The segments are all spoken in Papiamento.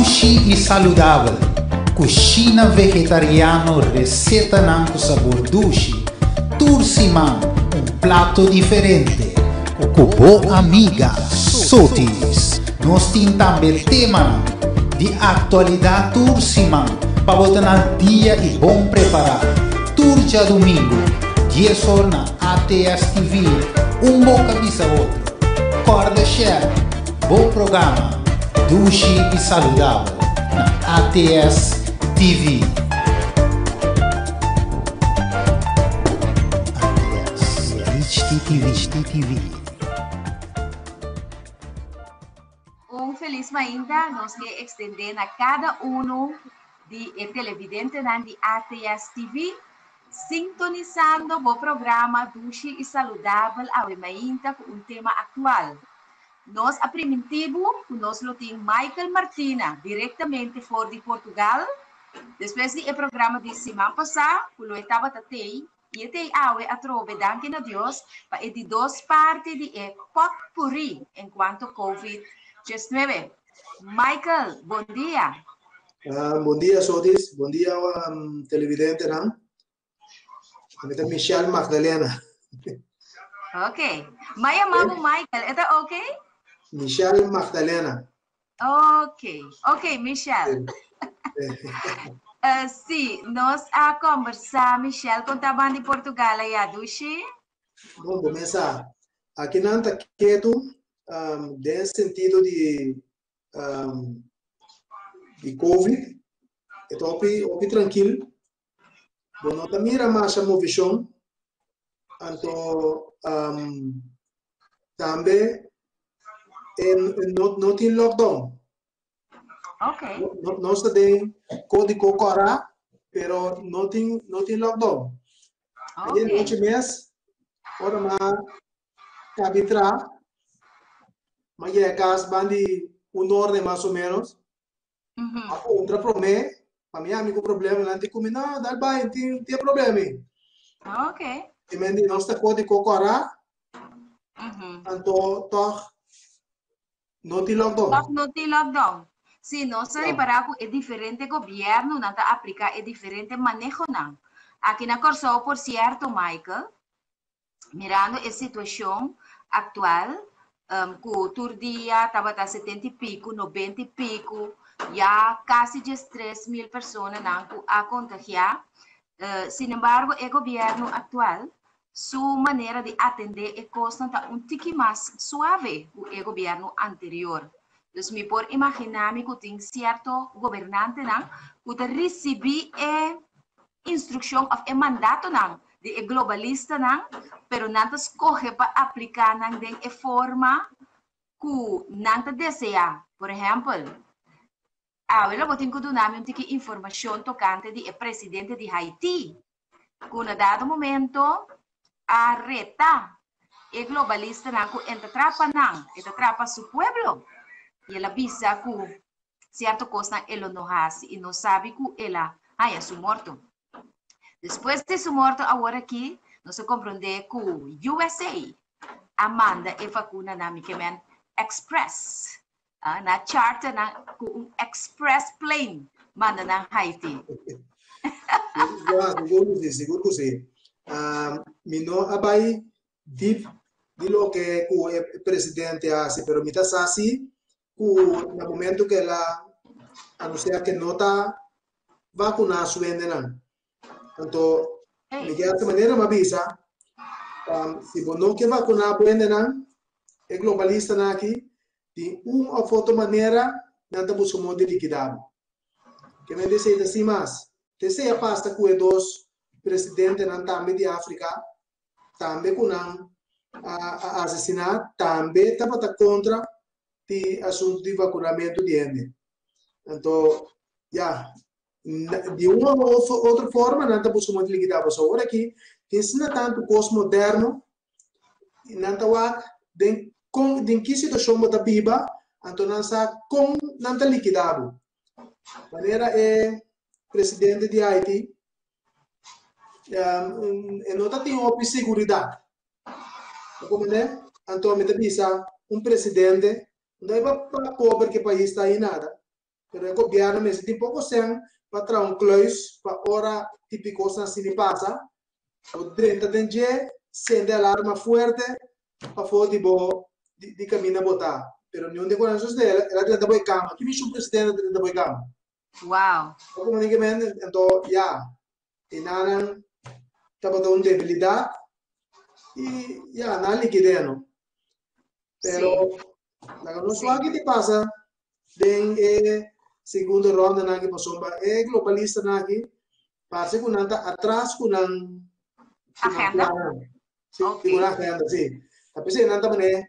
Dushi i saludabel, Kushina vegetariano resetanan ku sabor dushi, tur siman un plato diferente ku bo amiga Sotis. Nos tin tambe temanan di aktualidat tur siman pa bo ta na dia i bon prepará. Tur djadumingu, dies or na ATS TV, un boka bisa otro. Kòrda share bo programa Dushi i Saludabel na ATS TV. ATS HTTV. Un felis mainta nos ke ekstendé na kada unu di e televidentenan di ATS TV, sintonisando bo programa Dushi i Saludabel awe mainta ku un tema aktual. Nos a primintí bo ku nos lo tin Michael Martina direktamente for di Portugal despues di e programa di siman pasá ku lo e tabata tei i e tei awe atrobe danki na Dios pa e di dos parti di e potpurrí enkuanto Covid 19. Michael, bon dia. Bon dia Sotis, bon dia televidentenan. Mi ta Michelle Magdalena. Ok. Ma yama bo Michael, e ta ok? Michelle Magdalena. Ok, ok Michelle. Sí, nos a conversa Michelle con ta ban di Portugal aya dushi. Bon, bo mesa. Aki nan ta ketu um, den sentido di um, di COVID. E ta hopi, hopi tranquil. Bo no ta mira masha movishon, anto um, tambe en, no, no tin lockdown. Okay. No, no ta den kódigo kòrá, pero no tin, no tin lockdown. Okay. Ayer noche mes, ora ma kabi tra, ma yega kas bandi un orde mas o menos, A puntra promé, pa mi ami ku problema nan di ku mi, no, dal bai, tin tin problema mi. Ok. I men di nos ta kodi kokorá, anto tòg no tin lockdown. Tòg no tin lockdown. Sí, nos a ripará ku e diferente gobièrnunan ta apliká e diferente manehonan. Aki na Kòrsou, por sierto, Michael, mirando e situashon aktual ku tur dia tabata setenta i piku, nobenta i piku, ya kasi diestres mil personanan ku a kontagiá. Sinembargo e gobièrnu aktual su manera di atendé e kosnan ta un tiki mas suave ku e gobièrnu anterior. Dus mi por imaginá mi ku tin sierto gobernantenan ku ta risibí e instrukshon òf e mandatonan di e globalistanan, pero nan ta skohe pa apliká nan den e forma ku nan ta deseá. Por ehèmpel, awe lo bo tin ku duna mi un tiki informashon tokante di e presidente di Haiti, ku na dado momento a reta e globalistanan ku e ta trapa nan, e ta trapa su pueblo, i el a bisa ku Cierto cosnan e lo no haci y no sabi cu el a haya su morto. Despues di su morto awor aki nos a comprende cu USA a manda e vacuna na Mikemen Express. Na charter nan cu un express plane manda nan Haiti. Ja, sigur cu si, sigur cu si. Mi no a bay deep di loke cu e presidente a haci, pero mi ta sa si cu na momento cu el a anuncia cu no ta vacuna su hendenan. Anto, mi ke haci manera mi a bisa, si bo no ke vacuna bo hendenan, e globalistanan aki, di un of otro manera nan ta busca modo di liquida bo. Ke men desei ta sin mas. Te sea pasa cu e dos presidentenan tambe di Africa, tambe ku nan a asesiná tambe tabata kontra di asuntu di vakunamentu di hende. Anto, ya, di un of otro forma nan ta buska modo di likidá pasobra awor aki tin asina tantu kos moderno i nan ta wak den kon den ki situashon bo ta biba anto nan sa kon nan ta likidá bo. Manera e presidente di Haiti e no ta tin hopi seguridat. Ta comprende? Anto mi ta bisa un presidente no e pa pober ke pais ta ahi nada. Pero e gobièrnu mester tin poko sèn pa traha un kluis pa ora tipi kosnan asina pasa, bo drenta den dje, sende alarma fuerte pafó di bo di kaminda bo ta. Pero niun di e kosnan a sosodé, el a drenta bo e kama. Ki mishi un presidente ta drenta bo e kama? Wow. Bo komo tin ke men, anto ya, e nannan tabata un debilidat i ya, nan a likid'é no. Pero laga nos wak ki ta pasa den e segundo rondanan aki pasobra e globalistanan aki parse ku nan ta atras ku nan Agenda. plannan. Sí, ku nan agenda, sí. Ta p'esei nan ta manera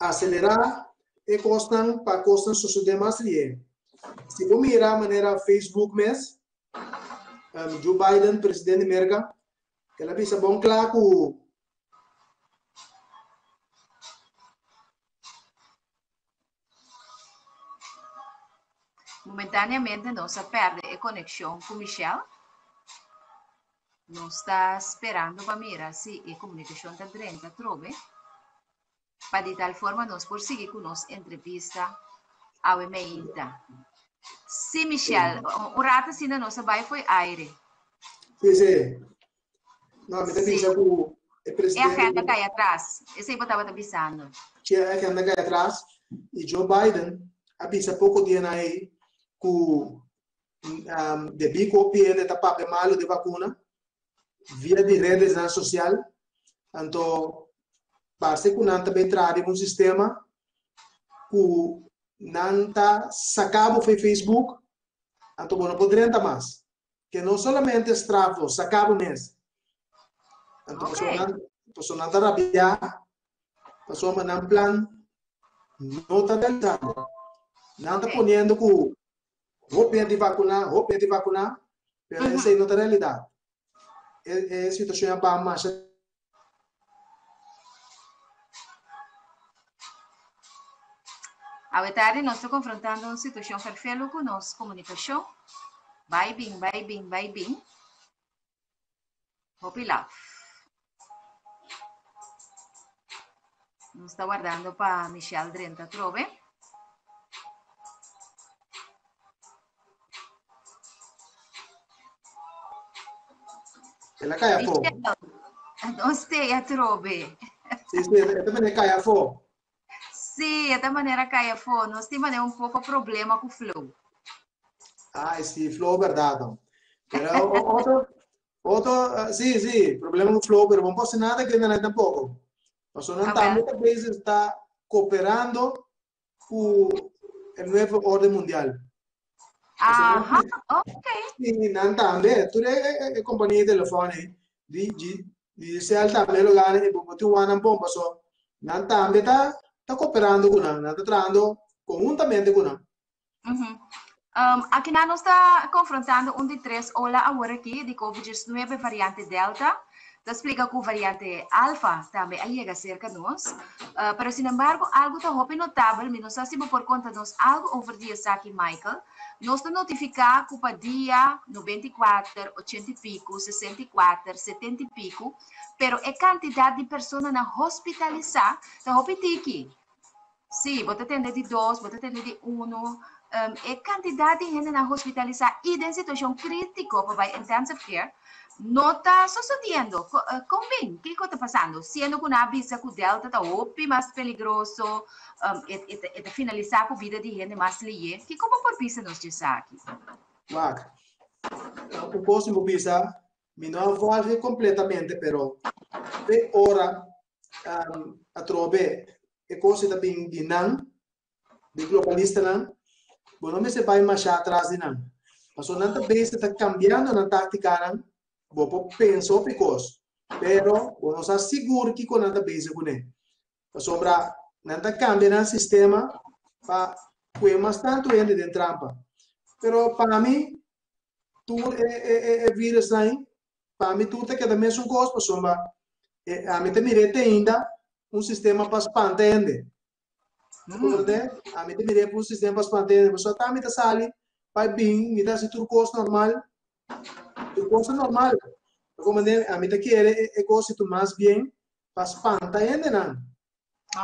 aselerá e kosnan pa kosnan sosodé mas lihé. Si bo mira manera Facebook mes, Joe Biden, presidente di Merka, el a bisa bon kla ku Momentáneamente nos a perde e konekshon ku Michelle. Nos ta sperando pa mira si e komunikashon ta drenta atrobe, pa di tal forma nos por sigui ku nos entrevista awe meinta. Sí, Michelle, un rato asina nos a bai fo'i aire. Sí, sí. No, mi ta bisa ku e presidente... E agenda kai atras. Esei bo tabata bisando. Sí, e agenda kai atras. I Joe Biden a bisa poko dianan ei ku um, debí ku hopi hende ta papia malu di vakuna via di redesnan sosial, anto parse ku nan ta bin traha riba un sistema ku nan ta saka bo for Facebook, anto bo no por drenta mas. Ke no solamente straf bo, saka bo mes. Anto okay. Pasobra nan ta rabiá, pasobra nan plan no ta realisando. Nan ta poniendo ku hopi hende vakuná, hopi hende vakuná, pero esei no ta realidat. E, e situashon a ba masha Awe tardi nos ta konfrontando un situashon ferfelu ku nos komunikashon. Bai bin, bai bin, bai bin. Hopi laf. Nos ta wardando pa Michelle drenta atrobe. El a cai afó. Nos te atrobe. Sí, sí, esta manera cai afó. Sí, esta manera cai afó. Nos tin manera un poco problema cu flow. Ay, sí, flow verdad. Pero otro, otro, eh, sí, sí, problema con flow, pero no pasa nada que no tampoco. Pasó no también a veces está cooperando ku e nuevo orden mundial. Aha, ok. Sí, nan tambe, tur e, e, e kompania di telefòn ei, di, di, Digicel tambe lo gana i bo tin wan nan bon paso nan tambe ta ta kooperando ku nan, nan ta trahando konhuntamente ku nan. Mm Um, aki nan nos ta konfrontando un di tres ola awor aki di COVID-19 variante Delta. Ta splika ku variante Alfa tambe a yega serka nos. Pero sin embargo algu ta hopi notabel, mi no sa si bo por konta nos algu over di esaki Michael. Nos ta notifiká ku pa dia 94, 80 i piku, 64, 70 i piku, pero e kantidat di personanan hospitalisá ta hopi tiki. Sí, bo ta tende di dos, bo ta tende di uno. Um, e kantidat di hendenan hospitalisá i den situashon krítiko pa bai intensive care no ta sosodiendo. Eh, kon bin? Kiko ta pasando? Siendo ku nan a bisa ku Delta ta hopi mas peligroso, um, e, e, e ta finalisá ku bida di hende mas lié. Kiko bo por bisa nos djesaki? Wak, un kos mi por bisa, mi no a volge kompletamente, pero te ora um, atrobe e kos ta bin di nan, di globalistanan, bo no mester bai masha atras di nan. Pasobra nan ta bezig ta kambiando nan táktikanan, bo por pensa hopi kos, pero bo no sa sigur kiko nan ta bezig kuné. Pasobra nan ta kambia nan sistema pa pue mas tantu hende den trampa. Pero pa mi, tur e, e, e, e virusnan Pa mi tur ta keda mesun kos pasobra ami ta mir'é te ainda un sistema pa spanta hende. Comprende? Ami ta mir'é un sistema pa spanta hende. Pasobra ata mi ta sali pa bin, mi ta hasi tur kos normal. Tur kos ta normal. Comprende? Ami ta kere e kos situ mas bien pa spanta hendenan.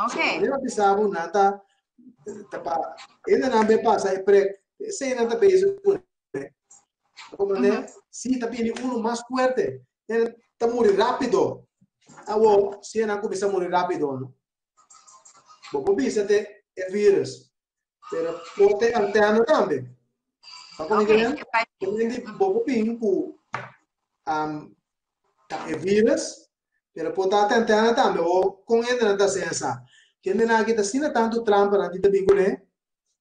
Okay. So, mi a bisa bo, nan ta, ta pa hendenan be pasa e prek. Esei nan ta bezig kuné. Comprende? Si ta bini uno mas fuerte, e ta muri rápido. Awo, si nan kuminsá muri rápido, no? Bo por bisa te e virus, pero por te antena tambe. Pa kon okay. Kemen bo por bin ku um, ta e virus, pero por ta te antena tambe. O kon hende nan ta sensa. Hende nan aki ta asina tantu trampa nan ti ta bin kuné,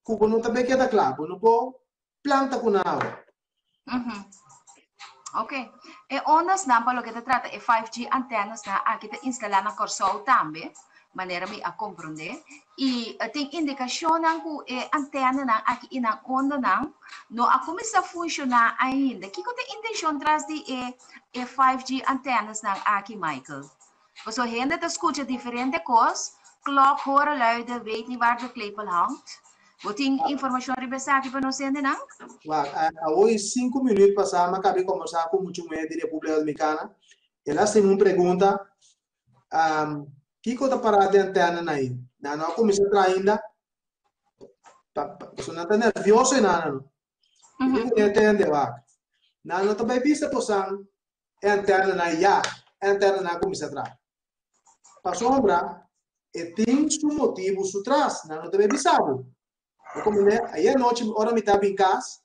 ku bo no ta be keda kla. Bo no por planta ku nan awe. Mm Ok. E ondas nan pa loke ta trata e 5G antennas nan aki ta instalá na Kòrsou tambe, manera mi a komprondé. I tin indikashonnan ku e antenanan aki i nan ondanan no a kuminsá funshoná ainda. Kiko ta e intenshon tras di e e 5G antennas nan aki, Michael? Pasobra hende ta skucha diferente kos, klok horen luiden, weet niet waar de klepel hangt. Bo tin informashon riba esaki pa nos hendenan? Wak, awoy sinku minüt pasá mi a kabi kombersá ku muchu muhé di Repúblika Dominikana. El a hasi'mi un pregunta, Kiko ta pará den antènanan ei? Nan no a kuminsá traha ainda? Pasobra nan ta nervioso e nana no. Mi di ku e tende, wak. Nan no ta bai bisa bosan e antenanan ya, e antenanan a kuminsá traha. Pasobra e tin su motibu su tras, nan no ta bai bisa bo. Bo komprendé? Ayer anochi ora mi ta bin kas,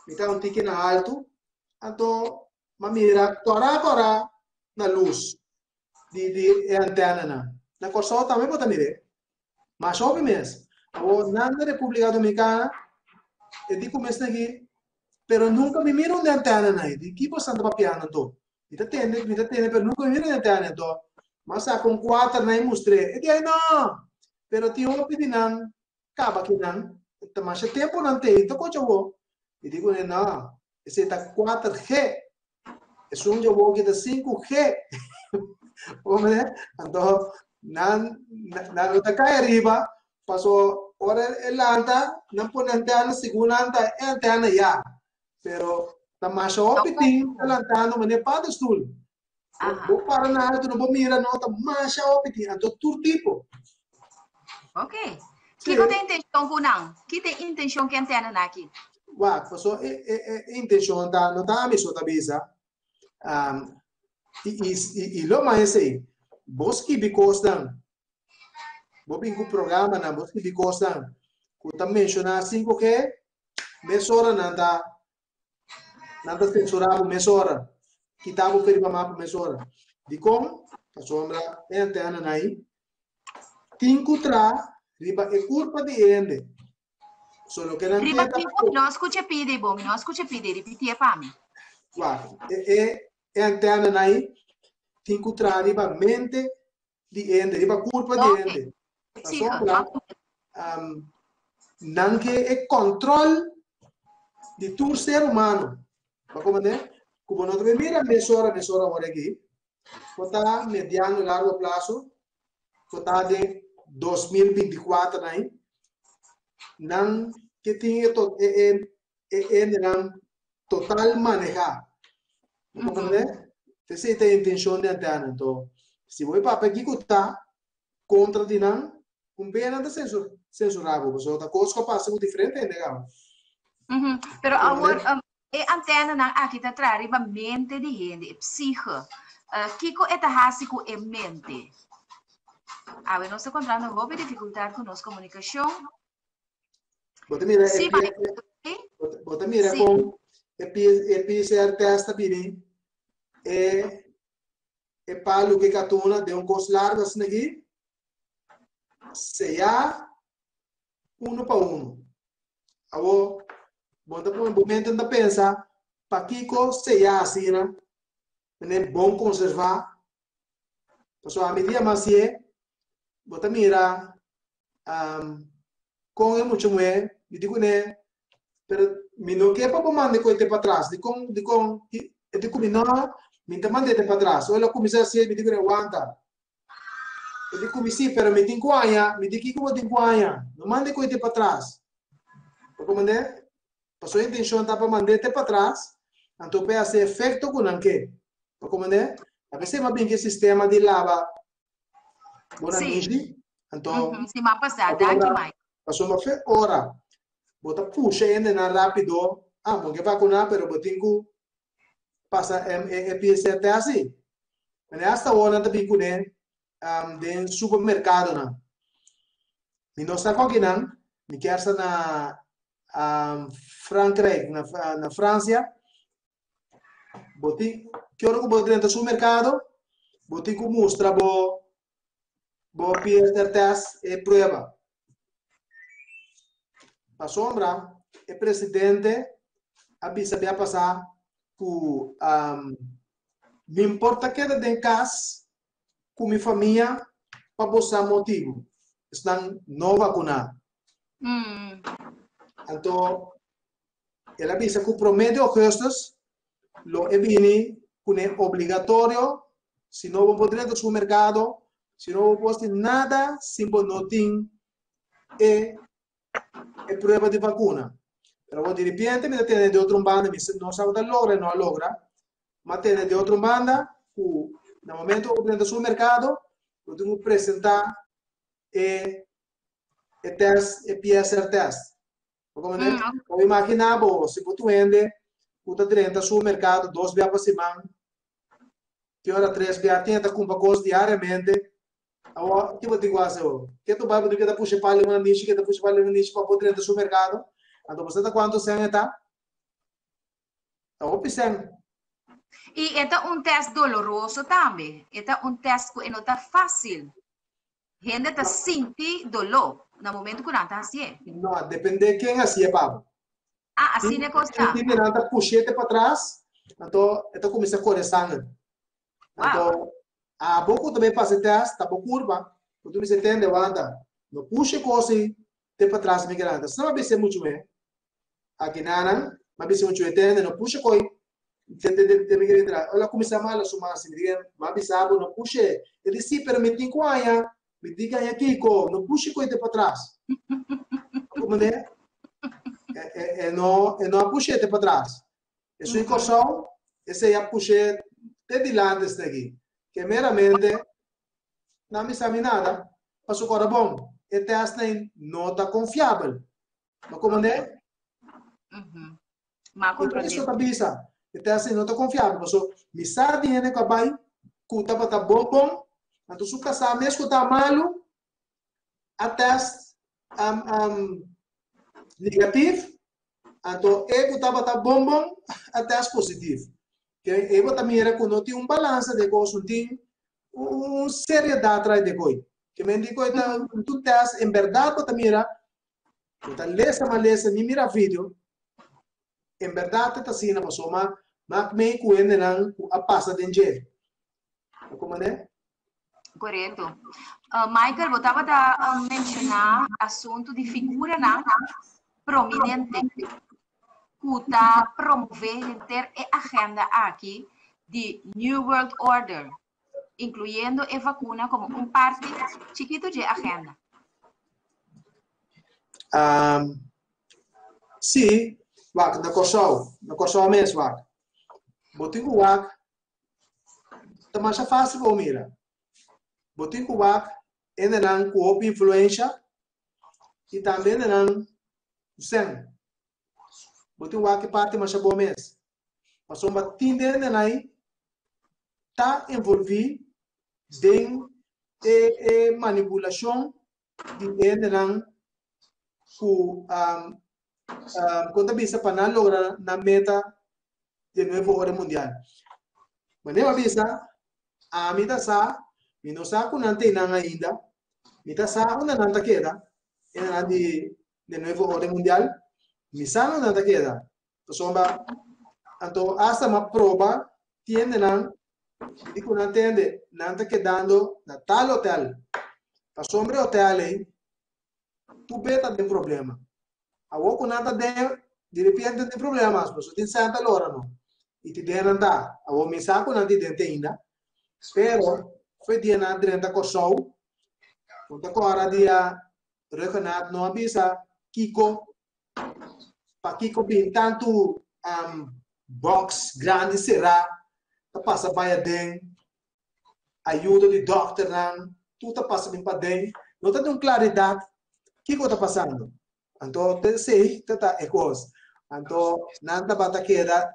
mi ta un tiki na haltu, anto m'a mira kòrá kòrá na lus di di e antenanan. Na Kòrsou tambe bo ta mir'é. Masha hopi mes. Awor nan na Repúblika Dominikana e di ku mes aki, pero nunka mi mira un antenanan ei. Di ki bosan ta papiando anto? Mi ta tende, mi ta tende, pero nunka mi mira un antena anto. M'a saka un kuater nan i mustr'é. E di, ai no! Pero tin hopi di nan kaba ki nan, ta masha tempu nan t'ei, ta kocha awor. Mi di kuné, no, esei ta kuater G. Esun dje awor ki ta 5G. Hombre, anto nan nan no ta kai ariba, paso ora e lanta, nan pone antena, segun nan ta e antena ya. Pero ta masha hopi tin ta lantando manera paddenstoel. Bo para na alto, no bo mira no, ta masha hopi tin, anto tur tipo. Ok. Kiko ta intencion ku nan? Ki ta intencion ku antena nan aki? Wak, paso e, e, e intencion ta, no ta ami so ta bisa. Um, i, i, i, i lo mas esei, bo skibi kosnan, bo bin ku programanan, bo skibi kosnan ku ta menshoná 5G, mesora nan ta Nan ta censurá bo mesora, kita bo fe riba mapa mesora. Dikon? Pasobra e antenanan ei tin ku tra riba e kurpa di hende. So loke nan Riba ke ta kiko? Mi no a skucha pidi bo, mi no a skucha pidi, ripitié pa mi. Wak, e e e antenanan ei tin ku tra riba mente di hende, riba kurpa di hende. Pasobra um, nan ke e control di tur ser humano. Pa comprende? Ku bo no ta mira mesora, mesora ora aki. Bo ta mediano y largo plazo, bo ta den 2024 nai. Nan ke tin e, to, e, e, e hendenan total maneha. Bo comprende? Esei ta e intencion di antena. Anto, si bo e papia kiko ta kontra di nan, un bia nan ta censurá bo, pasobra ta kos ku a pasa ku diferente hende kaba. Pero awor, e antenanan aki ta traha riba mente di hende, e psiche. Kiko e ta hasi ku e mente? Awe nos ta kontrando hopi difikultat ku nos komunikashon. Bo ta mira e bo ta mira kon e PCR test ta bini e e palu ke katuna den un kos largu asina aki seyá uno pa uno. Awor bo ta pone bo mente ta pensa pakiko seyá asina mene bon konservá pasobra ami dia mas ye bo ta mira um, kon e mucha muhé, mi di kuné, pero mi no ke pa bo manda e koite patras, dikon, dikon, e di ku mi no, mi ta mand'é te patras, ora el a kuminsá hasié, mi di kuné, wanta, e di ku mi sí, pero mi tin ku haña, mi di kiko bo tin ku haña, no manda e koite patras, bo komprendé? Pasobra e intenshon ta pa mand'é te patras, anto pa e hasi efekto ku nan ke, bo komprendé? A bes e a bin ku e sistema di laba Bona Sí. mishi. Anto, Mhm, Si m'a pasá, danki pasobra, Mike. pasobra fe ora. Bo ta pusha hendenan rápido, ah, bo ke vakuná, pero bo tin ku pasa e PCR test ei. Mane hasta awor nan ta bin kuné den supermerkadonan. Mi no sa kon kinan, mi kier sa na Frankrijk, na Fransia, Bo tin, ki ora ku bo drenta supermerkado, bo tin ku mustra bo bo PCR test e prueba. Pasobra e presidente a bisa bia pasá ku um, mi por ta keda den kas ku mi famia pa bo sa motibu. Esnan no vakuná. Anto El a bisa ku promé di ougùstùs lo e bini kuné obligatorio, si no bo por drenta supermerkado, si no bo por hasi nada sin bo no tin e e prueba di vakuna. Pero awor diripiente mi ta tende di otro un banda, mi no sa ku ta logra o no a logra, mi a tende di otro un banda ku na momento ku bo drenta supermerkado bo tin ku presentá e e tèst, e PCR tèst. Bo comprende? Bo imagina bo, si bo tu hende ku ta drenta supermerkado dos bia pa siman, te ora tres bia, tin e ta kumpra kos diariamente, awor ki bo tin ku hasi awor? Ke tu bai bo tin ke ta pusha e pali una nishi, ke ta pusha e pali una nishi pa bo drenta supermerkado? Anto bo sa ta kuantu sèn e ta? Ta hopi sèn. I e ta un tèst doloroso tambe. E ta un tèst ku e no ta fásil. Hende ta sinti doló na momento ku nan ta hasié. No, dependé ken hasié pa bo. Ah, asina e kos ta. Tin nan ta push'é te patras, anto e ta kuminsá kore sanger. Anto, abo ku ta bai pasa e tèst, ta bo kurpa, ku ta bisa tende, wanta, no pusha e kos ei te patras mi grandi. Asina mi a bisa e muchu mé. Akinanan, mi a bisa e muchu mé, tende, no pusha koi te te te te mi entra. Ela kuminsá mala su mas, mi di, mi a bisa bo no push'é. E di, sí, pero mi tin ku haña, mi tin ku haña kiko, no pusha koi te patras. Comprende? E, e, e no, e no a push'é te patras. Esun in Kòrsou, esei a push'é te dilanti esei aki. Ke meramente, nan bisa mi nada, pasobra ora bon, e tèstnan no ta konfiabel. Bo comprende? Ma comprende. Eso ta bisa. E test no ta confiabel. Paso, mi sa di hende ku a bai, ku tabata bon bon, anto su kasá mes ku ta malu, a test um, um, negatif, anto e ku tabata bon bon, a test positif. Ke e bo ta mira ku no tin un balansa de kos, no tin un seriedad tras de koi. Ke men di koi ta un test, en berdad bo ta mira Bo ta lesa ma lesa ni mira video. En berdad ta asina pasobra mak mei ku hendenan ku a pasa den dje. Ta komprende? Korekto. Michael, bo tabata menshoná asuntu di figuranan prominente ku ta promové henter e agenda aki di New World Order, inkluyendo e vakuna komo un parti chikitu dje agenda. Um, sí, wak, na Kòrsou, na Kòrsou mes, wak. Bo tin ku wak, ta masha fásil pa bo mira. Bo tin ku wak hendenan ku hopi influensha i tambe hendenan ku sèn. Bo tin wak e parti masha bon mes. Pasobra tin den hendenan ta envolví den e e manipulashon di hendenan ku kon ta bisa pa nan logra nan meta di nuevo orden mundial. Manera mi a bisa, ami ta sa, mi no sa ku nan teinan ainda, mi ta sa unda nan ta keda, hendenan di di nuevo orden mundial, mi sa unda nan ta keda. Pasobra anto asta mi a proba tiendenan di ku nan tende nan ta kedando na tal hotel. Pasobra e hotel ei tur be ta den problema. Awor ku nan ta den di repente tin problema mas pasobra tin sènta lora no. I ti den nan ta. Awor mi sa ku nan tin den te ainda. Pero for e dia nan a drenta Kòrsou, bo ta kòrda dia Ruggenaath no a bisa kiko Pakiko bin tantu box grandi será ta pasa bai aden, ayudo di dòkternan, tur ta pasa bin paden, no ta den un klaridat kiko ta pasando. Anto te sei ta ta e kos. Anto nan tabata keda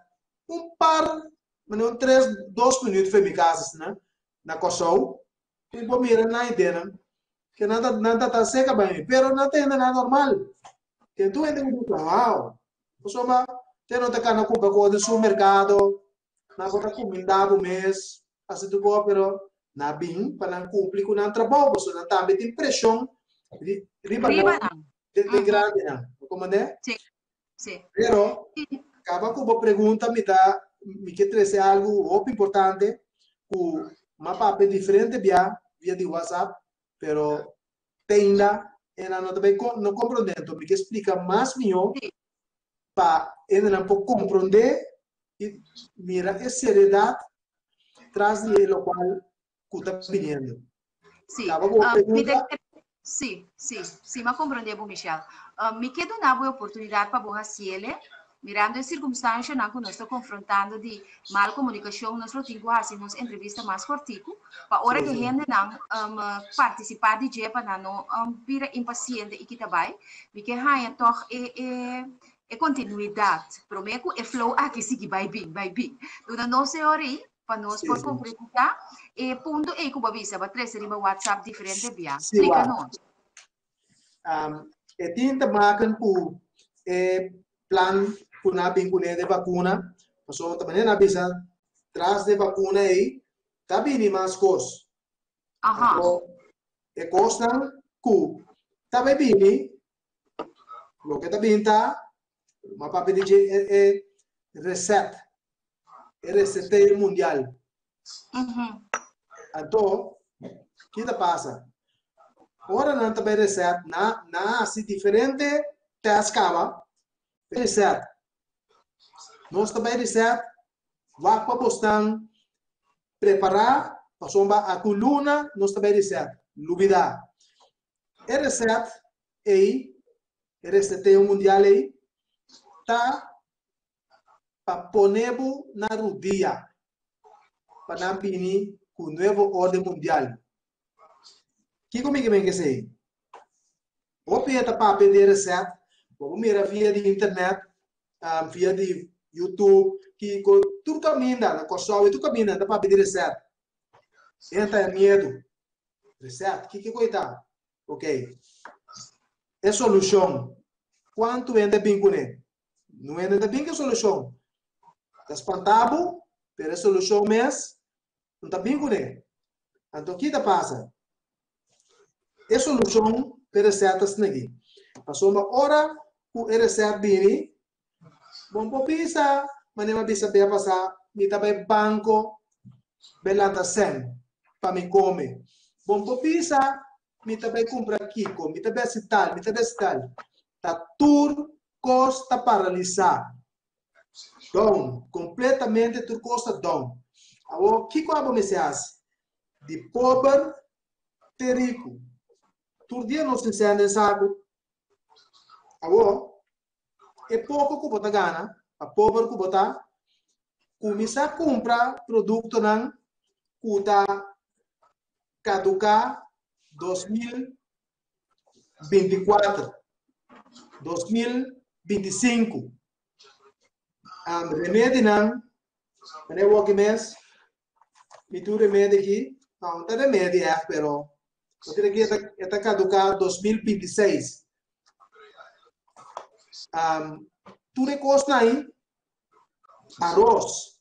un par, mane un tres, dos minuut for mi kas asina, na Kòrsou. I bo mira nan idenan, ke nan ta nan ta ta seka bai mi, pero nan ta hende nan normal. Ten tur hende ku bisa, wow, pasobra te no ta kana kumpra kos den supermerkado, nan por ta kuminda bo mes, hasi tur kos, pero nan bin pa nan kumpli ku nan trabou, pasobra nan tambe tin preshon riba nan den grandenan. Bo komprende? Sí, sí. Pero, kaba ku bo pregunta mi ta mi ke trese algu hopi importante ku m'a papia diferente bia via di WhatsApp, pero te ainda e no ta bai no komprondé. Enton mi ke splika mas mihó pa hendenan por komprondé i mira e seriedat tras di e lokual ku ta biniendo. Sí. Kaba ku bo pregunta. Sí, sí, sí, m'a komprondé bo, Michelle. Mi ke duna bo e oportunidat pa bo hasiele, mirando e sirkumstanshanan ku nos ta konfrontando di mal komunikashon, nos lo tin ku hasi nos entrevista mas kòrtiku, pa ora ku e hendenan partisipá di dje pa nan no bira impasiente i kita bai. Mi ke haña tòg e e e kontinuidat promé ku e flow aki sigui bai bin, bai bin. Duna nos e ora ei pa nos por konkretisá e punto ei ku bo a bisa, bo a trese riba WhatsApp diferente bia. Splika nos. E tin te maken ku e plan ku nan a bin kuné de vakuna, pasobra ta manera nan a bisa tras de vakuna ei ta bini mas kos. Anto e kosnan ku ta bai bini, loke ta bini ta, m'a papia di dje e reset, e reseteo mundial. Anto, ki ta pasa? Ora nan ta bai reset, na na hasi diferente test kaba, reset. Nos ta bai reset, wak pa bosnan prepará, pasobra aku luna nos ta bai reset. Lubidá. E reset ei, e reseteo mundial ei, ta pa pone bo na rudia pa nan bini ku nuevo orden mundial. Kiko mi ke men kesei? Hopi e ta papia di e reset, bo por mira via di internet, via di YouTube, kiko, tur kaminda, na Kòrsou i tur kaminda nan ta papia di reset. E nan ta e miedu. Reset, kiko ku e ta? Ok. E solushon, kuantu hende a bin kuné? No hende ta bin ku e solushon. Ta spanta bo, pero e solushon mes no ta bin kuné. Anto ki ta pasa? E solushon p'e resèt ta snegi. Pasobra ora ku e resèt bini, bo no por bisa manera mi a bisa bia pasá, mi ta bai banko bai lanta sèn pa mi kome. Bo no por bisa mi ta bai kumpra kiko, mi ta bai hasi tal, mi ta bai hasi tal. Ta tur kos ta paralisá. Down, kompletamente tur kos ta down. Awor, kiko abo mester hasi? Di pober te riku. Tur dia nos tin sèn den saku. Awor, e poko ku bo ta gana, pa pober ku bo ta, kuminsá kumpra produktonan ku ta kaduká 2024, 2025. Um, remedinan, meneer Woki mes, mi tu remedi aki, no, no ta remedi echt, pero bo tin aki e ta kaduká 2026. Um, tur e kosnan ahí, aros,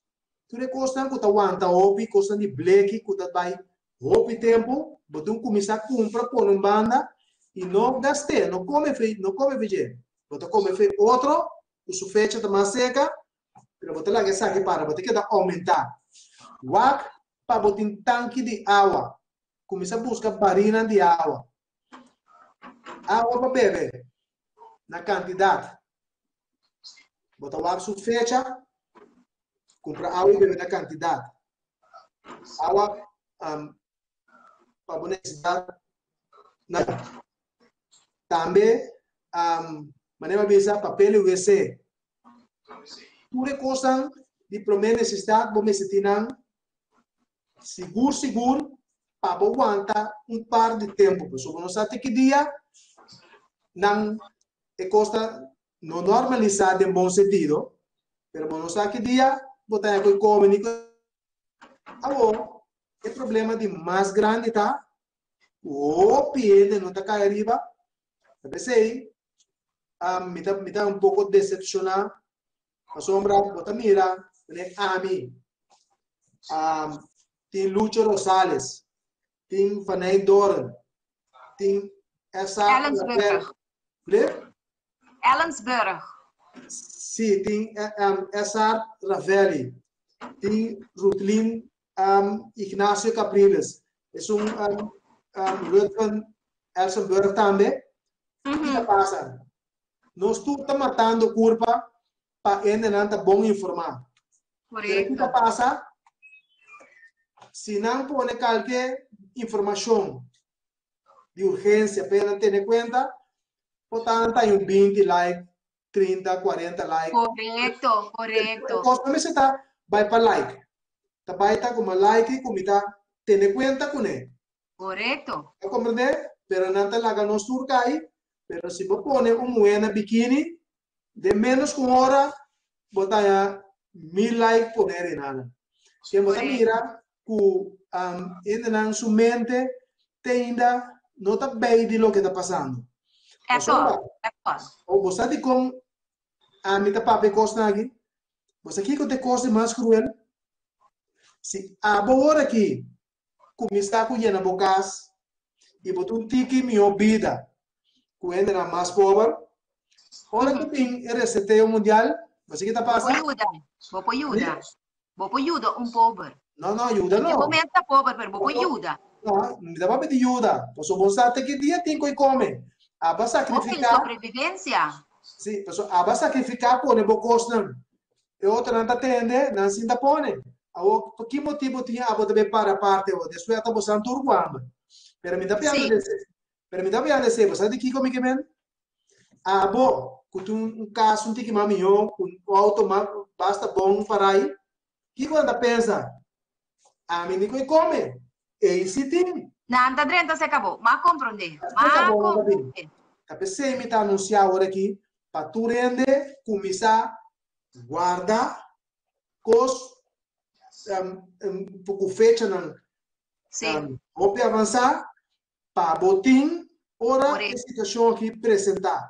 Tur e kosnan ku ta wanta hopi, kosnan di bleki ku ta bai hopi tempu, bo tin kuminsá kumpra pone un banda i no gast'é, no kome fe, no kome fe dje. Bo ta kome fe otro ku su fecha ta mas seka, pero bo ta laga esaki para, bo ta keda oumentá. Wak pa bo tin tanki di awa, kuminsá buska barinan di awa. Awa pa bebe na kantidat. Bo ta wak su fecha, kumpra awa i bebe na kantidat. Awa um, pa bo nesesidat na tambe um, manera mi a bisa papel i wc. Tur e kosnan di promé nesesidat bo mester tin nan sigur sigur pa bo wanta un par di tempu. Pasobra bo no sa te ki dia nan. E kos ta no normalisá den bon sentido, pero bo no sa ki dia bo ta haña ku e kome ni ku Awor, e problema di mas grandi ta ku hopi hende no ta kai ariba. Ta p'esei um, mi ta mi ta un poko decepcioná pasobra bo ta mira ne ami um, tin Lucho Rosales, tin Faney Doren, tin esa Ellensburg. Blip? Ellensburg. Sí, tin um, SR Ravelli, tin Rutlin um, Ignacio Capriles, es un um, um, Ruthven Elsenburg tambe. Mm -hmm. Kiko pasa? Nos tur ta matando curpa pa hendenan ta bon informá. Pero kiko pasa? Si nan pone kalke informashon di urgencia pa nan tene cuenta, por ta nan un 20 like, 30, 40 like. Correcto, correcto. Cos no mester ta bai pa like. Ta bai ta como like cu mi ta tene cuenta cune. Correcto. Ta comprende? Pero nan ta laga nos tur cai, pero si bo pone un muher na bikini, den menos cu un hora bo ta haya 1000 like pone rinana. Ke bo ta mira ku um, hendenan su mente te ainda no ta bij di loke ta pasando. Eto, eto. O bo sa di kon ami ta papia kosnan aki? Bo sa kiko te kos di mas kruel? Si abo ora aki kuminsá ku yena bo kas i bo ta un tiki mihó bida ku hendenan mas pober, ora ku bin e reseteo mundial, bo sa ki ta pasa? Bo por yuda, bo por yuda. Bo por yuda un pober. No, no, yuda no. Bo mes ta pober, pero bo por yuda. No, mi ta papia di yuda. Pasobra bo sa te ki dia tin ku e kome. Aba sakrifiká. Hopi sobrevivencia. Sí, pasobra aba sakrifiká pone bo kosnan. E otronan ta tende, nan sin ta pone. Awor, pa ki motibu tin abo ta bay para aparte awor? Despues ata bo san tur ku hamber. Pero mi ta piando de esei. Pero mi ta piando de esei. Bo sa di kiko mi ke men? Abo, ku tin un kas un tiki mas mihó, ku un outo mas basta bon parai, kiko nan ta pensa? Ami ni ku e kome. Ei si tin. Nan ta drenta serka bo. M'a komprondé. M'a komprondé. Ta p'esei mi ta anunsiá awor aki pa tur hende kuminsá guarda kos ku fechanan hopi avansá pa bo tin ora e situacion aki presenta.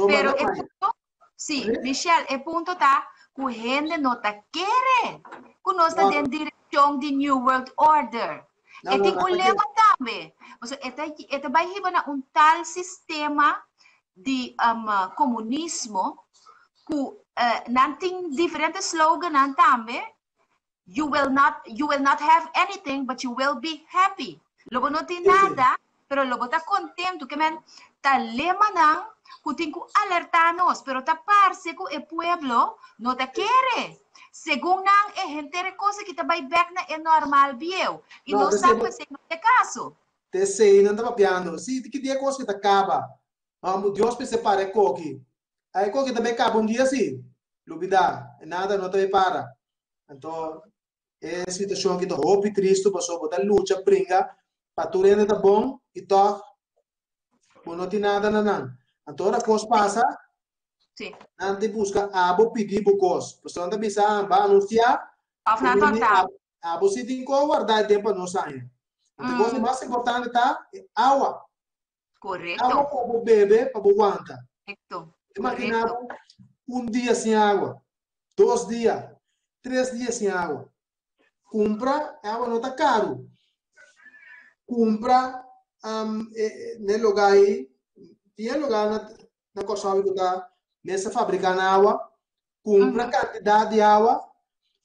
Pero e punto, sí, Michelle, e punto ta cu hende no ta kere cu nos ta den direccion di New World Order. E tin un lema tambe. Pasobra e ta, e ta bai hiba na un tal sistema di um, comunismo cu uh, nan tin diferente slogannan tambe You will not, you will not have anything, but you will be happy. Lo bo no tin nada, pero lo bo ta kontentu. Ke men ta lemanan ku tin ku alertá nos, pero ta parse ku e pueblo no ta kere. Segun nan, e henter e kos aki ta bai bèk na e normal bieu. I nos sa ku esei no ta e kaso. Ta esei nan ta papiando. Si, ki dia e kos ki ta kaba? Amo Dios mester para e koki. A e koki ta bay kaba un dia si. Lubida, e nada no ta bay para. Anto e situacion aki ta hopi tristo pasobra bo ta lucha bringa pa tur hende ta bon y tog bo no tin nada na nan. Anto ora kos pasa, Sí. nan ta busca abo pidi bo kos. Pasobra nan ta bisa, ah, ba anuncia. Of nan ta ta. Abo si tin ko warda e den pa nos aña. Anto kos di mas importante ta e awa. Correcto. Agua pa bo bebe, pa bo wanta. Correcto. Imagina bo un dia sin agua, dos dia, tres dia sin agua. Cumpra, agua no ta caro. Cumpra um, eh, ne lugar aí, tinha lugar na, na Kòrsou ku ta mester fabriká na agua, kumpra kantidat di agua,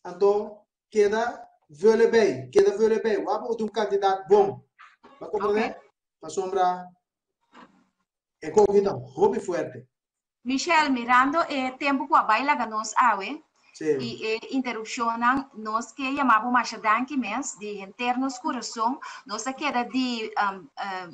anto keda vule bei, keda vule bei. Wak bo un kantidat bon. Ba komprendé? Okay. Pasobra e koki ta hopi fuerte. Michelle, mirando e tempu ku a bai laga nos awe Sí. i e interupshonnan, nos ke yama bo masha danki mes di henter nos kurason. Nos a keda di um, um,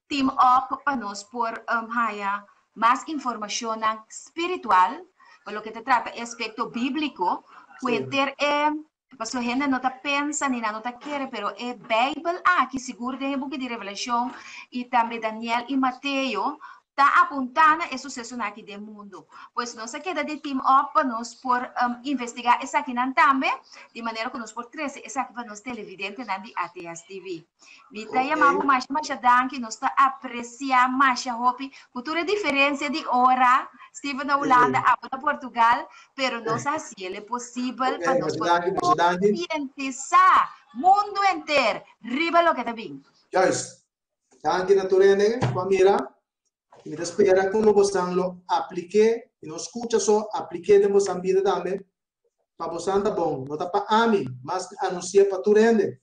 team up pa nos por um, haya mas informashonnan spiritual pa loke ta trata e aspekto bíbliko, ku Sí. henter e Pasobra hende no ta pensa ni nan no ta kere, pero e Bijbel aki, sigur den e buki di Revelashon i tambe Daniel i Mateo, Ta apuntá na e susesonan aki den mundu. Pues nos a keda di team up pa nos por investigá esakinan tambe, di manera ku nos por trese esaki pa nos televidentenan di ATS TV. Mi ta yama bo masha masha danki, nos ta apresiá masha hopi ku tur e diferensia di ora, Steven na Hulanda, abo na Portugal, pero nos a hasiel e posibel pa nos por konsientisá mundu henter riba loke ta bin. Juist. Danki na tur hende ku a mira. Mi ta spera ku lo bosan lo aplik'é, i no skucha so, aplik'é den bosan bida tambe, pa bosan ta bon. No ta pa ami, mas mi anunsi'é pa tur hende.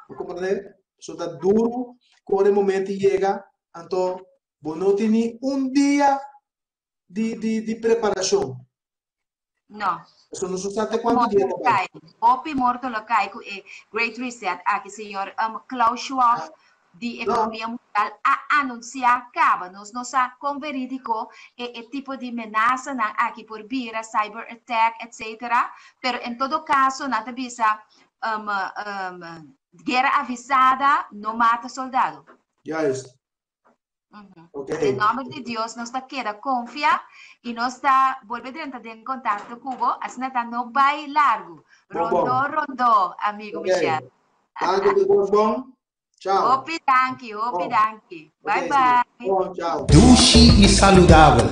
Bo komprendé? Pasobra ta duru ku ora e momento yega, anto bo no tin ni un dia di, di, di preparashon. No. Pasobra nos no sa te kuantu dia ta bai. Hopi morto lo kai ku e Great Reset aki, señor um, Klaus Schwab di Ekonomia Mundial a anunsiá kaba. Nos no sa kon verídiko e e tipo di menasanan aki por bira, cyber attack, etcetera. Pero en todo kaso nan ta bisa um, um, guera avisada no mata soldado. Juist. Okay. En nomber di Dios nos ta keda confia y nos ta bolbe drenta den contacto cu bo. Asina ta no bai largo. Rondo, rondo, amigo okay. Michel. Danki, di Dios bon. Ciao. Hopi danki, hopi danki. Bye bye. Bon, ciao. Dushi y saludabel.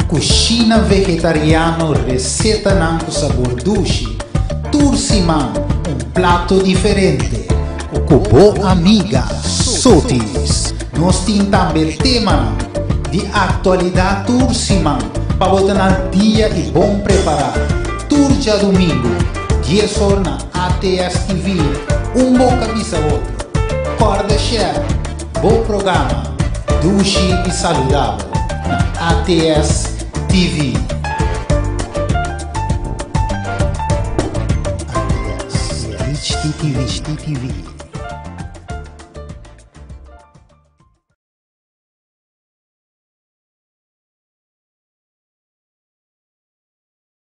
Cushina vegetariano recetanan cu sabor dushi. Tur siman un plato diferente. Ku bo amiga Sotis. Nos tin tambe temanan di aktualidat tur siman pa bo ta na dia i bon prepará. Tur djadumingu, dies or na ATS TV, un boka bisa otro. Kòrda share bo programa Dushi i Saludabel na ATS TV.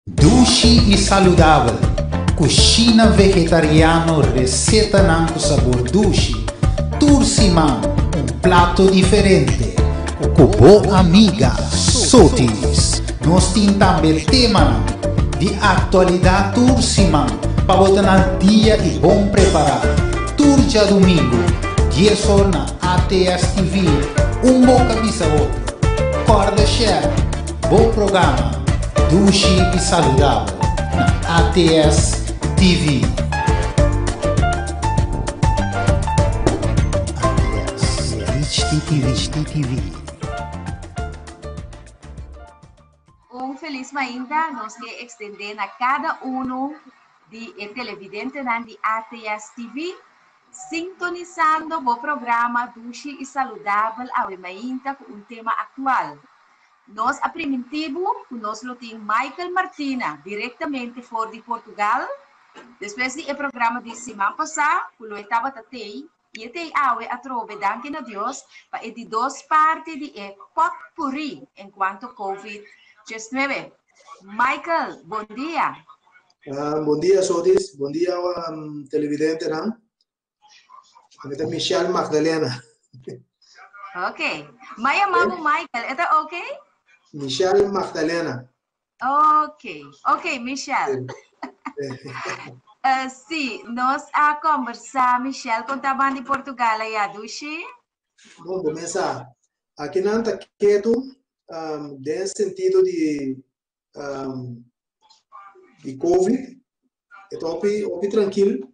Dushi i saludabel, kushina vegetariano resetanan ku sabor dushi, tur siman un plato diferente ku bo amiga Sotis. Nos tin tambe temanan di aktualidat tur siman pa bo ta na dia i bon prepará. Tur djadumingu, dies or na ATS TV, un boka bisa otro. Kòrda share bo programa Dushi i Saludabel na ATS TV. ATS TV. Un felis mainta nos ke ekstendé na kada unu di e televidentenan di ATS TV, sintonisando bo programa Dushi i Saludabel awe mainta ku un tema aktual. Nos a primintí bo ku nos lo tin Michael Martina direktamente for di Portugal despues di e programa di siman pasá ku lo e tabata tei I e tei awe atrobe danki na Dios pa e di dos parti di e potpurrí en cuanto Covid 19. Michael, bon dia. Bon dia Sodis, bon dia um, televidentenan. Mi ta Michelle Magdalena. Ok. Ma yama bo Michael, e ta ok? Michelle Magdalena. Ok, ok, Michelle. Sí, nos a conversa, Michelle, con ta ban di Portugal allá, dushi? Bon, bo mesa. Aki nan ta ketu, um, den sentido di, um, di COVID. E ta hopi, hopi tranquil.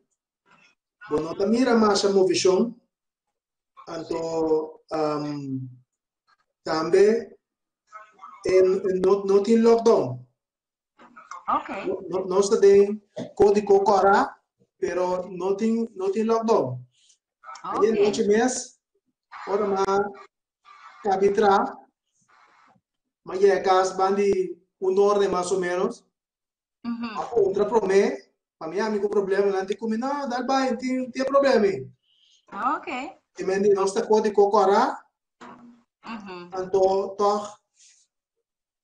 Bo no ta mira masha movishon. Anto, um, tambe e no, no tin lockdown. Okay. No, no ta den kódigo kòrá, pero no tin, no tin lockdown. Okay. Ayer noche mes, ora ma kabi tra, ma yega kas ban di un orde mas o menos. A puntra promé, pa mi ami ku problema, nan di ku mi, no, dal bai, tin, tin problema. Okay. E men di nos ta kódigo kòrá, Anto tòg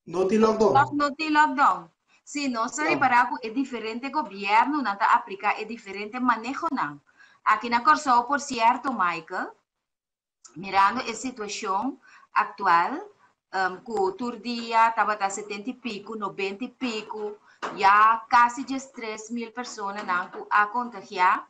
no tin lockdown. Tòg no tin lockdown. Sí, nos a ripará ku e diferente gobièrnunan ta apliká e diferente manehonan. Aki na Kòrsou, por sierto, Michael, mirando e situashon aktual, Ku tur dia tabata setenta i piku, nobenta i piku, ya kasi 13.000 personanan ku a kontagiá.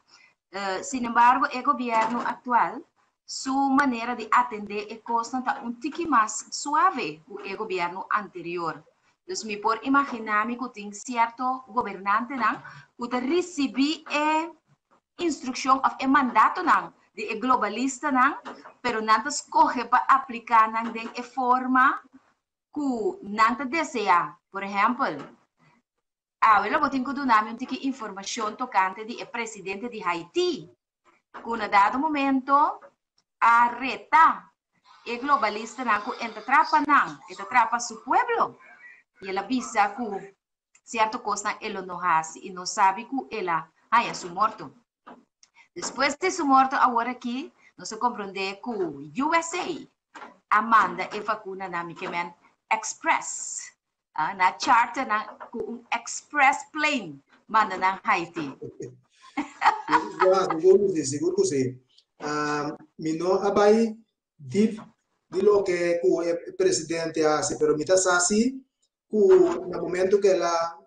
Sin embargo, e gobièrnu aktual su manera di atendé e kosnan ta un tiki mas suave ku e gobièrnu anterior. Dus mi por imaginá mi ku tin sierto gobernantenan ku ta risibí e instrukshon òf e mandatonan di e globalistanan, pero nan ta skohe pa apliká nan den e forma ku nan ta deseá. Por ehèmpel, awe lo bo tin ku duna mi un tiki informashon tokante di e presidente di Haiti, ku na dado momento a reta e globalistanan ku e ta trapa nan, e ta trapa su pueblo. I el a bisa ku sierto kosnan e lo no hasi i nos sabi ku el a haña su morto. Despues di su morto awor aki nos a komprondé ku USA a manda e vakuna na Mikemen Express. Ah, na charter nan ku un express plane manda nan Haiti. Ja, sigur ku si, sigur ku si. Um, mi no a bai deep di loke ku e presidente a hasi, pero mi ta sa si ku na momento ku el a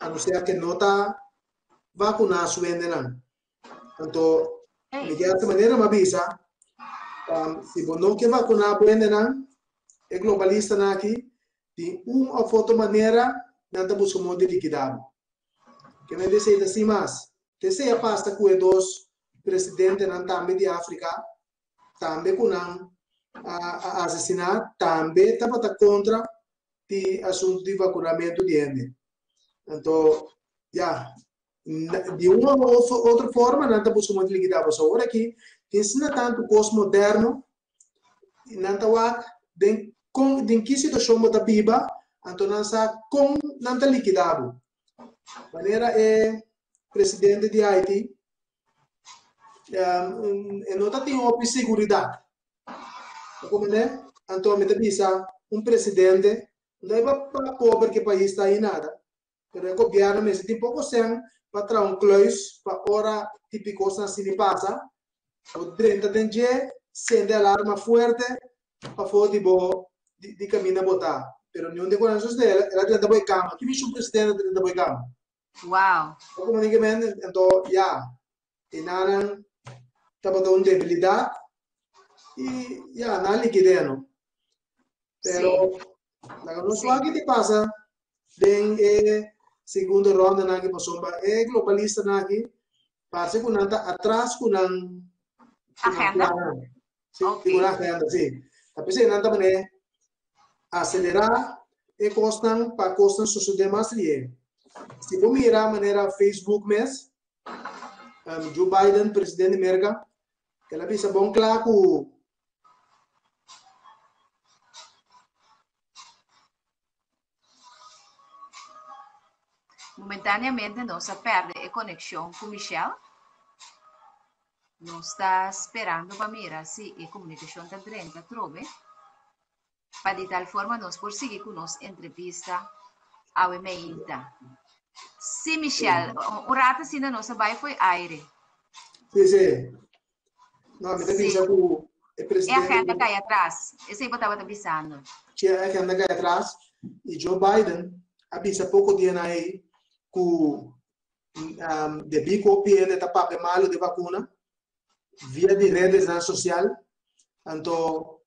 anunsiá ke no ta vakuná su hendenan. Anto, mi ke hasi manera mi a bisa, um, si bo no ke vakuná bo hendenan, e globalistanan aki, di un òf otro manera nan ta buska modo di likidá bo. Ke men desei ta sin mas. Te sea pasa ku e dos presidentenan tambe di Afrika, tambe ku nan a asesiná tambe tabata kontra di asuntu di vakunamentu di hende. Anto, ya, di un òf otro forma nan ta buska modo di likidá pasobra awor aki tin asina tantu kos moderno i nan ta wak den kon den ki situashon bo ta biba anto nan sa kon nan ta likidá bo. Manera e presidente di Haiti e no ta tin hopi seguridat. Ta comprende? Anto mi ta bisa un presidente no e pa pober ke pais ta nada, pero e gobierno mester tin poko sen pa traha un kluis pa ora tipi kosnan asini pasa, bo drenta den dje, sende alarma fuerte pafó di bo di kaminda bo ta. Pero niun di ku nan sosode, el a drenta bo e kama. Ki mishi un presidente ta drenta bo e kama? Wow. Automaticamente, anto ya, e nanan tabata un debilidad y ya, nan liquidé no. Pero, laga nos wak ki pasa den e segundo ronda nan aki pasobra e globalista nan aki parse ku nan ta atras ku nan Agenda. Sí, okay. ku nan agenda, sí. Ta p'esei nan ta pone acelerá e kosnan pa kosnan sosodé mas lié. Si bo mira manera Facebook mes, um, Joe Biden, presidente di Merka, el a bisa bon kla ku Momentáneamente nos a perde e konekshon ku Michelle. Nos ta sperando pa mira si e komunikashon ta drenta atrobe, pa di tal forma nos por sigui ku nos entrevista awe meinta. Sí, Michelle, un rato asina nos a bai fo'i aire. Sí, sí. No, mi ta bisa ku e presidente... E agenda kai atras. Esei bo tabata bisando. Sí, e agenda kai atras. I Joe Biden a bisa poko dianan ei ku um, debí ku hopi hende ta papia malu di vakuna via di redesnan sosial, anto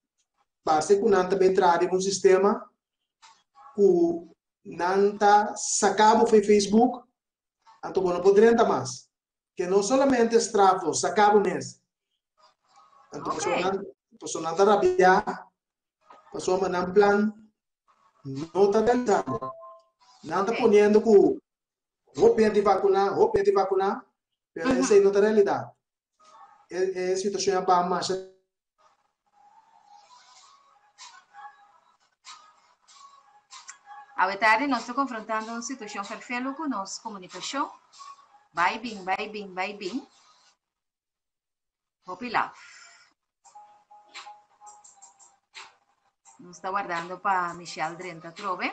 parse ku nan ta bin traha riba un sistema ku nan ta saka bo for Facebook, anto bo no por drenta mas. Ke no solamente straf bo, saka bo mes. Anto okay. pasobra nan, pasobra nan ta rabiá, pasobra nan plan no ta realisando. Nan ta okay. poniendo ku Hopi hende vakuná, hopi hende vakuná, pero esei no ta realidat. E, e situashon a baha masha. Awe tardi nos ta konfrontando un situashon ferfelu ku nos komunikashon. Bai bin, bai bin, bai bin. Hopi laf. Nos ta wardando pa Michelle drenta atrobe.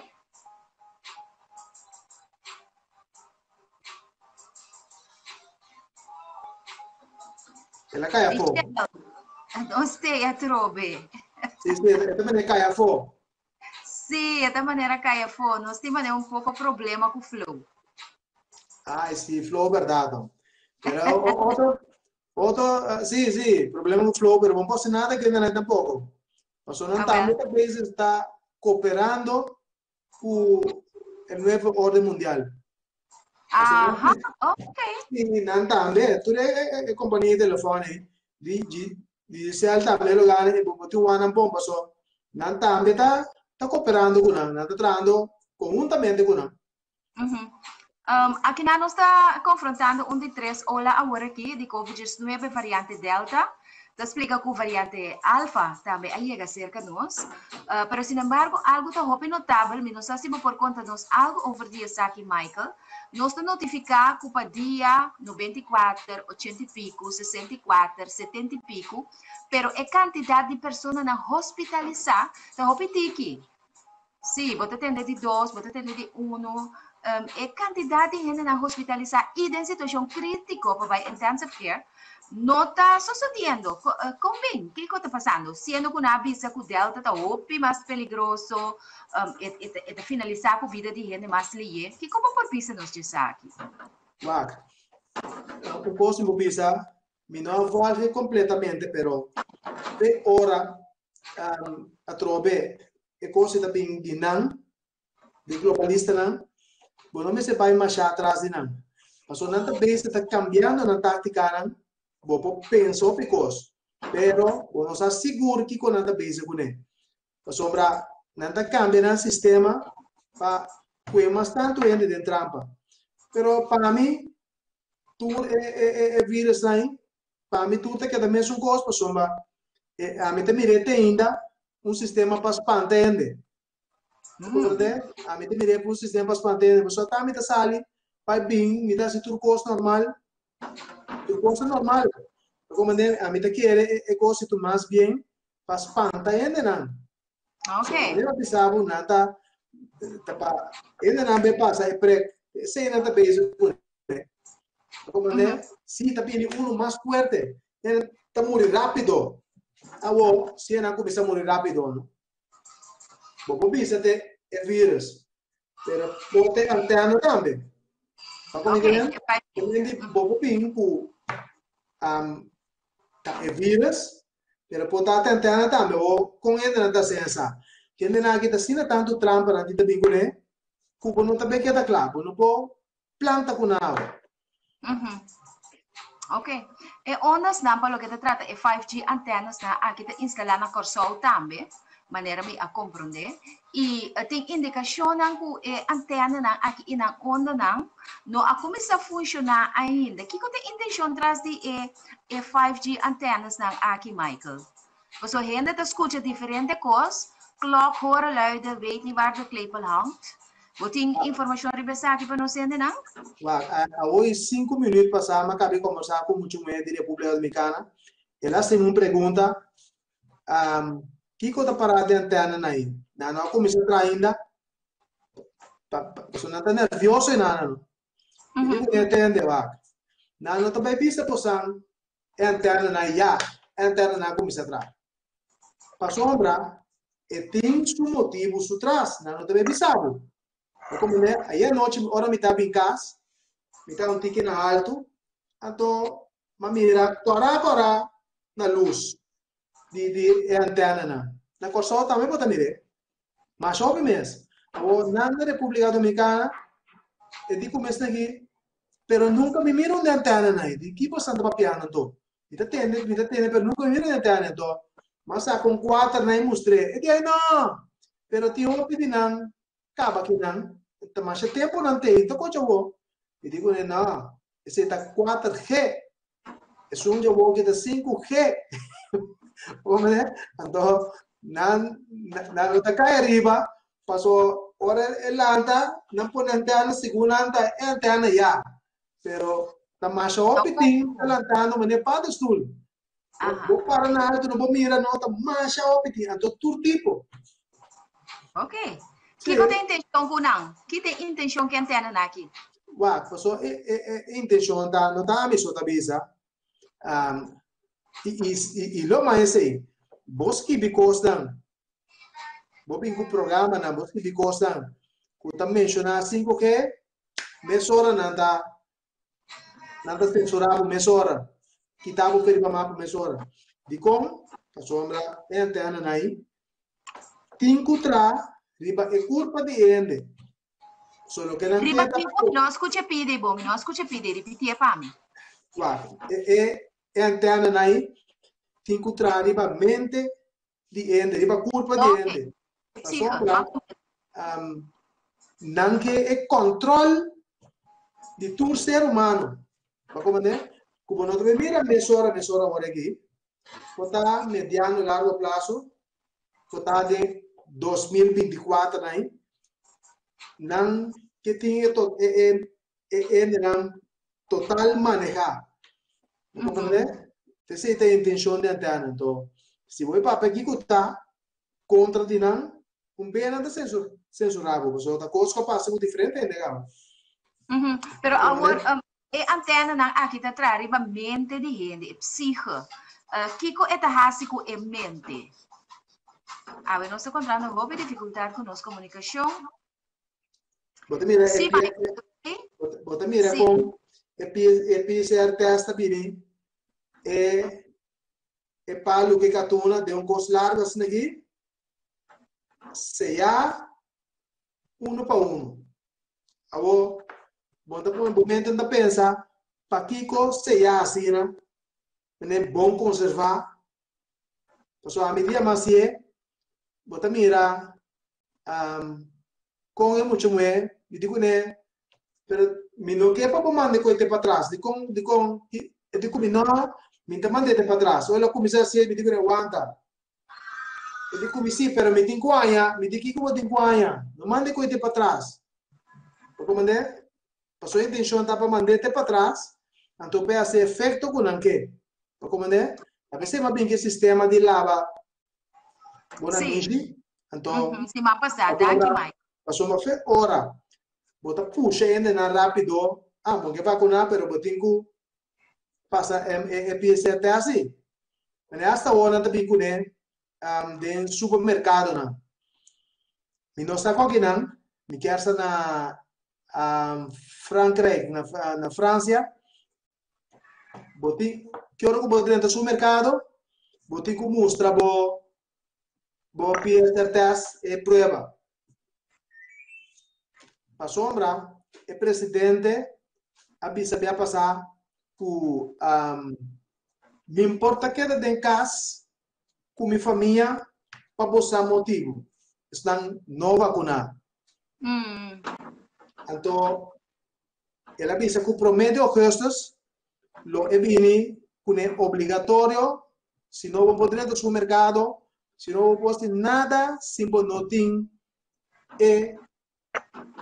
El a kai afó. Michelle, nos te atrobe. Sí, sí, e también kai afó. Sí, e ta manera kai afó. Nos tin manera un poko problema ku flow. Ai, sí, flow berdad. Pero otro, otro, eh, sí, sí, problema ku flow, pero no pasa nada que nada tampoco. Paso nan tambe ta bezig está cooperando ku el nuevo orden mundial. Aha, ok. Sí, nan tambe, tur e, e, e compañía de teléfono di, di, Digicel tambe lo gana y bo tin wan bon paso nan tambe ta ta cooperando cu nan, nan ta trahando conjuntamente cu nan. Aki nan nos ta confrontando un di tres ola awor aki di COVID-19 variante Delta. Ta splica cu variante Alpha tambe a yega cerca nos. Pero sin embargo algo ta hopi notabel, mi no sa si bo por conta nos algo over di esaki Michael. Nos ta notifiká ku pa dia 94, 80 i piku, 64, 70 i piku, pero e kantidat di personanan hospitalisá ta hopi tiki. Sí, bo ta tende di dos, bo ta tende di unu. E kantidat di hendenan hospitalisá i den situashon krítiko pa bai intensive care no ta sosodiendo. Kon bin? Kiko ta pasando? Siendo ku nan a bisa ku Delta ta hopi mas peligroso, e ta finalisá ku bida di hende mas lihé. Kiko bo por bisa nos dje esaki? Wak, un kos mi por bisa, mi no a volge kompletamente, pero te ora atrobe e kos ta bin di nan, di globalistanan, bo no mester bai masha atras di nan. Pasobra nan ta bezig ta kambiando nan táktikanan, bo por pensa hopi kos, pero bo no sa sigur kiko nan ta bezig kuné. Pasobra nan ta kambia nan sistema pa pue mas tantu hende den trampa. Pero pa mi, tur e, e, e, e virusnan, pa mi tur ta keda mesun kos, pasobra e, ami ta mira te ainda un sistema pa spanta hende. Comprende? Ami ta mira un sistema pa spanta hende. Pasobra ata mi ta sali, bai bin, mi ta hasi tur kos normal. Tur kos ta normal. Comprende? Ami ta kere e, e kos tu mas bien pa spanta hendenan. Ok. Manera bisa bo nan ta ta pa hendenan be pasa e prek. Esei nan ta bezig ku ne. Comprende? Si ta bini uno mas fuerte, hen ta muri rápido. Awo, si nan kuminsá muri rápido, no? Bo por bisa te e virus, pero por te antena tambe. Pa Ok, bo por bin ku um, ta e virus, pero por ta tentana tambe o con hendenan ta sensa. Hendenan aki ta asina tantu trampa nan tin ta bin kuné, ku bo no ta be keda kla, bo no por planta ku nan awe. Mhm. Ok. E ondasnan pa loke ta trata e 5G antenasnan aki ta instalá na Kòrsou tambe, manera mi a komprondé. I tin indikashonnan ku e antenanan aki i nan ondanan no a kuminsá funshoná ainda. Kiko ta e intenshon tras di e e 5G antennasnan aki, Michael? Pasobra hende ta skucha diferente kos, klok horen luiden, weet niet waar de klepel hangt. Bo tin informashon riba esaki pa nos hendenan? Wak, awoy sinku minüt pasá mi a kaba di kombersá ku mucha muhé di Repúblika Dominikana. El a hasi mi un pregunta, um, kiko ta pará den antenanan ei? Nan no a kuminsá traha ainda? Pa, pa, pasobra nan ta nervioso einan, no? Mi di ku mi atende, wak. Nan no ta bai bisa bosan e antenanan ya, e antenanan a kuminsá traha. Pasobra e tin su motibu su tras, nan no ta bai bisa bo. Bo komprendé? Ayer anochi ora mi ta bin kas, mi ta un tiki na haltu, anto m'a mira kòrá kòrá na lus di di e antenanan. Na Kòrsou tambe bo ta mir'é. Masha hopi mes. Awor nan na Repúblika Dominikana e di ku mes aki, pero nunka mi mira un di antenanan ei. Di ki boso ta papiando anto? Mi ta tende, mi ta tende, pero nunka mi mira un di antena anto. M'a saka un kuater nan i mustr'é. E di ai no! Pero tin hopi di nan kaba ki nan, ta masha tempu nan te i ta kocha awor. Mi di kuné, no, esei ta 4G. Esun dje awor ki ta 5G. Bo mira? Anto, nan, nan no ta kai ariba, paso ora e lanta, nan pone antena, segun nan ta e antena ya. Pero ta masha hopi tin ta lantando manera paddenstoel. Bo para na alto, no bo mira, no, ta masha hopi tin, anto tur tipo. Ok. Kiko ta intenshon ku nan? Ki ta e intenshon ku e antenanan aki? Wak, paso e, e, e intenshon ta, no ta ami so ta bisa. Um, i, i, i, i lo mas esei, bo skibi kosnan. Bo bin ku programanan, bo skibi kosnan ku ta menshoná 5G, mesora nan ta nan ta sensurá bo mesora, kita bo for riba mapa mesora. Dikon? Pasobra e antenanan ei tin ku traha riba e kurpa di hende. So loke nan Riba ke ta kiko? Mi no a skucha pidi bo, mi no a skucha pidi, ripitié pa mi. Wak, e e e antenanan ei tin ku traha riba mente di hende, riba kurpa di hende. Pasobra um, nan ke e kontrol di tur ser humano. Pa komprendé? Ku bo no ta mira mesora, mesora ora aki, ku ta mediano largo plazo, ku ta den 2024 nai, nan ke tin e, to, e, e, e hendenan total manehá. Bo comprende? Esei ta e intencion di antena. Anto, si bo e papia kiko ta kontra di nan, un bia nan ta censur, censurá bo, pasobra ta kos ku a pasa ku diferente hende kaba. Pero awor, e antenanan aki ta traha riba mente di hende, e psiche. Kiko e ta hasi ku e mente? Awe nos ta kontrando hopi difikultat ku nos komunikashon. Bo ta mira e bo ta mira kon e e PCR test ta bini e e palu ke katuna den un kos largo asina aki seya uno pa uno. Awo bo ta pone bo mente ta pensa pakiko seya asina mene bon konserva pasobra ami dia mas ye bo ta mira um, kon e mucha muhé, mi di kuné, pero mi no ke pa bo manda e koite patras, dikon, dikon, e di ku mi no, mi ta mand'é te patras. Ora el a kuminsá hasié, mi di kuné, wanta. E di ku mi sí, pero mi tin ku haña, mi di kiko bo tin ku haña? No manda e koite patras. Bo komand'é? Pasobra e intenshon ta pa mand'é te patras, anto pa e hasi efekto ku nan ke. Bo komand'é? A bes e a bin ku e sistema di laba Bona sí. Anto, mm -hmm. Siman pasá, danki Mike. Pasobra fe ora bo ta pusha hendenan rápido, ah, bo ke vakuná, pero bo tin ku pasa e, e, PCR test sí. Mane hasta awor nan ta bin kuné um, den supermerkadonan. Mi no sa kon kinan, mi kier sa na um, Frankrijk, na, na Francia, Bo tin, ki ora ku bo drenta supermerkado, bo tin ku mustra bo bo PCR test e prueba. Pasobra e presidente a bisa bia pasá ku um, mi por ta keda den kas ku mi famia pa bo sa motibu. Esnan no vakuná. Anto El a bisa ku promé di ougùstùs lo e bini kuné obligatorio, si no bo por drenta supermerkado, si no bo por hasi nada sin bo no tin e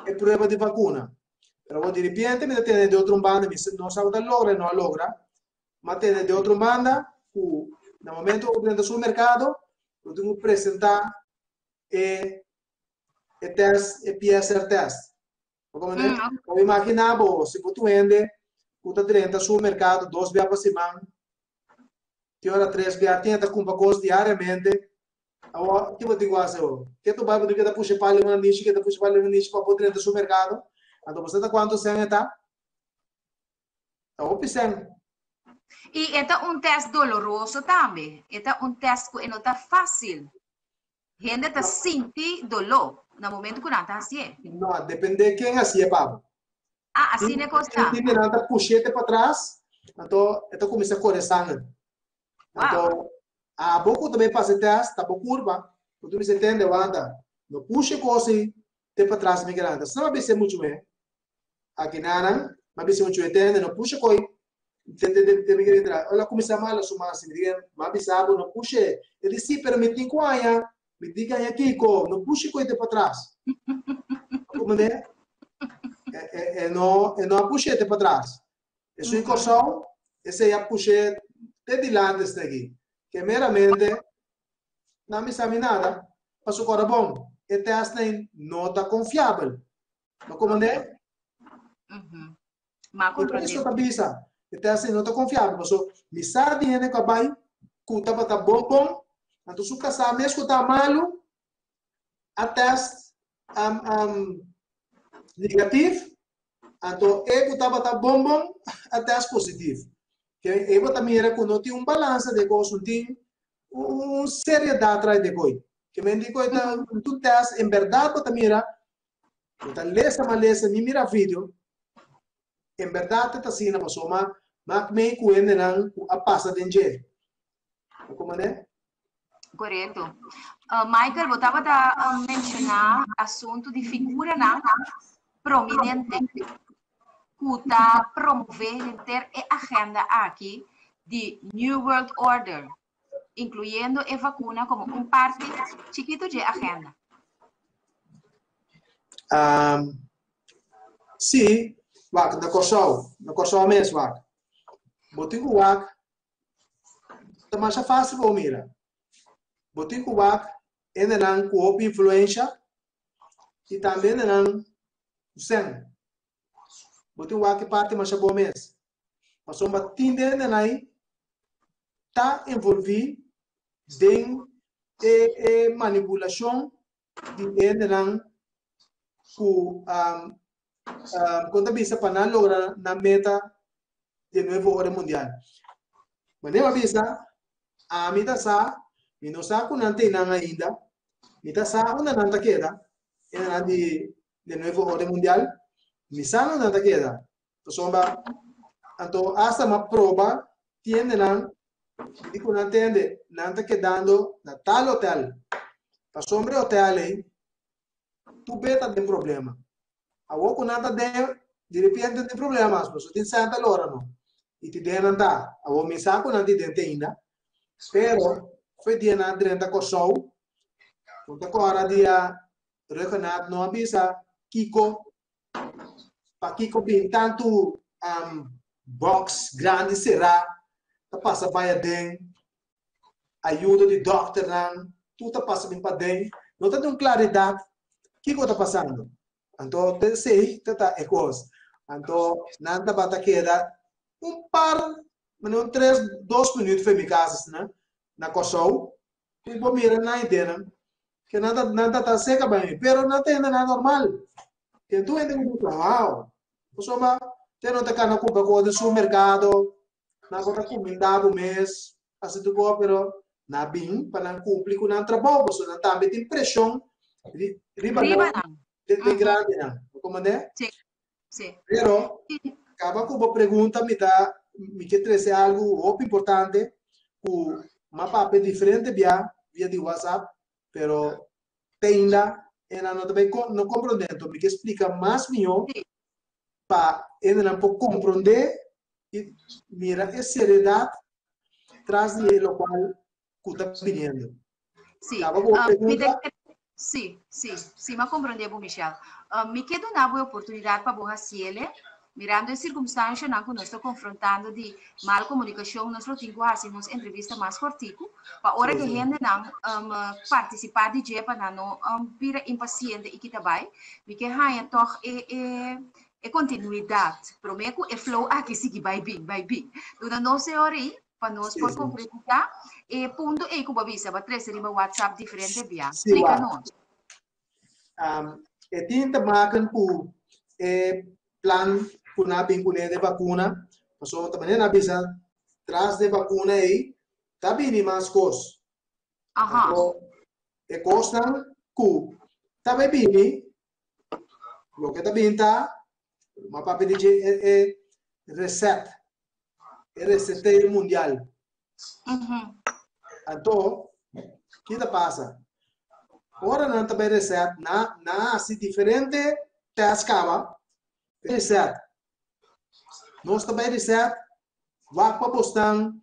e prueba di vakuna. Pero awor diripiente mi ta tende di otro un banda, mi no sa ku ta logra o no a logra, mi a tende di otro un banda ku na momento ku bo drenta supermerkado bo tin ku presentá e e tèst, e PCR tèst. Bo comprende? Bo imagina bo, si bo tu hende ku ta drenta supermerkado dos bia pa siman, te ora tres bia, tin ta kumpra kos diariamente, awor ki bo tin ku hasi awor? Ke tu bai bo tin ke ta pusha e pali una nishi, ke ta pusha e pali una nishi pa bo drenta supermerkado? Anto bo sa ta kuantu sèn e ta? Ta hopi sèn. I e ta un tèst doloroso tambe. E ta un tèst ku e no ta fásil. Hende ta sinti doló na momento ku nan ta hasié. No, depende ken hasié pa bo. Ah, asina e kos ta. Tin nan ta push'é te patras, anto e ta kuminsá kore sanger. Anto, abo ku ta bai pasa e tèst, ta bo kurpa, ku ta bisa tende, wanta, no pusha e kos ei te patras mi grandi. Asina mi a bisa e muchu mé. Aki nanan, mi a bisa e muchu mé, tende, no pusha koi te te te te mi kere entra. Ela kuminsá mala su mas, mi di, mi a bisa bo no push'é. E di, sí, pero mi tin ku haña, mi tin ku haña kiko, no pusha koi te patras. Bo comprende? E, e, e no, e no a push'é te patras. Esun in Kòrsou, esei a push'é te dilanti esei aki. Ke meramente, nan bisa mi nada, pasobra ora bon, e tèstnan no ta konfiabel. Bo comprende? Ma comprende. Eso ta bisa, e test no ta confiabel, paso mi sa di hende ku a bai ku tabata bon bon, anto su kasá mes ku ta malu, a test um, um, negatief, anto e ku tabata bon bon a test positief. Ke e bo ta mira ku no tin un balansa de kos, no tin un seriedad tras de koi. Ke men di koi ta un test, en berdad bo ta mira, bo ta lesa ma lesa, ni mira video, en berdad ta asina pasobra mak mei ku hendenan ku a pasa den dje. Como ne? Correcto. Michael, bo tabata menciona asunto di figuranan prominente ku ta promove henter e agenda aki di New World Order, incluyendo e vacuna como un parti chikito dje agenda. Sí, wak, na Kòrsou, na Kòrsou mes, wak. Bo tin ku wak Ta masha fásil pa bo mira. Bo tin ku wak hendenan ku hopi influensha i tambe hendenan ku sèn. Bo tin wak e parti masha bon mes. Pasobra tin di hendenan ei ta envolví den e e manipulashon di hendenan ku kon ta bisa pa nan logra nan meta di nuevo orden mundial. Manera mi a bisa, ami ta sa, mi no sa ku nan ta einan ainda, mi ta sa unda nan ta keda, hendenan di di nuevo orden mundial, mi sa unda nan ta keda. Pasobra anto asta mi a proba tin hendenan di ku nan tende nan ta kedando na tal hotel. Pasobra e hotel ei tur be ta den problema. Awor ku nan ta den, di repente no tin problema mas, pasobra tin sènta lora no. I ti den nan ta. Awor mi sa ku nan tin den te ainda, pero for e dia nan a drenta Kòrsou, bo ta kòrda dia Rhuggenaath no a bisa kiko, pakiko bin tantu box grandi será ta pasa bai aden, ayudo di dòkternan, tur ta pasa bin paden, no ta tin un klaridat kiko ta pasando. Anto te esei ta ta e kos. Anto nan tabata keda un par, manera un tres, dos minüt for mi kas asina, na Kòrsou, i bo mira nan ideanan, ke nan ta nan ta ta seka bai mi, pero nan ta hende nan normal. Ke tur hende ku bisa, wow, pasobra te no ta kana kumpra kos den supermerkado, Nan por ta kumindá bo mes, hasi tur kos, pero nan bin pa nan kumpli ku nan trabou, pasobra nan tambe tin preshon riba nan den grandinan. Bo komprendé? Sí, sí. Pero, kaba ku bo pregunta mi ta, mi ke trese algu hopi importante ku m'a papia diferente bia via di WhatsApp, pero te ainda e nan no ta bai no komprendé. Enton mi ke splika mas mihó pa hendenan por komprondé i mira e seriedad tras di e locual cu ta biniendo. Sí. Caba cu bo pregunta. Sí, sí, sí, m'a comprende bo, Michelle. Mi ke duna bo e oportunidad pa bo haciele, mirando e circumstancianan cu nos ta confrontando di mal comunicacion, nos lo tin cu haci nos entrevista mas cortico, pa ora cu hendenan participa di dje pa nan no bira impaciente y kita bay. Mi ke haya toch e, e, E kontinuidat, promé ku e flow aki sigui bai bin, bai bin. Duna nos e ora ei pa nos por konkretisá e punto ei ku bo a bisa, bo a trese riba WhatsApp diferente bia. Splika nos. E tin te maken ku e plan ku nan a bin kuné den bakuna, pasobra ta manera nan a bisa tras den bakuna ei ta bini mas kos. Anto e kosnan ku ta bai bini Loke ta bin ta, ma papia di dje e, e reset, e reseteo mundial. Anto, ki ta pasa? Ora nan ta bai reset, na, na hasi diferente test kaba, reset. Nos ta bai reset, wak pa bosnan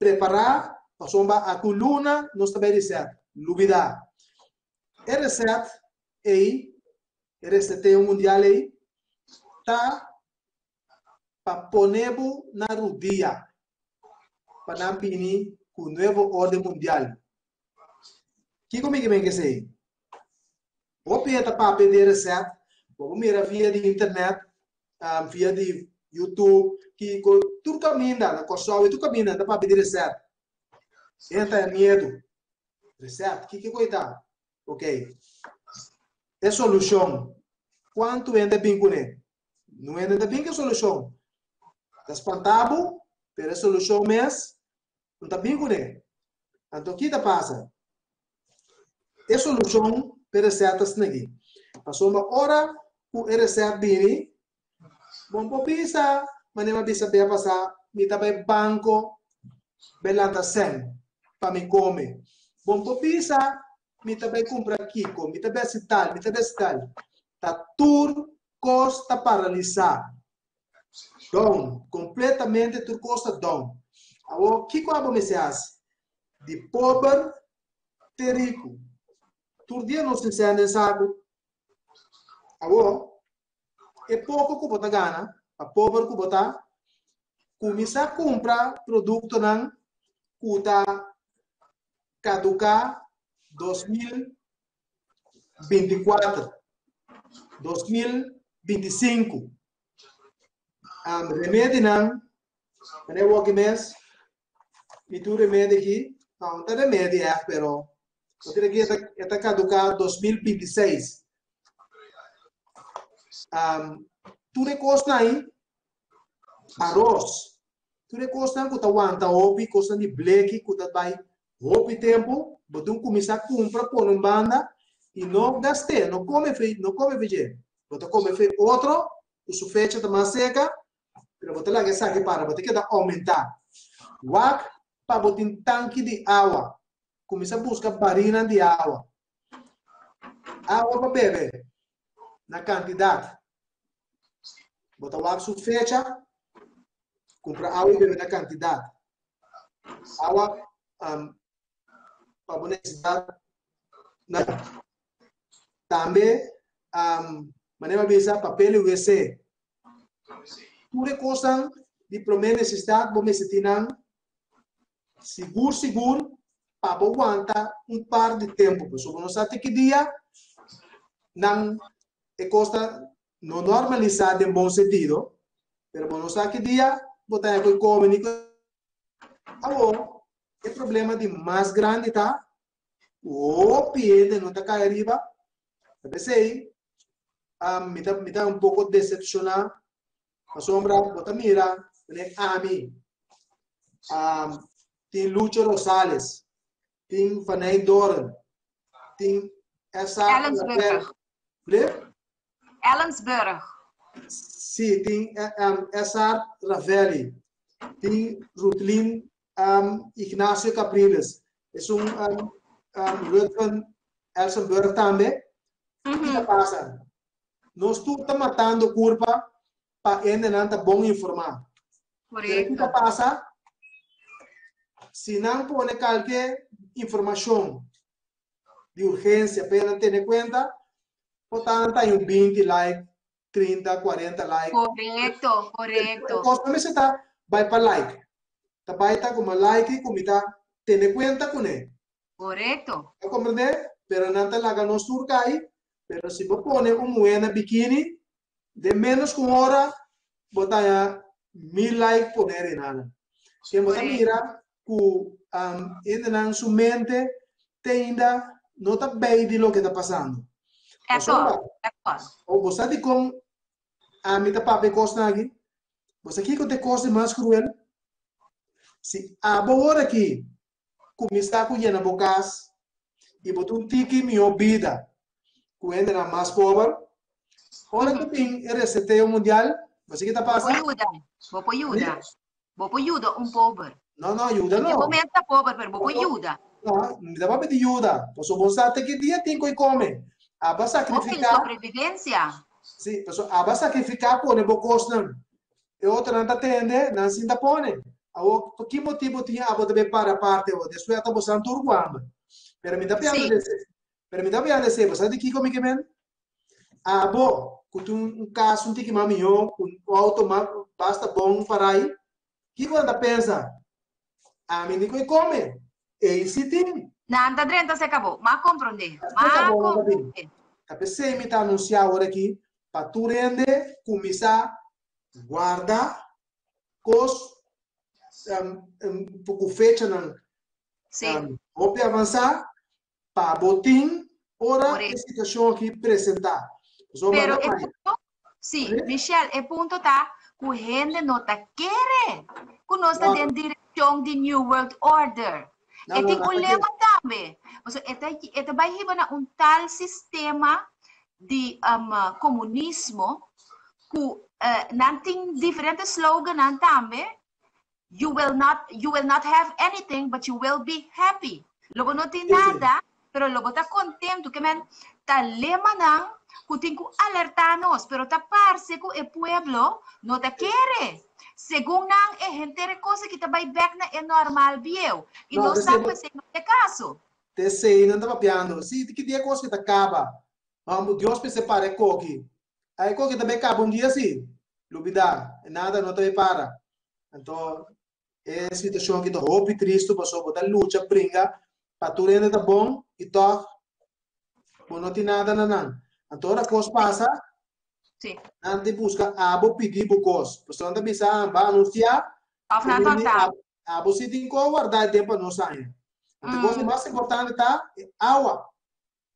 prepará, pasobra aku luna nos ta bai reset. Lubida. E reset ei, e reseteo mundial ei, ta pa pone bo na rudia pa nan bini ku nuevo orden mundial. Kiko mi ke men kesei? Hopi e ta papia di e reset, bo por mira via di internet, via di YouTube, kiko, tur kaminda na Kòrsou i tur kaminda nan ta papia di reset. E ta miedu. Reset, kiko e ta? Ok. E solushon. Kuantu hende bin kuné? No hende ta bin ku e solushon. Ta spanta bo, pero e solushon mes no ta bin kuné. Anto ki ta pasa? E solushon p'e resèt ta snegi. Pasobra ora ku e resèt bini, bo no por bisa manera mi a bisa bia pasá, mi ta bai banko bai lanta sèn pa mi kome. Bo no por bisa mi ta bai kumpra kiko, mi ta bai hasi tal, mi ta bai hasi tal. Ta tur kos ta paralisá. Down, kompletamente tur kos ta down. Awor, kiko abo mester hasi? Di pober te riku. Tur dia nos tin sèn den saku. Awor, e poko ku bo ta gana, pa pober ku bo ta, kuminsá kumpra produktonan ku ta kaduká 2024, 2025. Um, remedinan, meneer Woki mes, mi tur remedi aki, no, no ta remedi echt, pero bo tin aki e ta kaduká 2026. Um, tur e kosnan ahí, aros, Tur e kosnan ku ta wanta hopi, kosnan di bleki ku ta bai hopi tempu, bo tin kuminsá kumpra pone un banda i no gast'é, no kome fe, no kome fe dje. Bo ta kome fe otro ku su fecha ta mas seka, pero bo ta laga esaki para, bo ta keda oumentá. Wak pa bo tin tanki di awa, kuminsá buska barinan di awa. Awa pa bebe na kantidat. Bo ta wak su fecha, kumpra awa i bebe na kantidat. Awa um, pa bo nesesidat na tambe um, manera mi a bisa papel i wc. Tur e kosnan di promé nesesidat bo mester tin nan sigur sigur pa bo wanta un par di tempu. Pasobra bo no sa te ki dia nan e kos ta no normalisá den bon sentido, pero bo no sa ki dia bo ta haña ku e kome ni ku Awor, e problema di mas grandi ta ku hopi hende no ta kai ariba. Ta p'esei um, mi ta mi ta un poko decepcioná pasobra bo ta mira meneer ami um, tin Lucho Rosales, tin Vaney Doren, tin S.A. Ellensburg. Blip? Ellensburg. Sí, tin um, S.A. Ravelli, tin Rutlin um, Ignacio Capriles, es un um, um, Ruthven Elsenburg tambe. Mm -hmm. Kiko pasa? Nos tur ta matando kurpa pa hendenan ta bon informá. Pero kiko pasa? Si nan pone kalke informashon di urgensia pa nan tene kuenta, por ta nan ta un 20 like, 30, 40 like. Korekto, korekto. Kos no mester ta bai pa like. Ta bai ta kuma like ku mi ta tene kuenta kuné. Korekto. Ta komprendé? Pero nan ta laga nos tur kai, pero si bo pone un muhé na bikini, den ménos ku un ora bo ta haña mil like poné rinana. Ken bo ta mira ku um, hendenan su mente te ainda no ta bij di loke ta pasando. Pasobra, o bo sa dikon ami ta papia e kosnan aki? Bo sa kiko ta e kos di mas kruel? Si abo ora aki kuminsá ku yena bo kas i bo ta un tiki mihó bida ku hendenan mas pober, ora ku bin e reseteo mundial, bo sa ki ta pasa? Bo por yuda, bo por yuda. Bo por yuda un pober. No, no, yuda no. E bo mes ta pober, pero bo por yuda. No, mi ta papia di yuda. Pasobra bo sa te ki dia tin ku e kome. Aba sakrifiká. Hopi sobrevivencia. Sí, pasobra aba sakrifiká pone bo kosnan. E otronan ta tende, nan sin ta pone. Awor, pa ki motibu tin abo ta bay para aparte awor? Despues ata bo san tur ku hamber. Pero mi ta piando de esei. Pero mi ta piando de esei. Bo sa di kiko mi ke men? Abo, ku tin un kas un tiki mas mihó, ku un outo mas basta bon parai, kiko nan ta pensa? Ami ni ku e kome. Ei si tin. Nan ta drenta seka bo. M'a komprondé. M'a komprondé. Ta p'esei mi ta anunsiá awor aki pa tur hende kuminsá guarda kos ku fechanan hopi avansá pa bo tin. Ora e situashon aki presentá. Pero e punto, sí, Michelle, e punto ta ku hende no ta kere ku nos ta den direkshon di New World Order. E tin un lema tambe. Pasobra e ta e ta bai hiba na un tal sistema di komunismo ku nan tin diferente slogannan tambe You will not, you will not have anything, but you will be happy. Lo bo no tin nada, pero lo bo ta kontentu. Ke men ta lemanan ku tin ku alertá nos, pero ta parse ku e pueblo no ta kere. Segun nan, e henter e kos aki ta bai bèk na e normal bieu. I nos sa ku esei no ta e kaso. Ta esei nan ta papiando. Si, ki dia e kos ki ta kaba? Dios mester para e koki. A e koki ta bai kaba un dia si. Lubidá, nada no ta bai para. Anto e situashon aki ta hopi tristu pasobra bo ta lucha bringa pa tur hende ta bon i tòg bo no tin nada na nan. Anto ora kos pasa, nan ta buska abo pidi bo kos. Pasobra nan ta bisa, ah, bo a anunsiá, Òf nan ta ta. abo si tin kos wardá den pa nos aña. Anto e kos di mas importante ta e awa.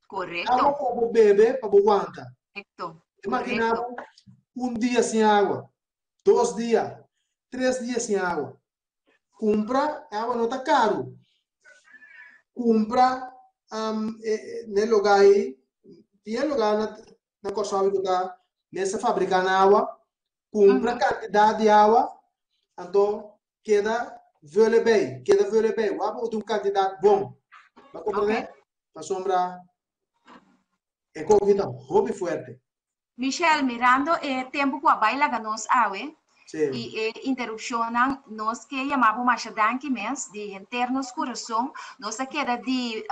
Korekto. Awa pa bo bebe, pa bo wanta. Korekto. Imagina bo un dia sin awa, dos dia, tres dia sin awa. Kumpra, awa no ta karu. Kumpra um, e, e, ne lugar aí, tin e lugar na, na Kòrsou ku ta mester fabriká na awa, kumpra kantidat di awa, anto keda vule bei, keda vule bei. Wak bo tin un kantidat bon. Bo a komprendé? Pasobra e koki ta hopi fuerte. Michelle, mirando e tempu ku a bai laga nos awe i e interupshonnan, nos ke yama bo masha danki mes di henter nos kurason. Nos a keda di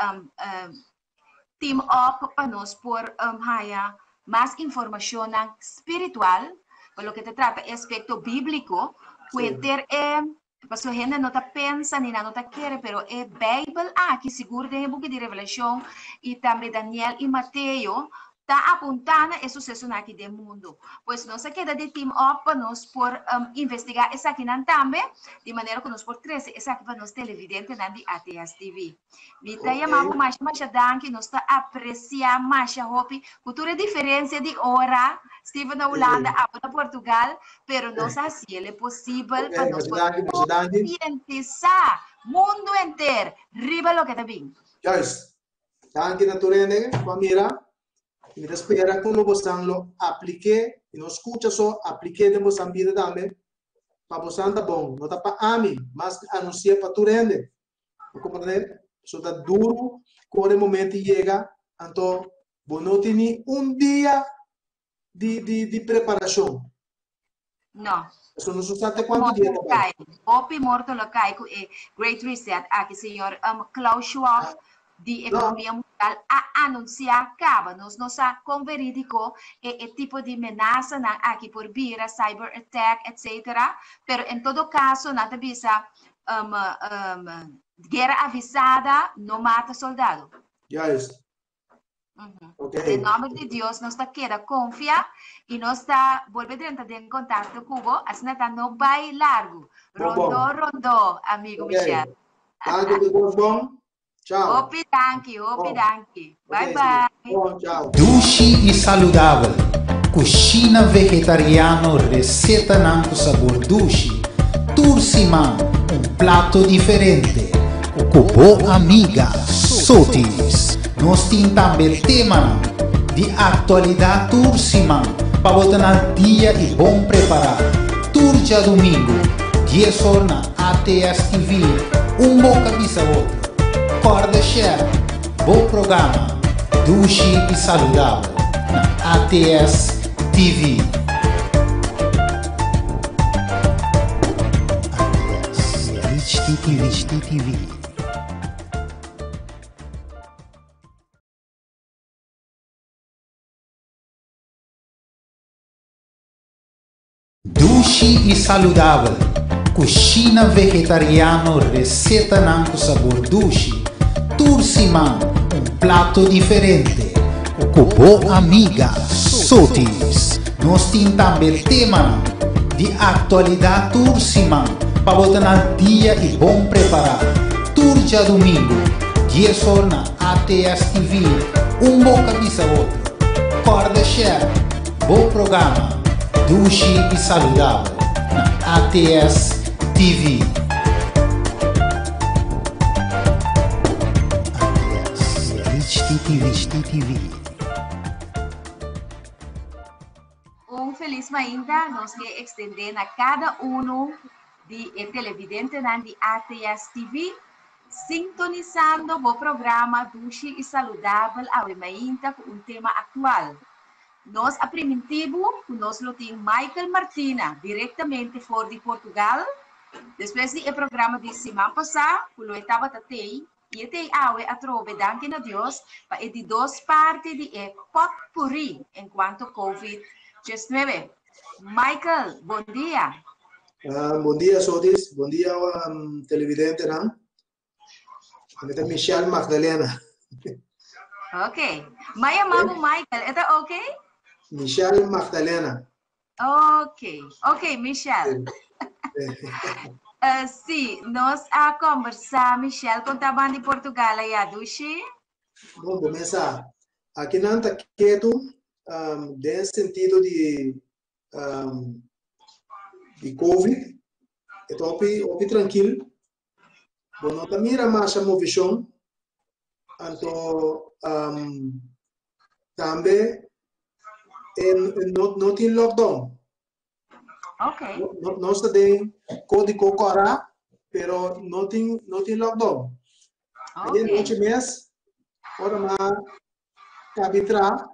team up pa nos por haña mas informashonnan spiritual pa loke ta trata e aspekto bíbliko ku henter e Pasobra hende no ta pensa ni nan no ta kere, pero e Bijbel aki, sigur den e buki di Revelashon i tambe Daniel i Mateo, ta apuntá na e susesonan aki den mundu. Pues nos a keda di team up pa nos por investigá esakinan tambe, di manera ku nos por trese esaki pa nos televidentenan di ATS TV. Mi ta yama bo masha masha danki, nos ta apresiá masha hopi ku tur e diferensia di ora, Steven na Hulanda, abo na Portugal, pero nos a hasiel e posibel pa nos por konsientisá mundu enter riba loke ta bin. Juist. Danki na tur hende ku a mira. I mi ta spera ku lo bosan lo aplik'é, i no skucha so, aplik'é den bosan bida tambe, pa bosan ta bon. No ta pa ami, mas mi anunsi'é pa tur hende. Bo comprende? So ta duro cu ora e momento yega, anto bo no tin ni un dia di, di, di preparacion. No. So no sa te cuanto dia ta bai. Hopi morto lo cai cu e Great Reset aki, señor um, Klaus Schwab di Economia no. Mundial a anuncia caba. Nos no sa con veridico e, e tipo di menasanan aki por bira, cyber attack, etc. Pero en todo caso, nan ta bisa um, um, guera avisada no mata soldado. Juist. Okay. En nombre di Dios nos ta keda confia y nos ta volve drenta den contacto cu bo, asina ta no bai largo. Rondo, rondo, amigo okay. Michel. Dank u, bon. Ciao. Hopi danki, hopi danki. Bye bye. Bon, ciao. Dushi i saludabel, Kushina vegetariano resetanan ku sabor dushi, tur siman un plato diferente ku bo amiga Sotis. Nos tin tambe temanan di aktualidat tur siman pa bo ta na dia i bon prepará. Tur djadumingu, dies or na ATS TV, un boka bisa otro. Kòrda share bo programa Dushi i Saludabel na ATS TV. ATS HTTV. Dushi i saludabel, Kushina vegetariano resetanan ku sabor dushi, tur siman un plato diferente ku bo amiga Sotis. Nos tin tambe temanan di aktualidat tur siman pa bo ta na dia i bon prepará. Tur djadumingu, dies or na ATS TV. Un boka bisa otro. Kòrda share bo programa Dushi i Saludabel na ATS TV. ATS HTTV. Un felis mainta nos ke ekstendé na kada unu di e televidentenan di ATS TV, sintonisando bo programa Dushi i Saludabel awe mainta ku un tema aktual. Nos a primintí bo ku nos lo tin Michael Martina direktamente for di Portugal despues di e programa di siman pasá ku lo e tabata tei i e tei awe atrobe danki na Dios pa e di dos parti di e potpurrí enkuanto Covid 19. Michael, bon dia. Bon dia Sotis, bon dia televidentenan. Ami ta Michelle Magdalena. Ok. Ma yama bo Michael, e ta ok? Michelle Magdalena. Ok, ok Michelle. Sí, nos a conversa Michelle con ta ban di Portugal allá, dushi. Bon, bo mesa. Aki nan ta ketu den sentido di di COVID. E ta hopi hopi trankil. Bo no ta mira masha movishon. Anto tambe e no no tin lockdown. Okay. No, nos ta den kódigo kòrá, pero no tin no tin lockdown. Okay. Ayer noche mes, ora ma kabi tra,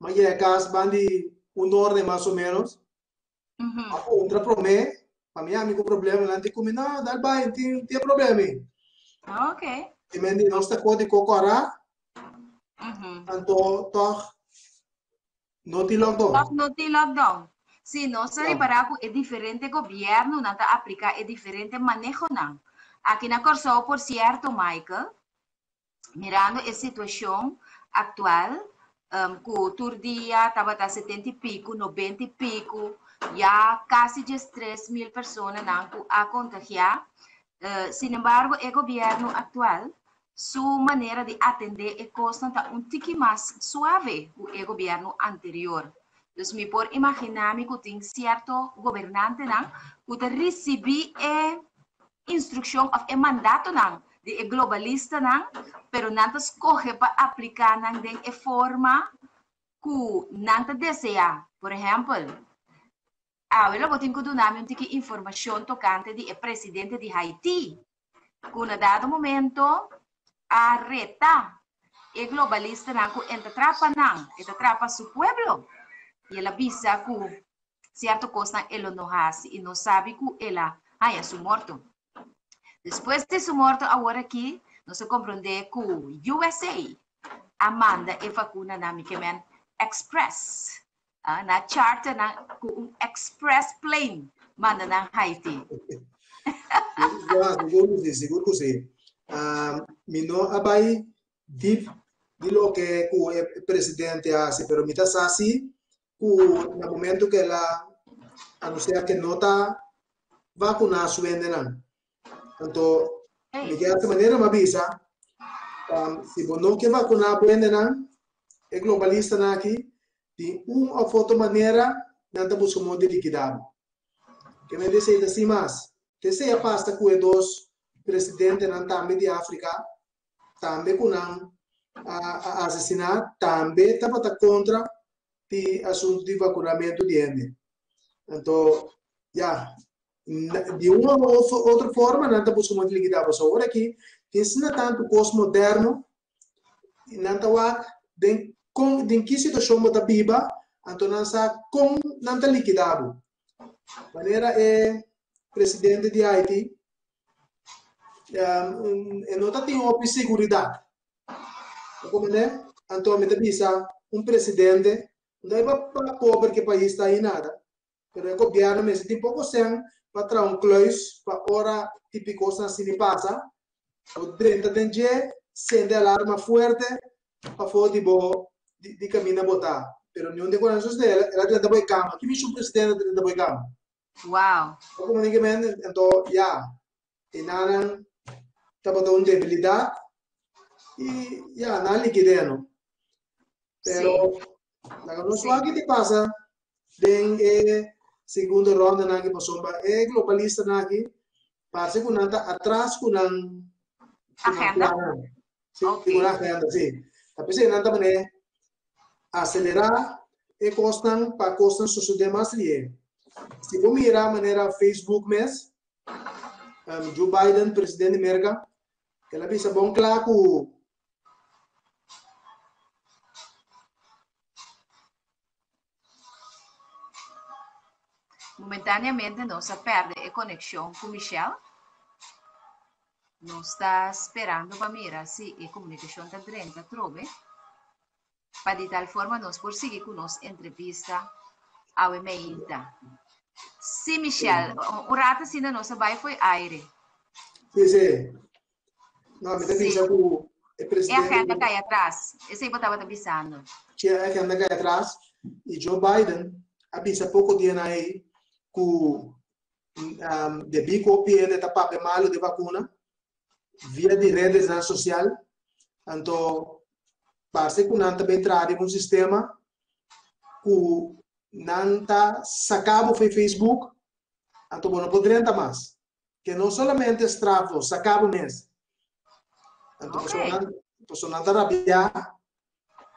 ma yega kas ban di un orde mas o menos. A puntra promé, pa mi ami ku problema, nan di ku mi, no, dal bai, tin tin problema. Okay. I men di nos ta kódigo kòrá, anto tòg No tin lockdown. Tòg no tin lockdown. Sí, nos a ripará ku e diferente gobièrnunan ta apliká e diferente manehonan. Aki na Kòrsou, por sierto, Michael, mirando e situashon aktual, ku tur dia tabata setenta i piku, nobenta i piku, ya kasi 13.000 personanan ku a kontagiá. Sinembargo, e gobièrnu aktual Su manera di atendé e kosnan ta un tiki mas suave ku e gobièrnu anterior. Dus mi por imaginá mi ku tin sierto gobernantenan ku ta risibí e instrukshon òf e mandatonan di e globalistanan, pero nan ta skohe pa apliká nan den e forma ku nan ta deseá. Por ehèmpel, awe lo bo tin ku duna mi un tiki informashon tokante di e presidente di Haití. Ku na dado momento a reta e globalistanan ku en ta trapa nan, e ta trapa su pueblo. I el a bisa ku sierto kosnan e lo no hasi i nos sabi ku el a haña su morto. Despues di su morto awor aki nos a komprondé ku USA a manda e vakunanan mi ke men express Na charter nan ku un express plane manda nan Haiti. Ja, sigur ku si, sigur ku si. Mi no a bai diep di loke ku e presidente a hasi, pero mi ta sa si ku na momento ku el a anunsia ke no ta vakuná su hendenan. Anto, mi ke hasi manera mi a bisa, si bo no ke vakuná bo hendenan, e globalistanan aki, di un òf otro manera nan ta buska modo di likidá bo. Ke men di esei ta sin mas. Te esei a pasa ku e dos presidentenan tambe di Afrika, tambe ku nan a asesiná, tambe tabata kontra di asuntu di vakunamentu di hende. Anto, ya, di un of otro forma nan ta busca modo di liquidá bo. So awor aki tin asina tantu kos moderno i nan ta wak den kon den ki situashon bo ta biba, anto nan sa kon nan ta liquidá bo. Manera e presidente di Haiti e no ta tin hopi seguridat. Bo comprende? Anto mi ta bisa un presidente no ta pa pober ke pais ta ahi nada. Pero e gobierno mester tin poco cen pa traha un kluis pa ora tipi cosnan asini pasa, bo drenta den dje, sende alarma fuerte pafó di bo di caminda bo ta. Pero niun di e cosnan sucede, el a drenta bo e cama. Ki mishi un presidente ta drenta bo e cama? Wow. Bo comprende ki men? Anto, ya, e nanan tabata un debilidad. I ya, nan likid'é no. Pero laga nos wak ki ta pasa den e segundo rondanan aki pasobra e globalistanan aki parse ku nan ta atras ku nan Agenda. plannan. Sí, ku nan agenda, sí. Ta p'esei nan ta manera aselerá e kosnan pa kosnan sosodé mas lihé. Si bo mira manera Facebook mes, Joe Biden, presidente di Merka, el a bisa bon kla ku Momentáneamente nos a perde e konekshon ku Michelle. Nos ta sperando pa mira si e komunikashon ta drenta atrobe, pa di tal forma nos por sigui ku nos entrevista awe meinta. Sí, Michelle, un rato asina nos a bai fo'i aire. Sí, sí. No, mi ta bisa ku e E presidente... agenda kai atras. Esei bo tabata bisando. Sí, e agenda kai atras. I Joe Biden a bisa poko dianan ei ku debí ku hopi hende ta papia malu di vakuna via di redesnan sosial, anto parse ku nan ta bin traha riba un sistema ku nan ta saka bo for Facebook, anto bo no por drenta mas. Ke no solamente strafo, saka bo mes. Anto pasobra nan ta rabiá,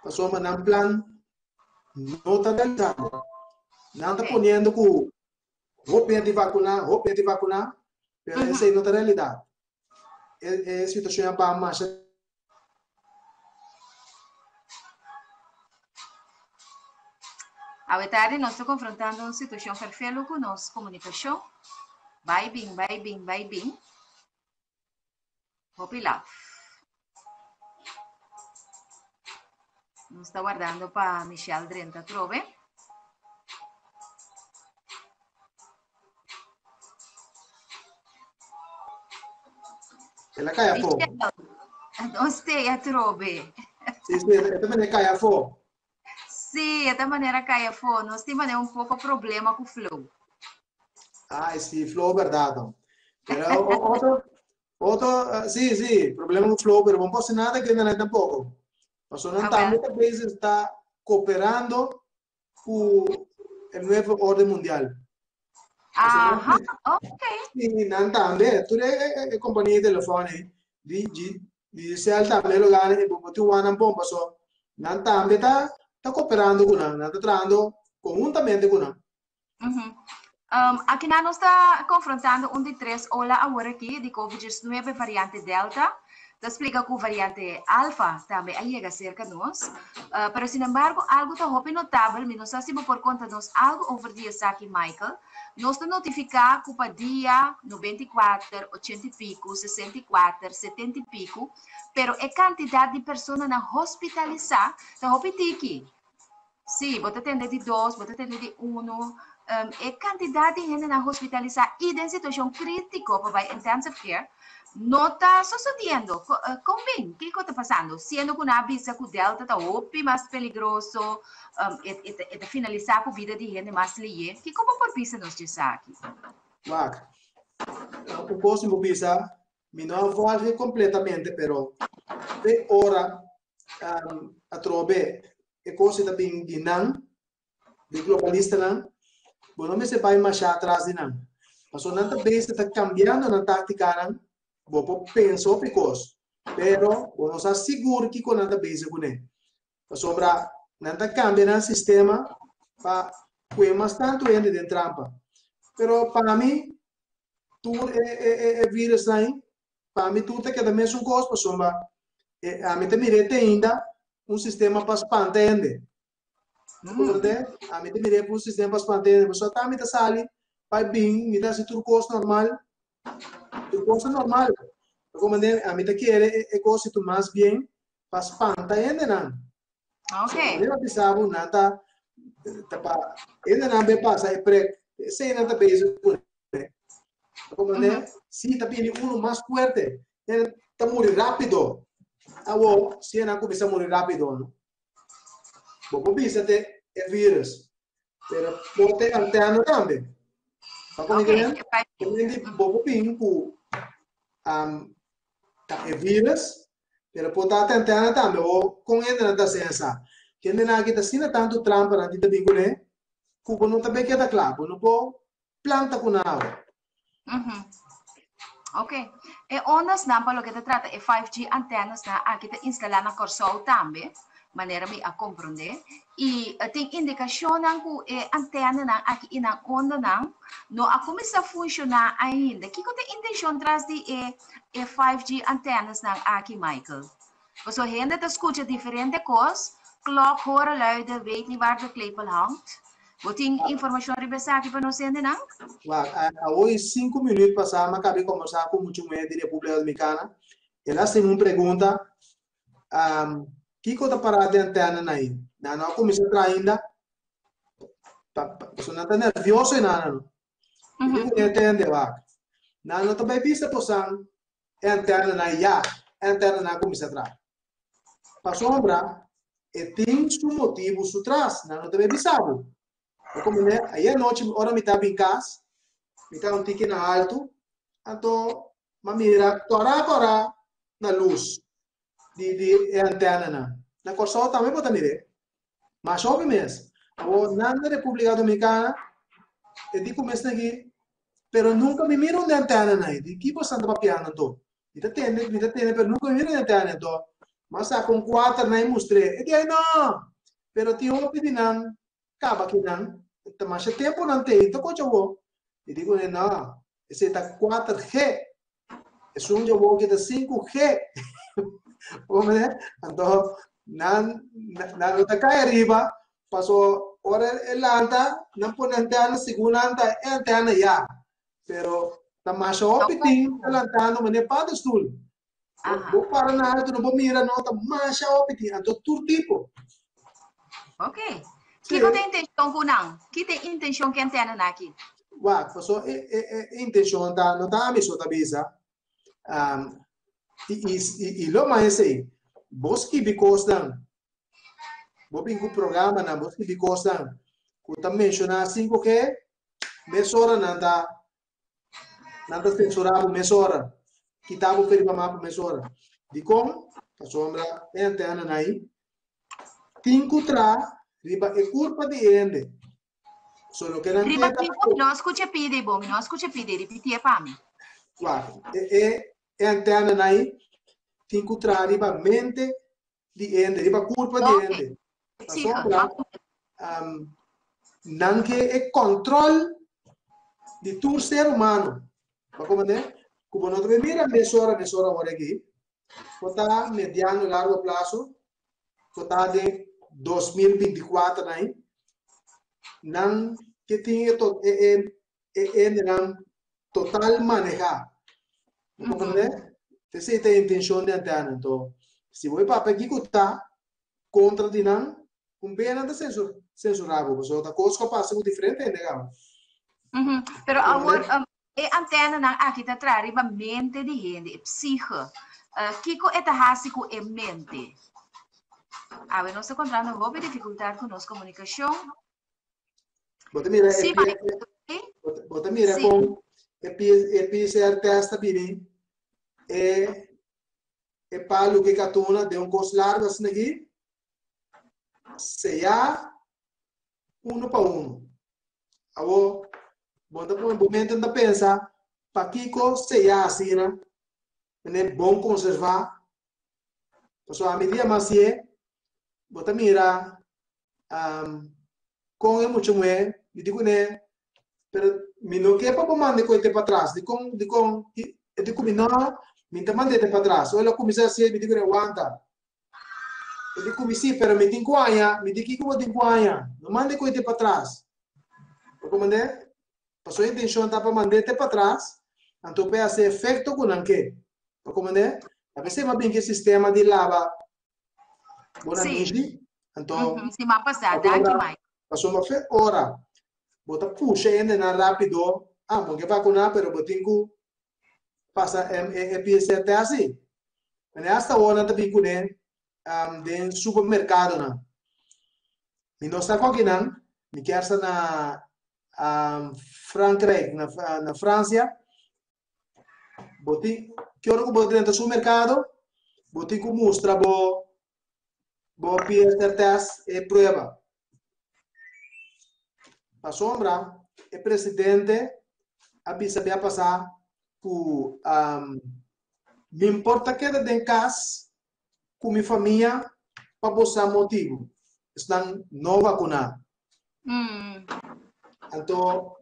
pasobra nan plan no ta realisando. Nan ta poniendo ku hopi hende vakuná, hopi hende vakuná, pero esei no ta realidat. E situashon a baha masha. Awe tardi nos ta konfrontando un situashon ferfelu ku nos komunikashon. Bai bin, bai bin, bai bin. Hopi laf. Nos ta wardando pa Michelle drenta atrobe. El a kai afó. Michelle, nos te atrobe. Sí, sí, esta manera kai afó. Sí, esta manera kai afó. Nos tin manera un poco problema ku flow. Ay, sí, flow verdad. Pero otro, otro, eh, sí, sí, problema con flow, pero no pasa nada que no tampoco. Pasó no también a veces está cooperando con el nuevo orden mundial. Ajá, ok. Sí, nan también. Tú eres compañía de teléfono, di, di, Digicel tambe lo gana y bo tin wan nan bon paso nan tambe ta ta cooperando cu nan, nan ta trahando conhuntamente cu nan. Um, aki nan nos ta confrontando un di tres ola awor aki di COVID-19 variante Delta. Ta splica cu variante Alpha tambe a yega cerca nos. Uh, pero sin embargo, algo ta hopi notabel. Mi no sa si bo por conta nos algo over di esaki, Michael. Nos ta notifiká ku pa dia 94, 80 i piku, 64, 70 i piku, pero e kantidat di personanan hospitalisá ta hopi tiki. Sí, bo ta tende di dos, bo ta tende di unu. E kantidat di hendenan hospitalisá i den situashon krítiko pa bai intensive care no ta sosodiendo. Kon bin? Kiko ta pasando? Siendo ku nan a bisa ku Delta ta hopi mas peligroso, e ta finalisá ku bida di hende mas lihé. Kiko bo por bisa nos djesaki? Wak, un kos mi por bisa, mi no a volge kompletamente, pero te ora atrobe e kos ta bin di nan, di globalistanan, bo no mester bai masha atras di nan. Pasobra nan ta bezig ta kambiando nan táktikanan, bo por pensa hopi kos, pero bo no sa sigur kiko nan ta bezig kuné. Pasobra nan ta kambia nan sistema pa kue mas tantu hende den trampa. Pero pa mi, tur e, e, e, e virusnan, pa mi tur ta keda mesun kos, pasobra e, ami ta mir'é te ainda un sistema pa spanta hende. Comprende? Ami ta mir'é un sistema pa spanta hende. Pasobra ata mi ta sali, bai bin, mi ta hasi tur kos normal. Tur kos ta normal. Comprende? Ami ta kere e, e kos situ mas bien pa spanta hendenan. Ok. Manera bisa bo nan ta ta pa hendenan be pasa e prek. Esei nan ta bezig ku ne. Comprende? Si ta bini uno mas fuerte, hende ta muri rápido. Awo, si nan kuminsá muri rápido, no? Bo por bisa te e virus, pero por te antena tambe. Pa Ok, bo por bin ku um, ta e virus. Pero por ta antena tambe o kon hendenan ta sensa. Hendenan aki ta asina tantu trampa nan tin ta bin kuné ku bo no ta bay keda kla. Bo no por planta ku nan awe. Ok. E ondasnan pa loke ta trata e 5G antenasnan aki ta instalá na Kòrsou tambe, manera mi a komprondé. I tin indikashonnan ku e antenanan aki i nan ondanan no a kuminsá funshoná ainda. Kiko ta e intenshon tras di e e 5G antenasnan aki, Michael? Pasobra hende ta skucha diferente kos, klok horen luiden, weet niet waar de klepel hangt. Bo tin informashon riba esaki pa nos hendenan? Wak, awoy sinku minüt pasá mi a kaba di kombersá ku mucha muhé di Repúblika Dominikana. El a hasi'mi un pregunta, Kiko ta pará di antènanan ei? Nan no a kuminsá traha ainda? Pasobra nan ta nervioso einan no. Mi di ku nan tende wak. Nan no ta bai bisa bosan e antènanan ya, e antènanan a kuminsá traha. Pasobra e tin su motibu su tras, nan no ta bai bisa bo. E komo ne, ayer anochi ora mi ta bin kas, mi ta un tiki na haltu, anto m'a mira kòrá kòrá na lus di di e antènanan. Na Kòrsou tambe bo ta mir'é. Masha hopi mes. Awor nan na Repúblika Dominikana e di ku mes aki, pero nunka mi mira un di antènanan ei. Di ki boso ta papiando anto? Mi ta tende, mi ta tende, pero nunka mi mira un di antèna anto. M'a saka un kuater nan i mustr'é. E di, Ai no! Pero tin hopi di nan kaba ki nan, ta masha tempu nan te i ta kocha awor. Mi di kuné, no, esei ta 4G. Esun dje awor ki ta 5G. Bo Anto, nan, nan no ta kai ariba, paso ora e lanta, nan pone antena, segun lanta, e antena ya. Pero ta masha hopi tin ta lantando manera paddenstoel. Bo para na alto, no bo mira, no, ta masha hopi tin, anto tur tipo. Ok. Kiko ta intencion ku nan? Ki ta intencion ku antena nan aki? Wak, paso e, e, e intencion ta, no ta ami so ta bisa. Um, i, i, i, i lo mas esei, bo skibi kosnan, bo bin ku programanan, bo skibi kosnan ku ta menshoná 5G, mesora nan ta Nan ta censurá bo mesora, kita bo fe riba mapa mesora. Dikon? Pasobra e antenanan ei tin ku tra riba e kurpa di hende. So loke nan Riba ke ta kiko? Mi no a skucha pidi bo, mi no a skucha pidi, ripitié pa mi. Wak, e e e antenanan ei tin ku tra riba mente di hende, riba kurpa di hende. Pasobra um, nan ke e control di tur ser humano. Pa comprende? Ku bo no ta mira mesora, mesora ora aki, por ta mediano largo plazo, por ta den 2024 nai, nan ke tin e, to, e, e, e hendenan total maneha. Bo comprende? Esei ta e intencion di antena. Anto, si bo e papia kiko ta kontra di nan, un bia nan ta censurá bo, pasobra ta kos ku a pasa ku diferente hende kaba. Pero awor, e antenanan aki ta traha riba mente di hende, e psiche. Kiko e ta hasi ku e mente? Awe nos ta kontrando hopi difikultat ku nos komunikashon. Bo ta mira e bo ta mira kon e e PCR test ta bini e e palu ke katuna den un kos largu asina aki seya uno pa uno. Awo bo ta pone bo mente ta pensa pakiko seya asina mene bon konserva pasobra ami dia mas ye bo ta mira um, kon e mucha muhé, mi di kuné, pero mi no ke pa bo manda e koite patras, dikon, dikon, e di ku mi no, mi ta mand'é te patras, ora el a kuminsá hasié, mi di kuné, wanta, e di ku mi sí, pero mi tin ku haña, mi di kiko bo tin ku haña, no manda e koite patras, bo komprendé? Pasobra e intenshon ta pa mand'é te patras, anto pa e hasi efekto ku nan ke, bo komprendé? A bes e a bin ku e sistema di laba Bona Sí. mishi. Anto, Mhm, Siman pasá, danki Mike. pasobra fe ora bo ta pusha hendenan rápido, ah, bo ke vakuná, pero bo tin ku pasa e, e, e PCR test ei. Mane hasta awor nan ta bin kuné um, den supermerkadonan. Mi no sa kon kinan, mi kier sa na um, Frankrijk, na, na Fransia, Bo tin, ki ora ku bo drenta supermerkado, Bo tin ku mustra bo bo PCR test e prueba. Pasobra e presidente a bisa bia pasá ku um, mi importa keda den kas ku mi famia pa bosa motibu. Esnan no vakuná. Anto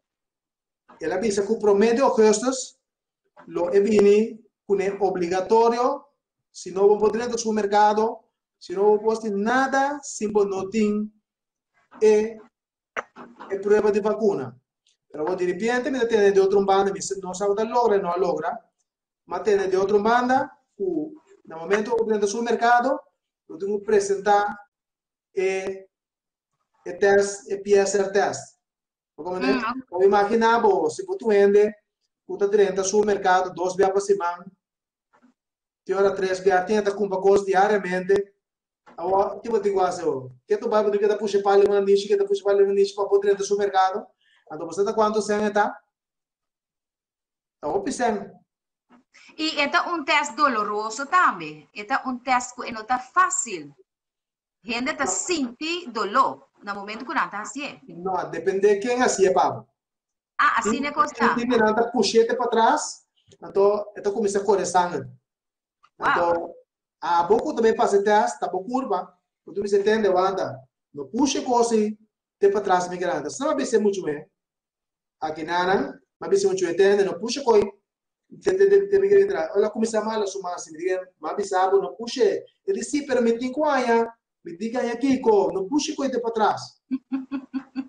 el a bisa ku promé di ougùstùs lo e bini kuné obligatorio si no bo por drenta supermerkado, si no bo por hasi nada si bo no tin e e prueba di vakuna. Pero awor diripiente mi ta tende di otro un banda, mi no sa ku ta logra o no a logra, ma tende di otro un banda ku na momento ku bo drenta supermerkado bo tin ku presentá e e test, e PCR test. Bo comprende? Bo imagina bo, si bo tu hende ku ta drenta supermerkado dos bia pa siman, tin ora tres bia, tin ta kumpra kos diariamente, awor ki bo tin ku hasi awor? Ke tu bai bo tin ke ta pusha pali una nishi, ke ta pusha pali una nishi pa bo drenta supermerkado? Anto bo sa ta kuantu sen e ta? Ta hopi sen. I e ta un test doloroso tambe. E ta un test ku e no ta fásil. Hende ta sinti doló na momento ku nan ta hasié. No, depende ken hasié pa bo. Ah, asina e kos ta. Tin nan ta pushete pa tras, anto e ta kuminsá kore sanger. Anto, abo ku ta bai pasa e test, ta bo kurpa, ku tu bisa tende, wanta, no pusha e kos ei te pa tras mi grandi. Asina mi a bisa e muchu mé. Aki nanan, mi a bisa muchu mé, tende, no pusha koi te te te te mi grandi tras. Ora kuminsá mala su mas, mi di, mi a bisa bo no pusha. E di, si, pero mi tin ku haña. Mi di haña kiko, no pusha koi te pa tras.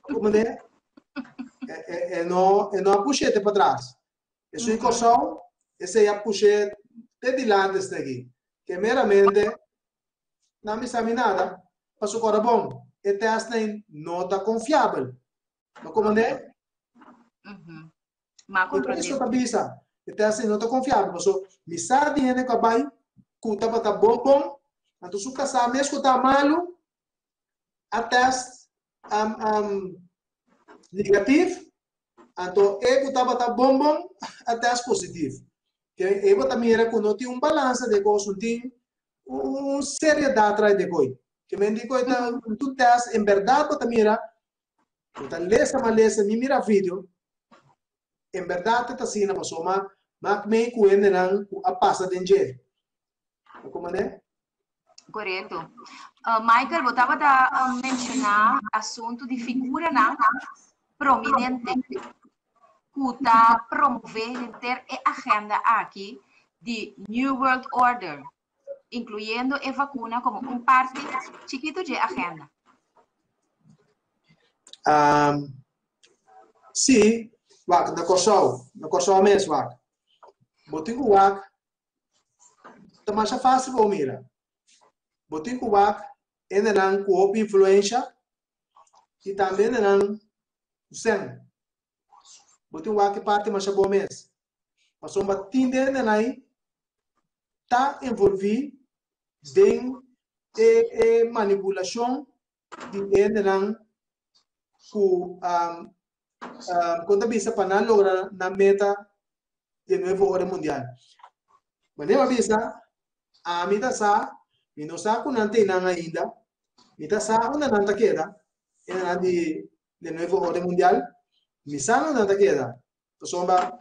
Komprendé? E, e, e no, e no a pusha te pa tras. Esun Kòrsou, esei a push'é te dilanti esnan aki. Ke meramente nan bisa mi nada, pasobra ora bon, e tèstnan no ta konfiabel. No komprendé? Ma komprendé. Eso ta bisa, e tèstnan no ta konfiabel, pasobra mi sa di hende ku a bai ku tabata bon bon, anto su kasá mes ku ta malu a tèst negatif, anto e ku tabata bon bon a tèst positif. Ke e bo ta mira ku no tin un balansa den kos, no tin un seriedat tras di koi. Ke men di koi ta un tèst en bèrdat bo ta mira, bo ta lesa mas lesa ni mira video, en bèrdat ta asina pasobra mak mei ku hendenan ku a pasa den dje. Bo komprendé? Korekto. Michael, bo tabata menshoná asuntu di figuranan prominente ku ta promové henter e agenda aki di New World Order, inkluyendo e vakuna komo un parti chikitu dje agenda. Sí, wak, na Kòrsou, na Kòrsou mes, wak. Bo tin ku wak Ta masha fásil pa bo mira. Bo tin ku wak hendenan ku hopi influensha i tambe hendenan ku sèn. Bo tin wak e parti masha bon mes. Pasobra tin di hendenan ei ta envolví den e e manipulashon di hendenan ku kon ta bisa pa nan logra nan meta di e nuevo orden mundial. Manera mi a bisa, ami ta sa, mi no sa ku nan ta einan ainda, mi ta sa unda nan ta keda, hendenan di di nuevo orden mundial, mi sa unda nan ta keda. Pasobra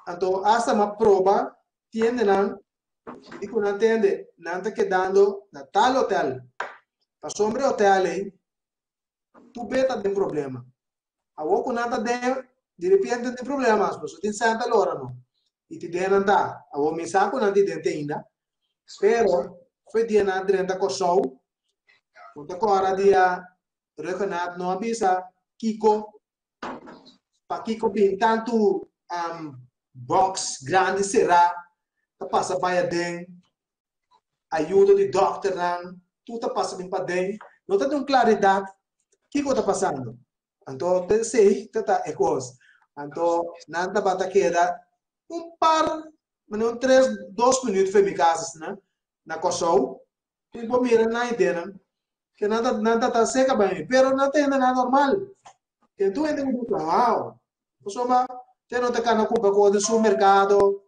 anto asta mi a proba tiendenan di ku nan tende nan ta kedando na tal hotel. Pasobra e hotel ei tur be ta den problema. Awor ku nan ta den, di repente no tin problema mas, pasobra tin sènta lora no. I ti den nan ta. Awor mi sa ku nan tin den te ainda, pero for dia nan a drenta Kòrsou, bo ta kòrda dia Rhuggenaath no a bisa kiko, pakiko bin tantu box grandi será ta pasa bai aden. ayudo di dokternan, tur ta pasa bin paden, no ta tin claridad kiko ta pasando. Anto te esey ta ta e cos. Anto nan tabata keda un par, mane un tres, dos minuut for mi casa asina, na Kòrsou, i bo mira nan idenan, ke nan ta nan ta ta seca bay mi, pero nan ta hende nan normal. Ke tur hende ku bisa, wow, pasobra te no ta kana kumpra kos den supermercado,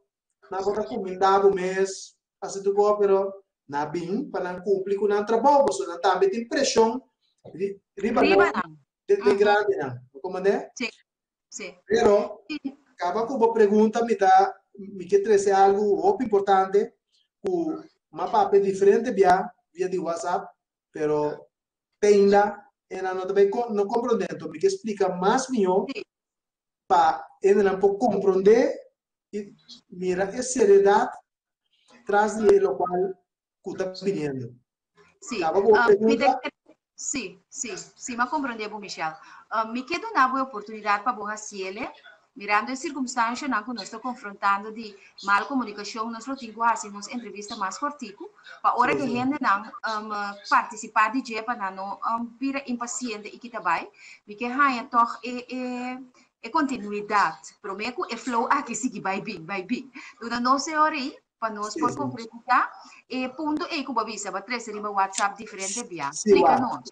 Nan bo ta kuminda bo mes, hasi tur kos, pero Nan a bin pa nan kumpli ku nan trabou, pasobra nan tambe tin preshon riba nan de grandenan. Bo komprendé? Sí, sí. Pero, kaba ku bo pregunta mi ta mi ke trese algu hopi importante ku m'a papia diferente bia via di WhatsApp, pero te ainda enan no ta bai no komprondé. Enton mi ke splika mas mihó pa enan por komprondé i mira e seriedat tras di e lokual ku ta biniendo. Sí. Kaba ku bo pregunta. Sí, sí, sí, m'a komprondé bo, Michelle. Mi ke duna bo e oportunidat pa bo hasiele, mirando e sirkumstanshanan ku nos ta konfrontando di mal komunikashon, nos lo tin ku hasi nos entrevista mas kòrtiku, pa ora ku e hendenan partisipá di dje pa nan no bira impasiente i kita bai. Mi ke haña tòg e e e kontinuidat promé ku e flow aki sigui bai bin, bai bin. Duna nos e ora ei pa nos por konkretisá e punto ei ku bo a bisa, bo a trese riba WhatsApp diferente bia. Sí, Splika wak. nos.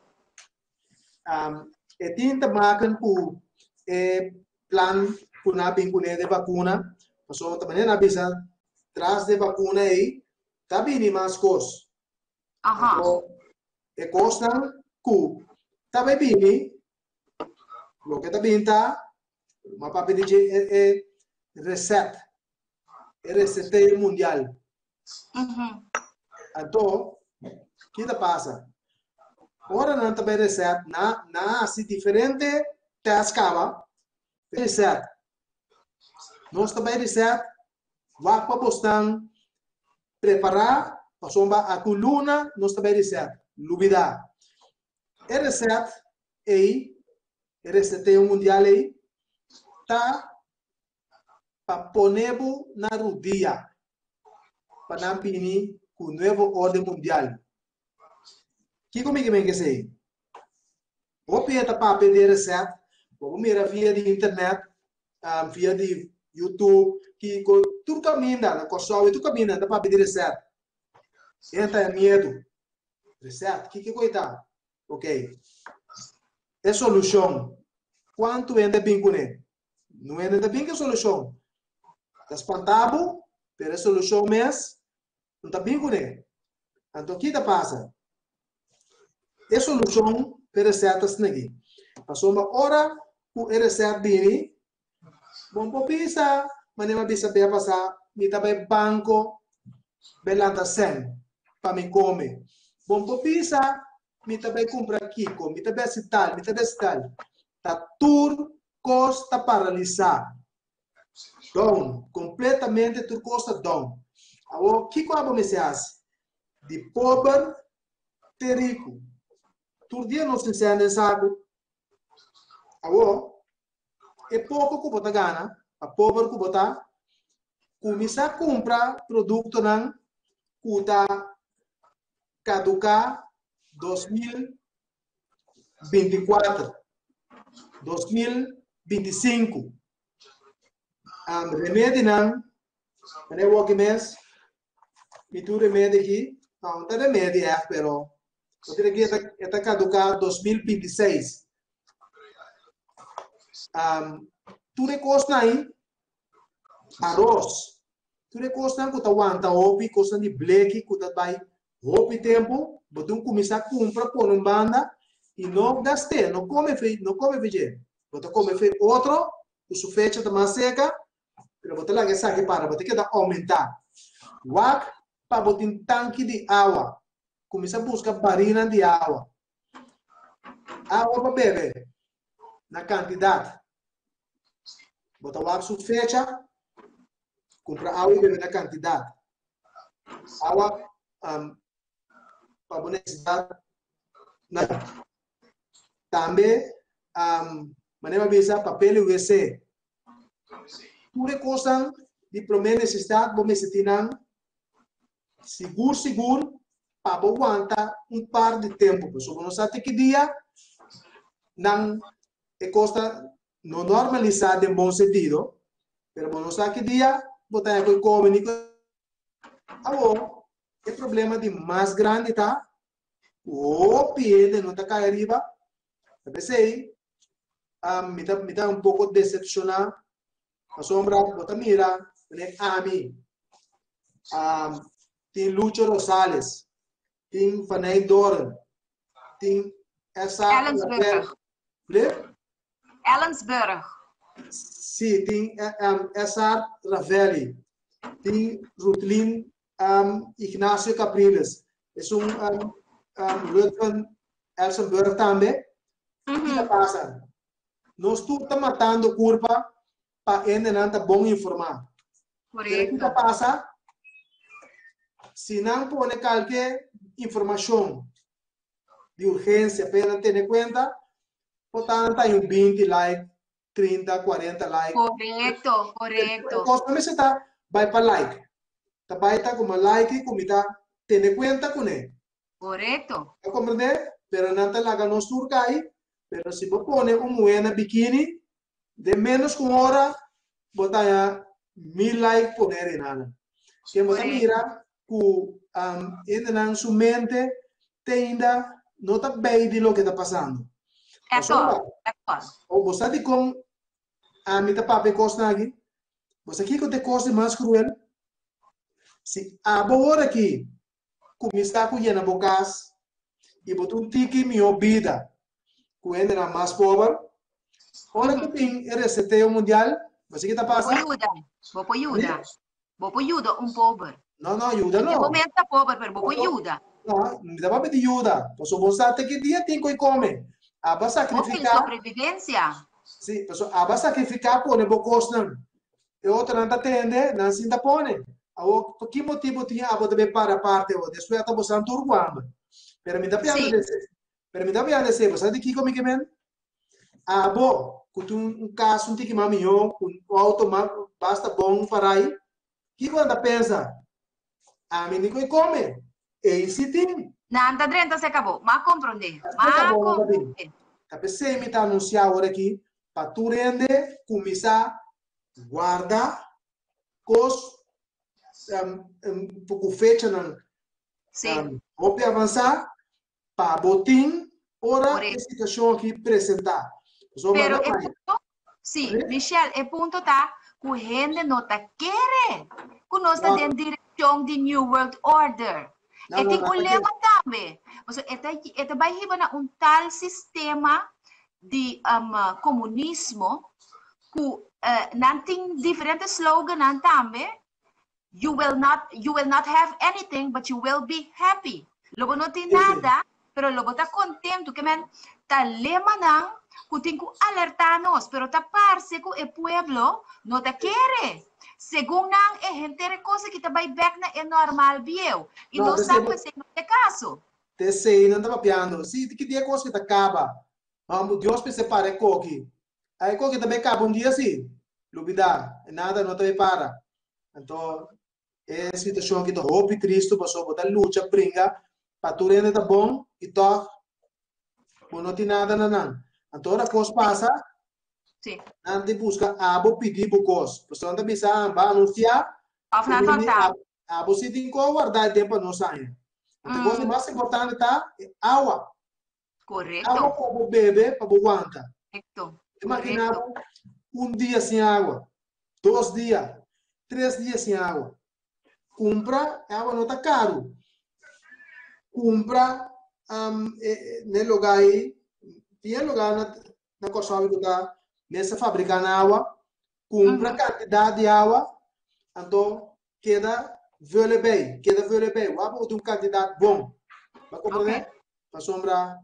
E tin te maken ku e plan ku nan a bin kuné de bakuna, pasobra ta manera nan a bisa tras de bakuna ei ta bini mas kos. Anto e kosnan ku ta bai bini, loke ta bini ta, m'a papia di dje e reset, e reseteo mundial. Anto, ki ta pasa? Ora nan ta bai reset, nan nan a hasi diferente test kaba, reset. Nos ta bai reset, wak pa bosnan prepará, pasobra aku luna nos ta bai reset. Lubidá. E reset ei, e reseteo mundial ei, ta pa pone bo na rudia pa nan bini ku nuevo orden mundial. Kiko mi ke men kesei? Hopi e ta papia di e reset, bo por mira via di internet, via di YouTube, kiko, tur kaminda na Kòrsou i tur kaminda nan ta papia di reset. E ta e miedu. Reset, kiko ku e ta? Ok. E solushon, kuantu hende a bin kuné? No hende ta bin ku e solushon. Ta spanta bo, pero e solushon mes no ta bin kuné. Anto ki ta pasa? E solushon p'e resèt ta snegi. Pasobra ora ku e resèt bini, bo no por bisa manera mi a bisa bia pasá, mi ta bai banko bai lanta sèn pa mi kome. Bo no por bisa mi ta bai kumpra kiko, mi ta bai hasi tal, mi ta bai hasi tal. Ta tur kos ta paralisá. Down. Kompletamente tur kos ta down. Awor, kiko abo mester hasi? Di pober te riku. Tur dia nos tin sèn den saku. Awor, e poko ku bo ta gana, pa pober ku bo ta, kuminsá kumpra produktonan ku ta kaduká 2024, 2025. Um, remedinan, meneer Woki mes, mi tur remedi aki, no, no ta remedi echt, pero bo tin aki e ta kaduká 2026. Um, tur e kosnan ahí, aros, Tur e kosnan ku ta wanta hopi, kosnan di bleki ku ta bai hopi tempu, bo tin kuminsá kumpra pone un banda i no gast'é, no kome fe, no kome fe dje. Bo ta kome fe otro ku su fecha ta mas seka, pero bo ta laga esaki para, bo ta keda oumentá. Wak pa bo tin tanki di awa, kuminsá buska barinan di awa. Awa pa bebe na kantidat. Bo ta wak su fecha, kumpra awa i bebe na kantidat. Awa um, pa bo nesesidat na tambe um, manera bisa papel i WC. Tur e kosnan di promé nesesidat bo mester tin nan sigur sigur pa bo wanta un par di tempu. Pasobra bo no sa te ki dia nan e kos ta no normalisá den bon sentido, pero bo no sa ki dia bo ta haña ku e kome ni ku Awor, e problema di mas grandi ta ku hopi hende no ta kai ariba. Ta p'esei, um, mi ta, mi ta un poko decepcioná pasobra bo ta mira, meneer, ami, um, Tin Lucho Rosales, tin Faney Doren, tin S.A. Ellensburg. Flip? Ellensburg. Sí, tin um, S.A. Ravelli, tin Rutlin um, Ignacio Capriles, es un um, um, Ruthven Elsenburg tambe. Mm -hmm. Kiko pasa? Nos tur ta matando kurpa pa hendenan ta bon informá. Pero kiko pasa? Si nan pone kalke informashon di urgensia pa nan tene kuenta, por tanto hay un 20 like, 30, 40 like. Korekto, korekto. Kos no mester ta bai pa like. Ta bai ta kuma like ku mi ta tene kuenta kuné. Korekto. Ta komprendé? Pero nan ta laga nos tur kai. Pero si bo pone un muhé na bikini, den ménos ku un ora bo ta haña mil like poné den nan. Ken bo ta mira ku um, hendenan su mente te ainda no ta bij di loke ta pasando. Eto, eto. O bo sa dikon ami ta papia e kosnan aki? Bo sa kiko ta e kos di mas kruel? Si abo ora aki kuminsá ku yena bo kas i bo ta un tiki mihó bida ku hendenan mas pober, ora ku tin e reseteo mundial, bo sa ki ta pasa? Bo por yuda, bo por yuda. Bo por yuda un pober. No, no, yuda no. Bo mes ta pober, pero bo por yuda. No, mi ta papia di yuda. Pasobra bo sa te ki dia tin ku e kome. Aba sakrifiká. Hopi sobrevivencia. Sí, pasobra aba sakrifiká pone bo kosnan. E otronan ta tende, nan sin ta pone. Awor, pa ki motibu tin abo ta bay para aparte awor? Despues ata bosan tur ku hamber. Pero mi ta piando de esei. Pero mi ta piando de esei. Bo sa di kiko mi ke men? Abo, ku tin un kas un tiki mas mihó, ku un auto mas basta bon parai, kiko nan ta pensa? Ami ni ku e kome. Ei si tin. Nan ta drenta se kabo. M'a komprondé. M'a komprondé. Ta p'esei mi ta anunsiá awor aki pa tur hende kuminsá guarda kos um, ku fechanan Sí. um, hopi avansá pa bo tin ora Correcto. e situashon aki presentá. Pasobra Pero no e bai. punto, sí, Sí. Michelle, e punto ta ku hende no ta kere ku nos ta No. den direkshon di New World Order. No, E no, tin no un ta lema tambe. Pasobra e ta, e ta bai hiba na un tal sistema di um, komunismo ku eh, nan tin diferente slogannan tambe You will not, you will not have anything, but you will be happy. Lo bo no tin nada, pero lo bo ta contento. Ke men ta lemanan ku tin ku alertá nos, pero ta parse ku e pueblo no ta kere. Segun nan e henter e cosa ki ta bai bek na e normal bieu. I No, nos te sa sey ku esei no ta e kaso. Te sey nan ta papiando. Si, ki dia kos ki ta kaba. Mambo, Dios mester para e koki. A e koki ta bay kaba un dia si. Lubida, nada no ta bay para. Anto, e situacion aki ta hopi tristo pasobra bo ta lucha bringa pa tur hende ta bon y tog bo no tin nada na nan. Anto ora cos pasa, Sí. nan di busca abo pidi bo cos. Pasobra nan ta bisa, ah, ba anuncia, Of nan bini ta abo si tin co warda e den pa nos aña. Anto, cos di mas importante ta e awa. Correcto. Agua pa bo bebe, pa bo wanta. Correcto. Imagina bo un dia sin agua, dos dia, tres dia sin agua. Cumpra, agua no ta caro. Cumpra um, e, ne lugar aí, tinha lugar na, na Kòrsou ku ta mester fabriká na agua, kumpra kantidat di agua, anto keda vule bei, keda vule bei. Wak bo tin un kantidat bon. Bo a komprendé? Okay. Pasobra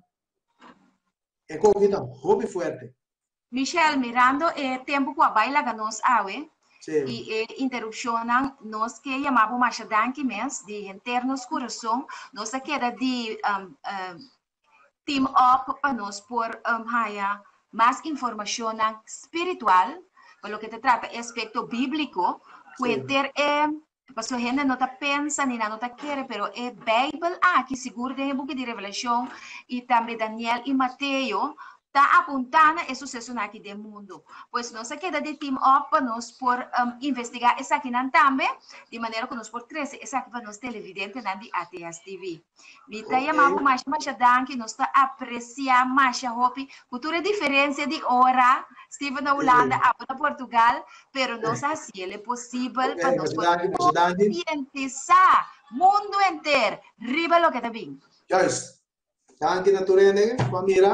e koki ta hopi fuerte. Michelle, mirando e tempu ku a bai laga nos awe Sí. i e interupshonnan, nos ke yama bo masha danki mes di henter nos kurason. Nos a keda di um, um, team up pa nos por um, haya mas informashonnan spiritual pa loke ta trata e aspekto bíbliko ku Sí. henter e Pasobra hende no ta pensa ni nan no ta kere, pero e Bijbel aki, sigur den e buki di Revelashon i tambe Daniel i Mateo, ta apuntá na e susesonan aki den mundu. Pues nos a keda di team up pa nos por investigá esakinan tambe, di manera ku nos por trese esaki pa nos televidentenan di ATS TV. Mi ta yama bo masha masha danki, nos ta apresiá masha hopi ku tur e diferensia di ora, Steven na Hulanda, abo na Portugal, pero nos a hasiel e posibel pa nos por konsientisá. Mundu henter riba loke ta bin. Juist. Danki na tur hende ku a mira.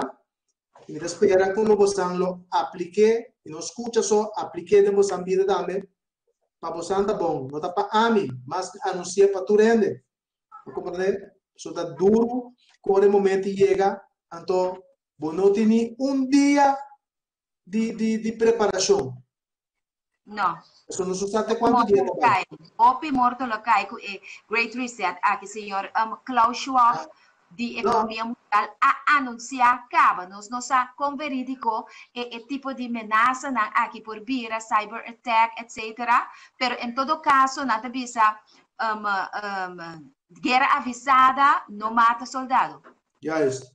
I mi ta spera ku lo bosan lo aplik'é, i no skucha so, aplik'é den bosan bida tambe, pa bosan ta bon. No ta pa ami, mas mi anunsi'é pa tur hende. Bo komprendé? Pasobra ta duru ku ora e momento yega, anto bo no tin ni un dia di, di, di preparashon. No. Pasobra nos no sa te kuantu dia ta bai. Hopi morto lo kai ku e Great Reset aki, señor um, Klaus Schwab di Economia Mundial a anunsiá kaba. Nos no sa kon verídiko e, e tipo di menasanan aki por bira, cyber attack, etc. Pero en todo kaso nan ta bisa um, um, guera avisada no mata soldado. Juist.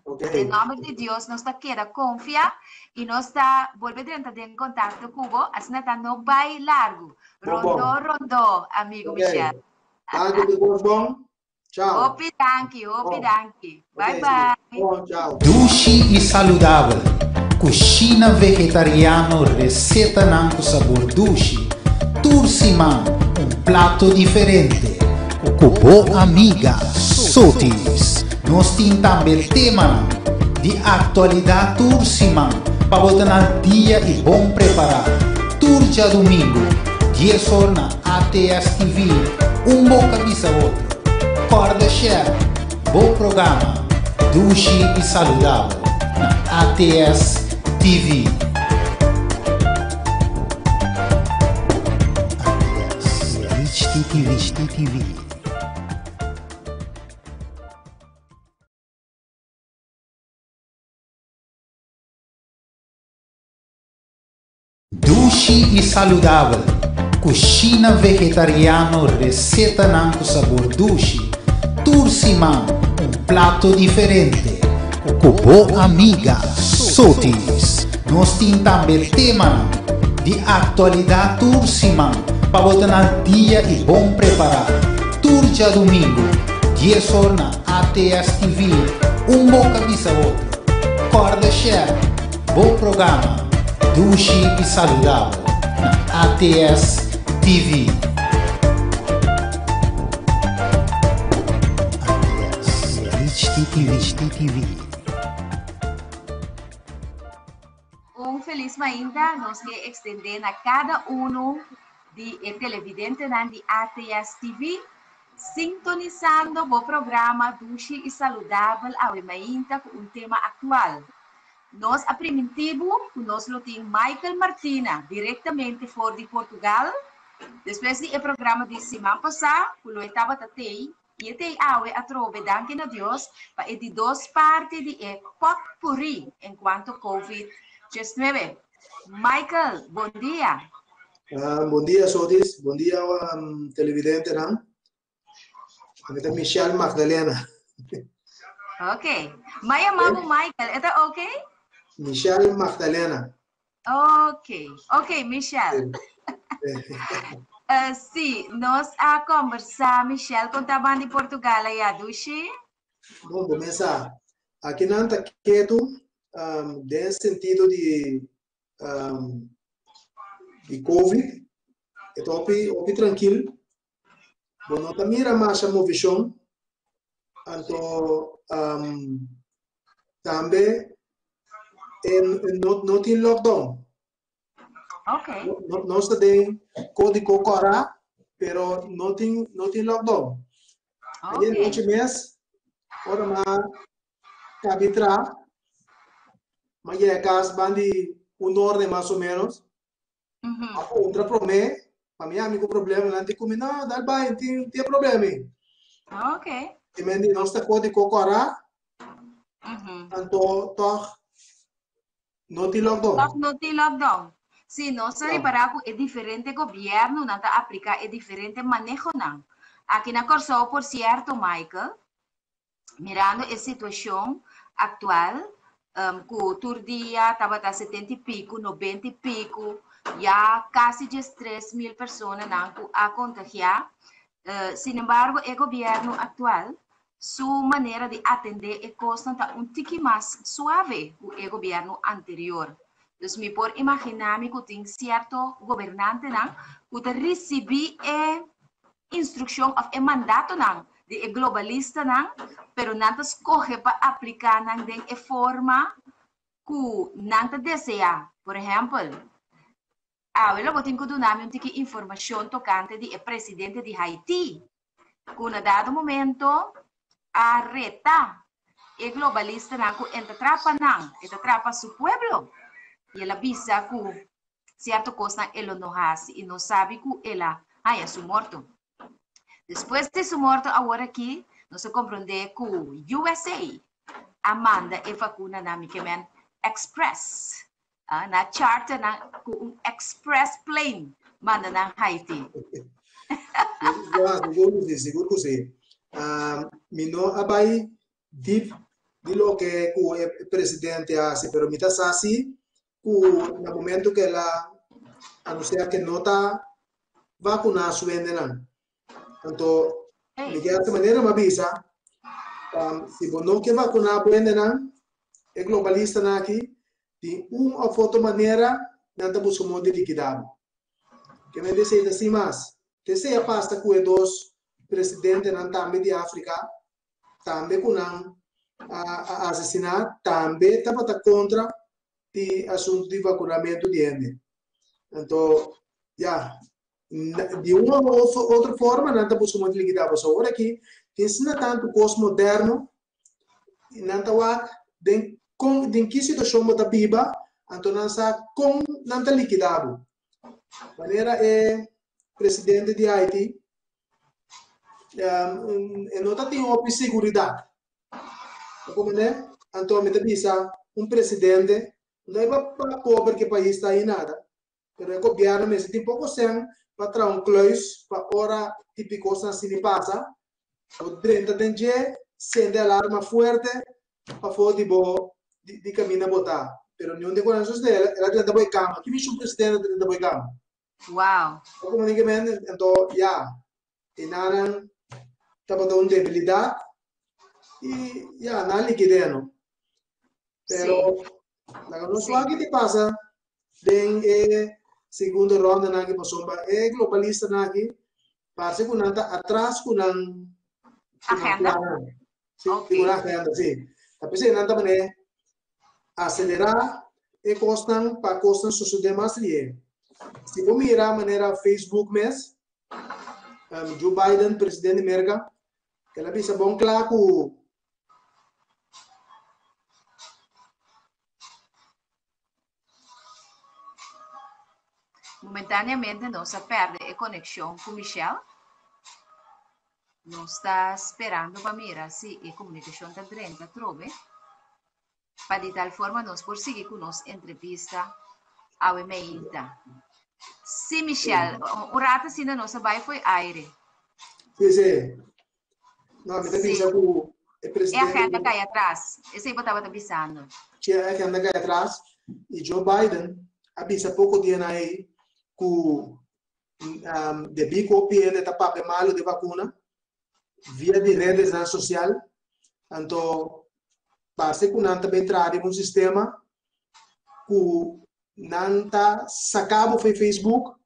Okay. Den nomber di Dios nos ta keda confia y nos ta bolbe drenta den contacto cu bo, asina ta no bai largo. Rondo, rondo, amigo okay. Michel. Danki, di Dios bon. Ciao. Hopi danki, hopi Bon. danki. Bye Okay, bye. Bon, ciao. Dushi i saludabel, Kushina vegetariano resetanan ku sabor dushi, tur siman un plato diferente ku bo amiga Sotis. Nos tin tambe temanan di aktualidat tur siman pa bo ta na dia i bon prepará. Tur djadumingu, dies or na ATS TV, un boka bisa otro. Kòrda share bo programa Dushi i Saludabel na ATS TV. ATS HTTV. Dushi i saludabel, Kushina vegetariano resetanan ku sabor dushi, tur siman un plato diferente ku bo amiga Sotis. Nos tin tambe temanan di aktualidat tur siman pa bo ta na dia i bon prepará. Tur djadumingu, dies or na ATS TV, un boka bisa otro. Kòrda share bo programa Dushi i Saludabel na ATS TV. ATS HTTV. Un felis mainta nos ke ekstendé na kada unu di e televidentenan di ATS TV, sintonisando bo programa Dushi i Saludabel awe mainta ku un tema aktual. Nos a primintí bo ku nos lo tin Michael Martina direktamente for di Portugal despues di e programa di siman pasá ku lo e tabata tei i e tei awe atrobe danki na Dios pa e di dos parti di e potpurrí enkuanto Covid 19. Michael, bon dia. Bon dia Sotis, bon dia televidentenan. Ami ta Michelle Magdalena. Ok. Ma yama bo Michael, e ta ok? Michelle Magdalena. Ok, ok Michelle. Uh, sí, nos a conversa, Michelle, con taban di Portugal allá, dushi? Bon, comienza. Aki nan ta ketu, um, den sentido di um, di COVID. E ta hopi, hopi tranquil. Bo no ta mira masha movishon, anto um, tambe en, no, no tin lockdown. Okay. No, no, no sta den kódigo kòrá, pero no tin, no tin lockdown. Okay. Ayer noche mes, ora ma kabi tra, ma yega kas bandi un orde mas o menos, A puntra promé, pa mi ami ku problema nan di ku mi, no, dal bai, tin tin problema. Ok. I men di nos ta kodi kokorá, anto tòg no tin lockdown. Tòg no tin lockdown. Sí, nos a ripará ku e diferente gobièrnunan ta apliká e diferente manehonan. Aki na Kòrsou, por sierto, Michael, mirando e situashon aktual ku tur dia tabata setenta i piku, nobenta i piku, ya kasi 13.000 personanan ku a kontagiá. Sin embargo, e gobièrnu aktual su manera di atendé e kosnan ta un tiki mas suave ku e gobièrnu anterior. Dus mi por imaginá mi ku tin sierto gobernantenan ku ta risibí e. instrukshon òf e mandatonan di e globalistanan, pero nan ta skohe pa apliká nan den e forma ku nan ta deseá. Por ehèmpel, awe lo bo tin ku duna mi un tiki informashon tokante di e presidente di Haiti, ku na dado momento a reta e globalistanan ku e ta trapa nan, e ta trapa su pueblo. I el a bisa ku sierto kosnan e lo no hasi i nos sabi ku el a haña su morto. Despues di su morto awor aki nos a komprondé ku USA a manda e vakunanan mi ke men express. Ah, na charter nan ku un express plane manda nan Haiti. Ja, sigur ku si, sigur ku si. Um, mi no a bai deep di loke ku e presidente a hasi, pero mi ta sa si ku na momento ku el a anunsiá ke no ta vakuná su hendenan. Anto, mi ke hasi manera mi a bisa, um, si bo no ke vakuná bo hendenan, e globalistanan aki, di un òf otro manera nan ta buska modo di likidá bo. Ke men desei ta sin mas. Te sea pasa ku e dos presidentenan tambe di Afrika, tambe ku nan a asesiná, tambe tabata kontra di asuntu di vakunamentu di hende. Anto, ya, di un of otro forma nan ta buska modo di likidá bo. So awor aki tin asina tantu kos moderno i nan ta wak den kon den ki situashon bo ta biba, anto nan sa kon nan ta likidá bo. Manera e presidente di Haiti e no ta tin hopi seguridat. Bo Anto mi ta bisa un presidente no e pa pober ke pais ta i nada, pero e gobierno mester tin poko sen pa traha un kluis pa ora tipi kosnan asina pasa, bo drenta den dje, sende alarma fuerte pafó di bo di kaminda bo ta. Pero niun di konan sosode, el a drenta bo e kama. Ki mishi un presidente ta drenta bo e kama? Wow. Komunikamente, anto ya, e nanan tabata un debilidat i ya, nan likid'é no. Pero laga nos wak ki ta pasa den e segundo rondanan aki pasobra e globalistanan aki parse ku nan ta atras ku nan Agenda. plannan. Sí, ku nan agenda, sí. Ta p'esei nan ta manera aselerá e kosnan pa kosnan sosodé mas lihé. Si bo mira manera Facebook mes, Joe Biden, presidente di Merka, el a bisa bon kla ku Momentáneamente nos a perde e konekshon ku Michelle. Nos ta sperando pa mira si e komunikashon ta drenta atrobe, pa di tal forma nos por sigui ku nos entrevista awe meinta. Sí, Michelle, un rato asina nos a bai fo'i aire. Sí, sí. No, mi ta bisa ku e E presidente agenda kai atras. Esei bo tabata bisando. Sí, e agenda kai atras. I Joe Biden a bisa poko dianan ei ku debí ku hopi hende ta papia malu di vakuna via di redesnan sosial, anto parse ku nan ta bin traha riba un sistema ku nan ta saka bo for Facebook,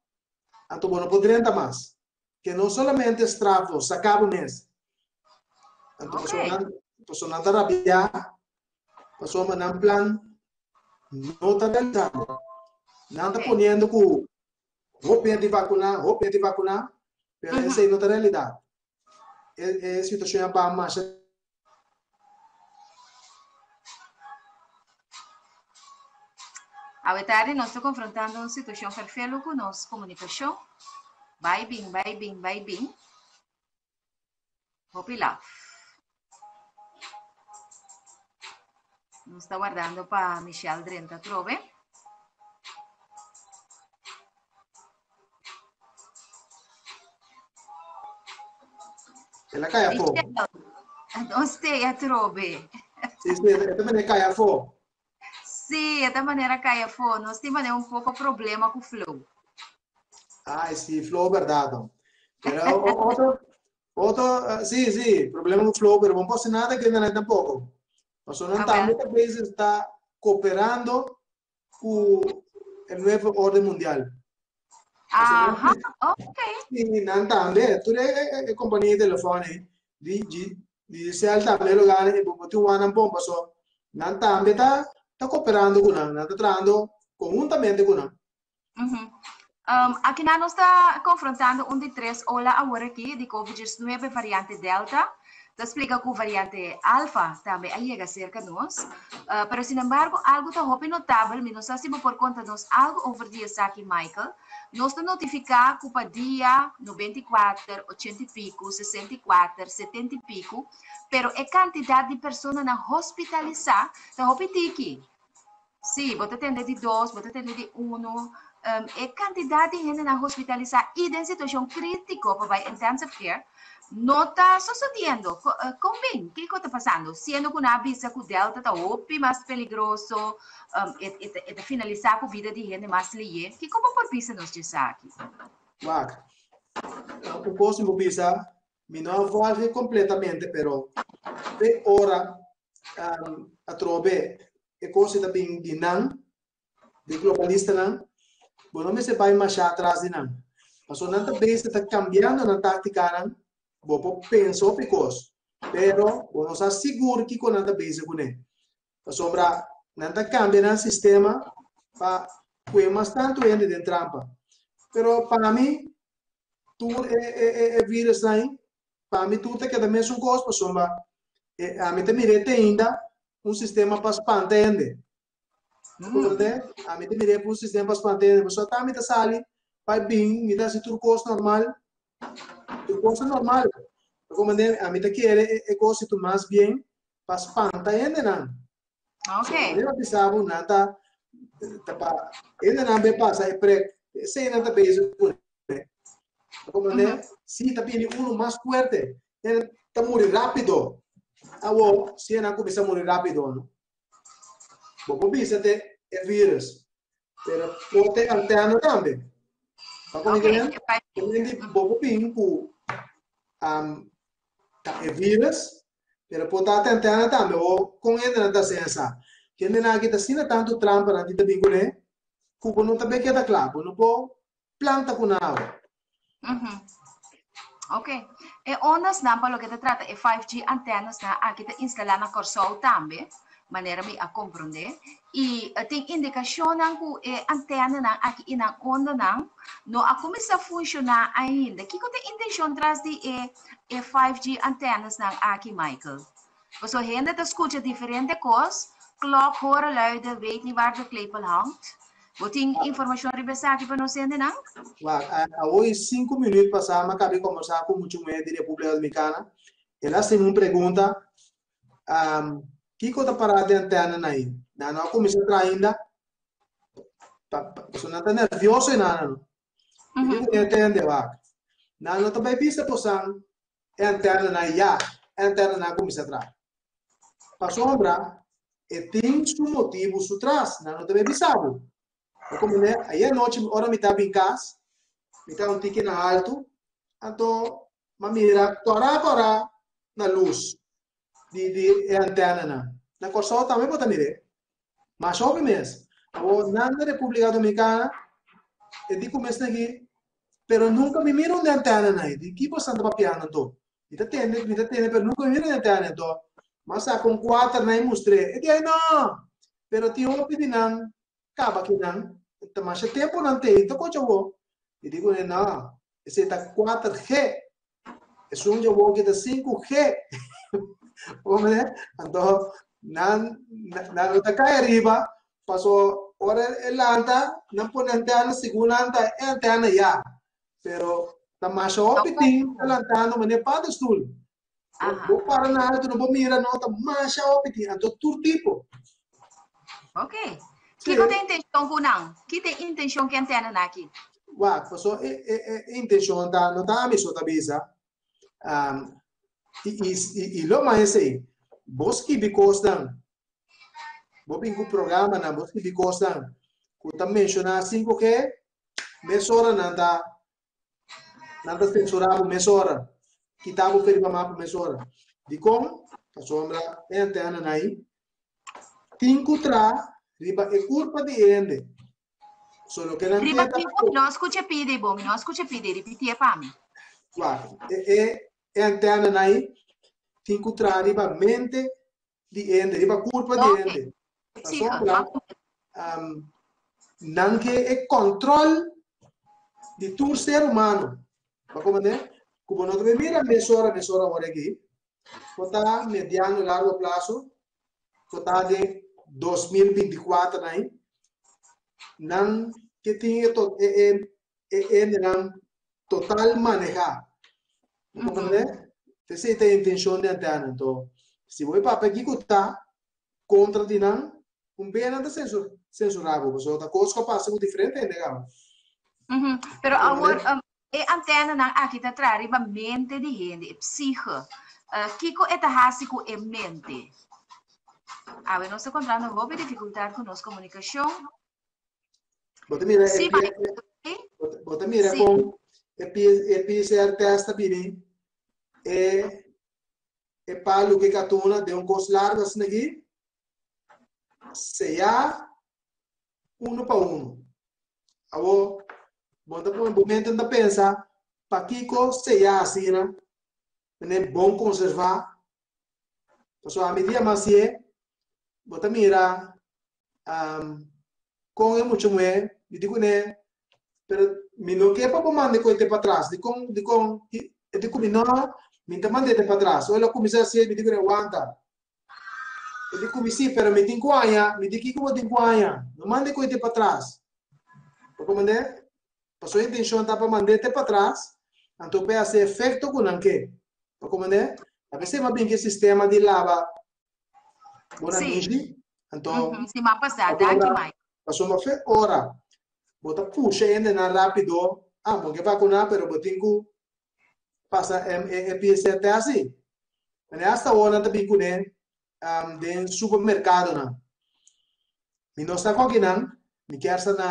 anto bo no por drenta mas. Ke no solamente straf bo, saka bo mes. Anto pasobra nan, pasobra nan ta rabiá, pasobra nan plan no ta realisando. Nan ta poniendo ku Hopi hende vakuná, hopi hende vakuná, pero esei no ta realidat. E, e situashon a baha masha. Awe tardi nos ta konfrontando un situashon ferfelu ku nos komunikashon. Bai bin, bai bin, bai bin. Hopi laf. Nos ta wardando pa Michelle drenta atrobe. El a kai afó. Michelle, nos te atrobe. Sí, sí, e ta manera kai afó. Sí, e ta manera kai afó. Nos tin manera un poko problema ku flow. Ay, sí, flow verdad. No. Pero otro, otro, eh, sí, sí, problema con flow, pero no pasa nada que no tampoco. Paso no también a veces está cooperando con el nuevo orden mundial. Aha, ok. Sí, nan tambe, tur e kompania di telefòn ei, di Digicel tambe lo gana i bo tin wan nan bon paso nan tambe ta ta kooperando ku nan, nan ta trahando konhuntamente ku nan. Aki nan nos ta konfrontando un di tres ola awor aki di Covid-19 variante Delta. Ta splika ku variante Alfa tambe a yega serka nos. Pero sinembargo algu ta hopi notabel, mi no sa si bo por konta nos algu over di esaki Michael. Nos ta notifiká ku pa dia 94, 80 i piku, 64, 70 i piku, pero e kantidat di personanan hospitalisá ta hopi tiki. Sí, bo ta tende di dos, bo ta tende di uno. E kantidat di hendenan hospitalisá i den situashon krítiko pa bai intensive care no ta sosodiendo. Kon bin? Kiko ta pasando? Siendo ku nan a bisa ku Delta ta hopi mas peligroso, e ta finalisá ku bida di hende mas lié. Kiko bo por bisa nos djesaki? Wak, un kos mi por bisa, mi no a volge kompletamente, pero te ora atrobe e kos ta bin di nan, di globalistanan, bo no mester bai masha atras di nan. Pasobra nan ta bezig ta kambiando nan táktikanan, bo por pensa hopi kos, pero bo no sa sigur kiko nan ta bezig kuné. Pasobra nan ta kambia nan sistema pa pue mas tantu hende den trampa. Pero pa mi, tur e, e, e, e virusnan Pa mi tur ta keda mesun kos pasobra ami ta mir'é te ainda un sistema pa spanta hende. Comprende? Ami ta mir'é un sistema pa spanta hende. Pasobra ata mi ta sali bai bin, mi ta hasi tur kos normal. Tur kos ta normal. Comprende? Ami ta kere e kos si tu mas bien pa spanta hendenan. Ok. So, mi bisa bo nan ta ta pa hendenan be pasa e prek. Esei nan ta bezig ku Comprende? Si ta bini uno mas fuerte, e ta muri rápido. Awo, si e nan kuminsá muri rápido, no? Bo por bisa te e virus, pero por te antena tambe. Pa Ok, comprende? e bai. Comprende? Bo por bin ku um, ta e virus, pero por ta te antena tambe. O kon hende nan ta hasi esa? Hende nan aki ta asina tantu trampa nan tin ta bin kuné, ku bo no ta be keda kla. Bo no por planta ku nan awe. Ok. E ondasnan pa loke ta trata e 5G antenasnan aki ta instalá na Kòrsou tambe, manera mi a komprondé. I tin indikashonnan ku e antenanan aki i nan ondanan no a kuminsá funshoná ainda. Kiko ta e intenshon tras di e e 5G antenasnan aki, Michael? Pasobra hende ta skucha diferente kos, klok horen luiden, weet niet waar de klepel hangt. Bo tin informashon riba esaki pa nos hendenan? Wak, awoy sinku minüt pasá mi a kaba di kombersá ku muchu muhé di Repúblika Dominikana. El a hasi mi un pregunta, Kiko ta pará den antènanan ei? Nan no a kuminsá traha ainda? Pasobra nan ta nèrvioso ei nan. Mi di ku e tende, wak, nan no ta bai bisa bosan e antènanan ya, e antènanan a kuminsá traha. Pasobra e tin su motibu su tras, nan no ta bay bisa bo. Bo comprende? Ayer anochi ora mi ta bin cas, mi ta un tiki na haltu, anto m'a mira kora kora na lus di di e antenanan. Na Kòrsou tambe bo ta mir'é. Masha hopi mes. Awor nan na Repúblika Dominikana e di ku mes aki, pero nunka mi mira un di antenanan ei. Di ki bo esnan ta papiando anto? Mi ta tende, mi ta tende, pero nunka mi mira den tene. Anto, m'a saka un kuater na i mustr'é. E di, Ai no! Pero tin hopi di nan kaba kinan, ta masha tempu nan t'ei, ta kocha awor. Mi di kuné, No, esei ta kuater G. Esun dje awor ki ta sinku G. Bo mira? Anto, nan, nan no ta kai ariba, paso ora e lanta, nan pone antena, segun lanta e antena ya. Pero ta masha hopi tin ta lantando manera paddenstoel. Bo para na alto no bo mira no ta masha hopi tin anto tur tipo. Ok. Kiko ta intencion ku nan? Ki ta intencion ku antena nan aki? Wak, paso e e e intencion ta no ta ami so ta bisa. Um, i, i, i, i lo mas esei, bo skibi kosnan, bo bin ku programanan, bo skibi kosnan ku ta menshoná 5G, Mesora nan ta nan ta censurá bo mesora, kita bo fe riba mapa mesora. Dikon? Pasobra e antenanan ei tin ku tra riba e kurpa di hende. So loke nan Riba ke ta kiko? Mi no a skucha pidi bo, mi no a skucha pidi, ripitié pa mi. Wak, e e e antenanan ei tin ku traha riba mente di hende, riba kurpa di Ok, hende. siga, Pasobra wak. um, nan ke e kòntròl di tur ser humano. Bo komprendé? Ku bo no ta mira mesora mesora awor aki, Bo ta mediano largo plazo, bo ta den 2024 na ahí. Nan ke tin e to, e, e, e hendenan total manehá. Bo comprende? Esei ta e intencion di antena. Anto, si bo e papia kiko ta kontra di nan, un bia nan ta censur, censurá bo, pasobra ta kos ku a pasa ku diferente hende kaba. Pero awor, E antenanan aki ta traha riba mente di hende, e psiche. Kiko e ta hasi ku e mente? Awe nos ta kontrando hopi difikultat ku nos komunikashon. Bo ta mira e Sí, P- Michael. bo ta mira Sí. kon e P- e PCR test ta bini e e palu ku katuna den un kos largu asina aki seyá unu pa unu. Awor, bo ta pone bo mente ta pensa, pakiko seya asina, mene bon konservá? Pasobra ami dia mas ye, bo ta mira um, kon e mucha muhé, mi di kuné, pero mi no ke pa bo manda e koite patras, dikon, dikon, e di ku mi no, mi ta mand'é te patras. Ora el a kuminsá hasié, mi di kuné, wanta, E di ku mi, Sí, pero mi tin ku haña. Mi di, Kiko bo tin ku haña? No manda e koite patras. Bo komprendé? Pasobra e intenshon ta pa mand'é te patras, anto pa e hasi efekto ku nan ke. Bo komprendé? A bes e a bin ku e sistema di laba bo nanishi, anto Sí, m'a pasá. Danki, Mike. Pasobra fe ora bo ta pusha hendenan rápido, ah, bo ke vakuná, pero bo tin ku pasa e PCR test ei. Mane hasta awor nan ta bin kuné um, den supermerkadonan. Mi no sa kon kinan, mi kier sa na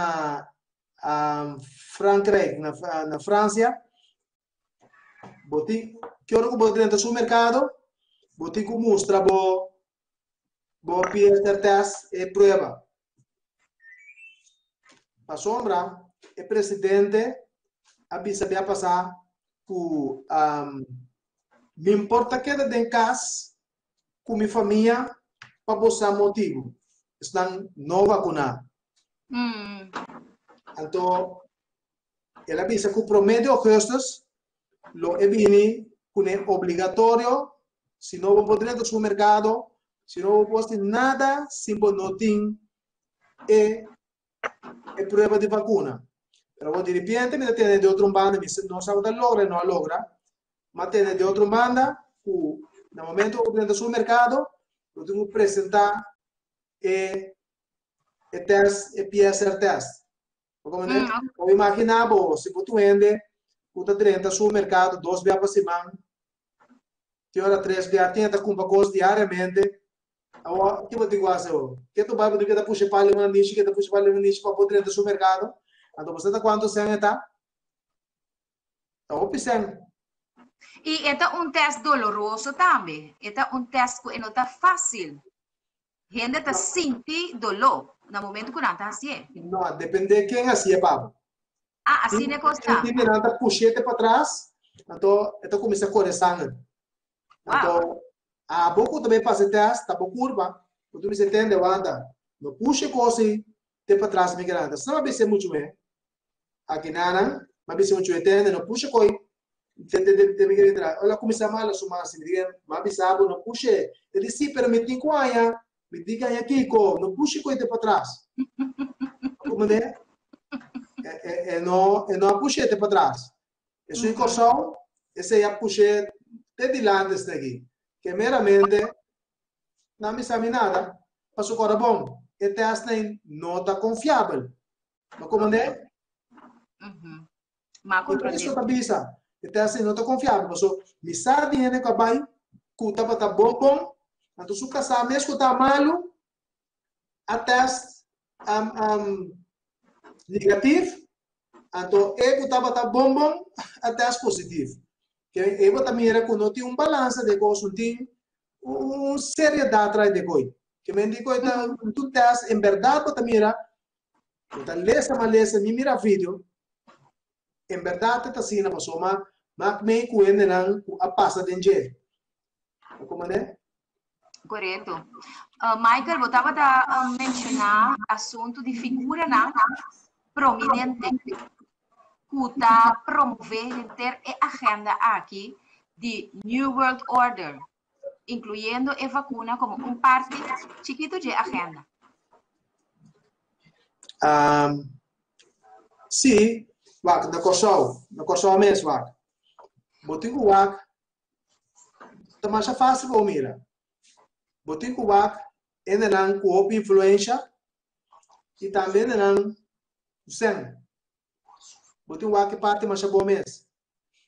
um, Frankrijk, na, na Francia. Bo tin, ki ora ku bo drenta supermerkado, bo tin ku mustra bo bo PCR test e prueba. Pasobra e presidente a bisa bia pasá ku um, mi por ta keda den kas ku mi famia pa bo sa motibu. Esnan no vakuná. Anto el a bisa ku promé di ougùstùs lo e bini kuné obligatorio si no bo por drenta supermerkado, si no bo por hasi nada si bo no tin e e prueba di vacuna. Pero awor di repente mi ta tende di otro banda, mi no sa ta logra o no a logra, ma tende di otro banda ku na momento ku drenta supermercado, bo tin ku presenta e e test, e PCR test. Bo comprende? Bo imagina bo, si bo tu hende ku ta drenta supermercado dos bia pa siman, te ora tres bia, tin ta kumpra kos diariamente, Awor, ke bo tin ku hasi awor? Ke tu bai bo tin ke ta pusha pali un anishi, ke ta pusha pali un anishi pa bo drenta su merkado? Anto bo sa ta kuantu sèn e ta? Ta hopi sèn. I e ta un tèst doloroso tambe. E ta un tèst ku e no ta fásil. Hende ta sinti doló na momentu ku nan ta hasié. No, dependé ken hasié pa bo. Ah, asina e kos ta. Tin nan ta push'é te patras, anto e ta kuminsá kore sanger. Anto, abo ku ta bai pasa e tèst, ta bo kurpa, bo ta bisa tende, wanta, no pusha e kos ei te patras mi grandi. Asina mi a bisa muchu mé, aki nanan, mi a bisa muchu mé, tende, no pusha koi te te te te mi grandi tras. Ora el a kuminsá mala su man asi, mi di, mi a bisa bo, no push'é. El di, sí, pero mi tin ku haña, mi tin ku haña kiko, no pusha koi te patras. Bo comprende? E, e, e no, e no a push'é te patras. Esun Kòrsou, esei a push'é te dilanti esnan aki. Ke meramente nan bisa mi nada, pasobra ora bon, e tèstnan no ta konfiabel. Bo komprendé? Ma komprendé. Eso ta bisa, e tèstnan no ta konfiabel, pasobra mi sa di hende ku a bai ku tabata bon bon, anto su kasá mes ku ta malu a tèst negatif, anto e ku tabata bon bon a tèst positif. Ke e bo ta mira ku no tin un balansa den kos, no tin un seriedat tras di koi. Ke men di koi ta un tèst en bèrdat bo ta mira Bo ta lesa ma lesa ni mira video. En berdad ta asina pasobra mak mei ku hendenan ku a pasa den dje. Como ne? Korekto. Michael, bo tabata menshoná asuntu di figuranan prominente ku ta promové henter e agenda aki di New World Order, inkluyendo e vakuna komo un parti chikitu dje agenda. Um, sí, wak, na Kòrsou, na Kòrsou mes, wak. Bo tin ku wak, ta masha fásil pa bo mira. Bo tin ku wak hendenan ku hopi influensha i tambe hendenan ku sèn. Bo tin wak e parti masha bo mes.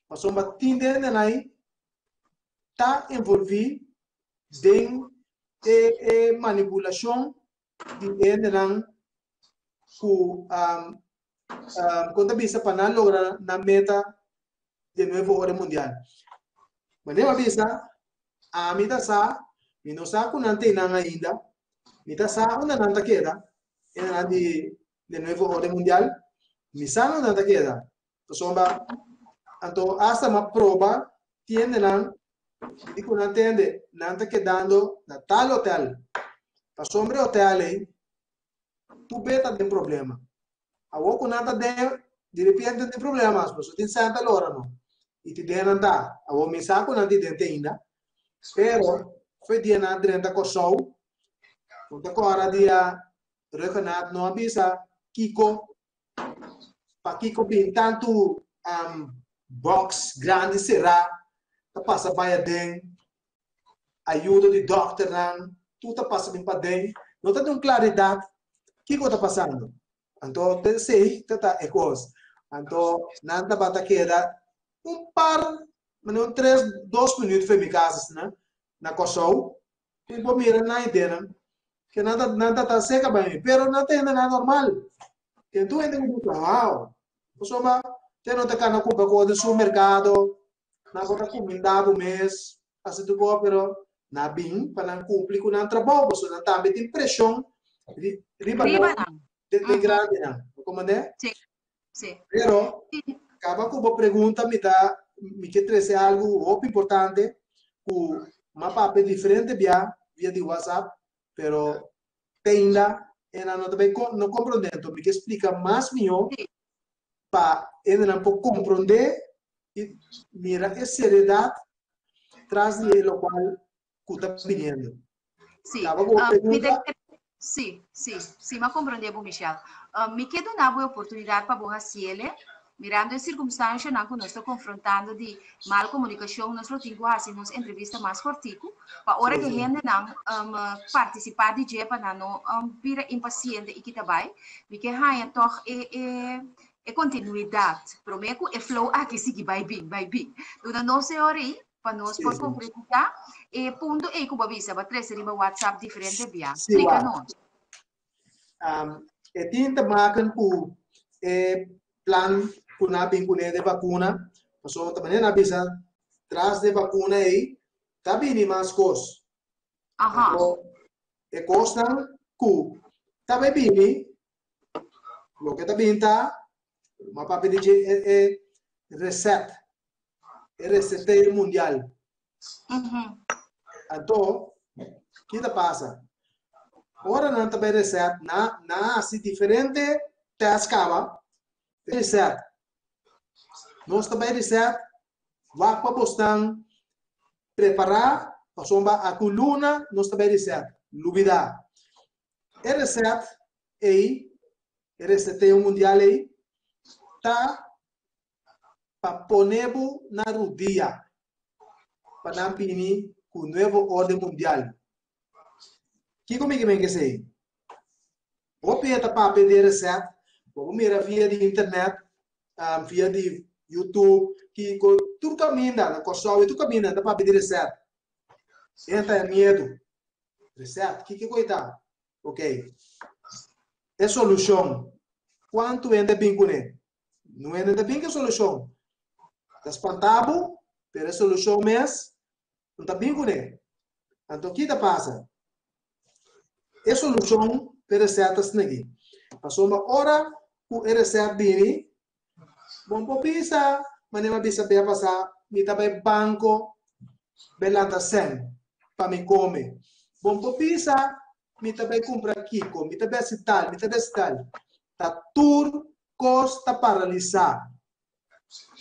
Pasobra tin den hendenan ei ta envolví den e e manipulashon di hendenan ku kon ta bisa pa nan logra nan meta di nuevo orden mundial. Manera mi a bisa, ami ta sa, mi no sa ku nan teinan ainda, mi ta sa unda nan ta keda, hendenan di di nuevo orden mundial, mi sa unda nan ta keda. Pasobra anto asta mi a proba tin hendenan di ku nan tende nan ta kedando na tal hotel. Pasobra e hotel ei tur be ta den problema. Awor ku nan ta den, di repente no tin problema mas, pasobra tin sènta lora no. I ti den nan ta. Awor mi sa ku nan tin den te ainda, pero for dia nan a drenta Kòrsou, no ta kòrda dia Rhuggenaath no a bisa kiko, pakiko bin tantu box grandi será ta pasa bai aden, ayudo di dòkternan, tur ta pasa bin paden, no ta tin un klaridat kiko ta pasando. Anto te esei ta ta e kos. Anto nan tabata keda un par, manera un tres, dos minüt for mi kas asina na Kòrsou, i bo mira nan idenan ke nan ta nan ta ta seka bai mi, pero nan ta hende nan normal. Ten tur hende ku bisa, wow, pasobra te no ta kana kumpra kos den supermerkado, Nan por ta kuminda bo mes, hasi tur kos, pero nan bin pa nan kumpli ku nan trabou, pasobra nan tambe tin preshon riba nan de de grandenan. Bo komprendé? Sí, sí. Pero, kaba ku bo pregunta mi ta mi ke trese algu hopi importante ku m'a papia diferente bia via di WhatsApp, pero te ainda e nan no ta bai no komprendé. Enton mi ke splika mas mihó pa hendenan por komprondé i mira e seriedat tras di e lokual ku ta biniendo. Sí. Kaba ku bo pregunta. Sí, sí, sí, m'a komprondé bo, Michelle. Mi ke duna bo e oportunidat pa bo hasiele, mirando e sirkumstanshanan ku nos ta konfrontando di mal komunikashon, nos lo tin ku hasi nos entrevista mas kòrtiku, pa ora ku e hendenan partisipá di dje pa nan no bira impasiente i kita bai. Mi ke haña tòg e e e kontinuidat promé ku e flow aki sigui bai bin, bai bin. Duna nos e ora ei pa nos por konkretisá e punto ei ku bo a bisa, bo a trese riba WhatsApp diferente bia. Splika nos. E tin te maken ku e plan ku nan a bin kuné de vakuna, pasobra ta manera nan a bisa tras de vakuna ei ta bini mas kos. Anto e kosnan ku ta bai bini Loke ta bin ta, ma papia di dje e, e reset, e reseteo mundial. Anto, ki ta pasa? Ora nan ta bai reset, na, na hasi diferente test kaba, reset. Nos ta bai reset, wak pa bosnan prepará, pasobra aku luna nos ta bai reset. Lubida. E reset ei, e reseteo mundial ei, ta pa pone bo na rudia pa nan bini ku nuevo orden mundial. Kiko mi ke men ku esei? Hopi e ta papia di e reset, bo por mira via di internet, via di YouTube, kiko, tur kaminda na Kòrsou i tur kaminda nan ta papia di reset. E ta e miedu. Reset, kiko ku e ta? Ok. E solushon. Kuantu hende bin kuné? No hende ta bin ku e solushon. Ta spanta bo, pero e solushon mes no ta bin kuné. Anto ki ta pasa? E solushon p'e resèt ta snegi. Pasobra ora ku e reset bini, bon por bisa, manera mi a bisa bia pasá, mi ta bai banko bai lanta sèn pa mi kome. Bon por bisa, mi ta bai kumpra kiko, mi ta bai hasi tal, mi ta bai hasi tal. Ta tur kos ta paralisá.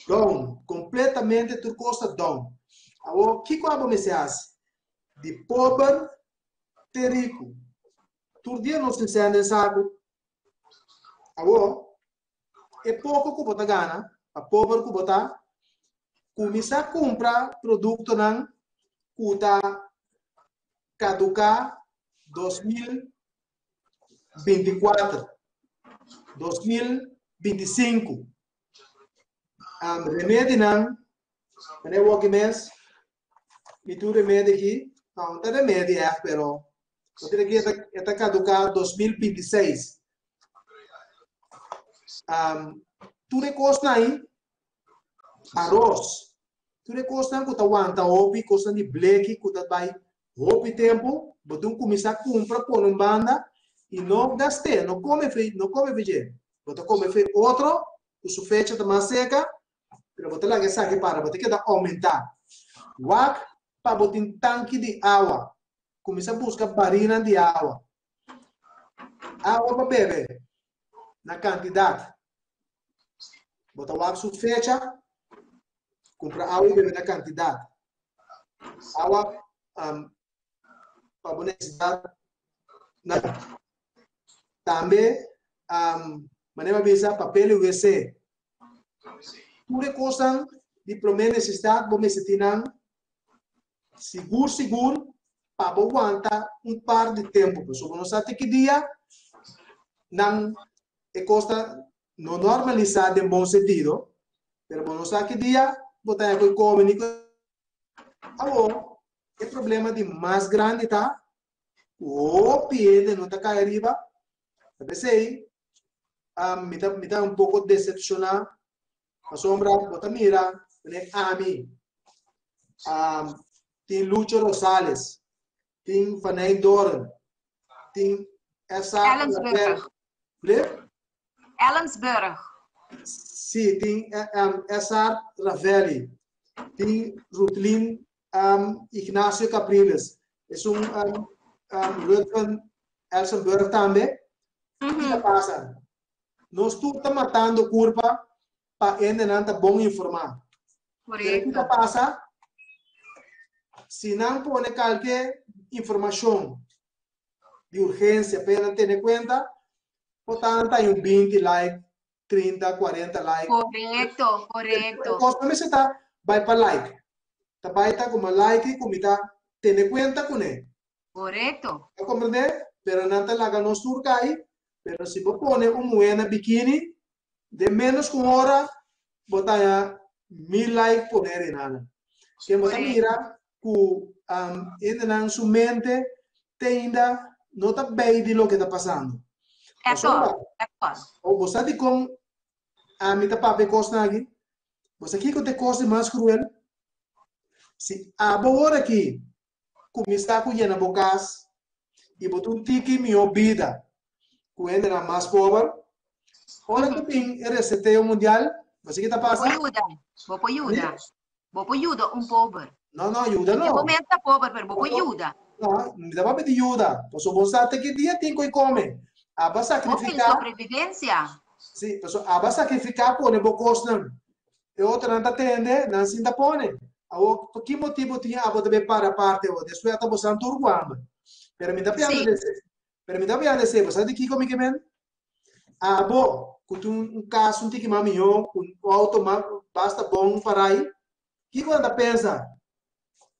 Down, kompletamente tur kos ta down. Awor, kiko abo mester hasi? Di pober te riku. Tur dia nos tin sèn den saku. Awor, e poko ku bo ta gana, pa pober ku bo ta, kuminsá kumpra produktonan ku ta kaduká 2024, 2025. Um, remedinan, meneer Woki mes, mi tur remedi aki, no, no ta remedi echt, pero bo tin aki e ta kaduká 2026. Um, tur e kosnan ahí, aros, tur e kosnan ku ta wanta hopi, kosnan di bleki ku ta bai hopi tempu, bo tin kuminsá kumpra pone un banda i no gast'é, no kome fe, no kome fe dje. Bo ta kome fe otro ku su fecha ta mas seka, pero bo ta laga esaki para, bo ta keda oumentá. Wak pa bo tin tanki di awa, kuminsá buska barinan di awa. Awa pa bebe na kantidat. Bo ta wak su fecha, kumpra awa i bebe na kantidat. Awa um, pa bo nesesidat na tambe um, manera mi a bisa papel i wc. Tur e kosnan di promé nesesidat bo mester tin nan sigur sigur pa bo wanta un par di tempu. Pasobra bo no sa te ki dia nan e kos ta no normalisá den bon sentido, pero bo no sa ki dia bo ta haña ku e kome ni ku Awor, e problema di mas grandi ta ku hopi hende no ta kai ariba. Ta p'esei, um, mi ta, mi ta un poko decepcioná, pasobra bo ta mira, meneer ami, um, tin Lucho Rosales, tin Van Doren, tin esa Ellensburg. Ellensburg. Sí, tin um, SR Ravelli, tin Rutlin um, Ignacio Capriles, es un um, um, Ruthven Elsenburg tambe. Mm -hmm. Kiko pasa? Nos tur ta matando curpa pa hendenan ta bon informá. Pero kiko pasa? Si nan pone kalke informashon di urgencia pa nan tene cuenta, por tanto hay un 20 like, 30, 40 like. Correcto, correcto. Cos no mester ta bai pa like. Ta bai ta como like y cu ta tene cuenta cune. Correcto. Ta comprende? Pero nan ta laga nos tur cai. Pero si bo pone un muher na bikini, den menos cu un hora, bo ta haya mil like pone rinana. Ken bo ta mira cu um, hendenan su mente te ainda no ta bij di loke ta pasando. Pasobra, o bo sa dikon ami ta papia e kosnan aki? Bo sa kiko ta e kos di mas kruel? Si abo ora aki kuminsá ku yena bo kas i bo ta un tiki mihó bida ku hendenan mas pober, ora ku bin e reseteo mundial, bo sa ki ta pasa? Bo por yuda, bo por yuda. Bo por yuda un pober. No, no, yuda no. E bo mes ta pober, pero bo por yuda. No, mi ta papia di yuda. Pasobra bo sa te ki dia tin ku e kome. Aba sakrifiká. Hopi sobrevivencia. Sí, pasobra aba sakrifiká pone bo kosnan. E otronan ta tende, nan sin ta pone. Awor, pa ki motibu tin abo ta bay para aparte awor? Despues ata bo san tur ku hamber. Pero mi ta piando de esei. Pero mi ta piando de esei. Bo sa di kiko mi ke men? Abo, ku tin un kas un tiki mas mihó, ku un outo mas basta bon parai, kiko nan ta pensa?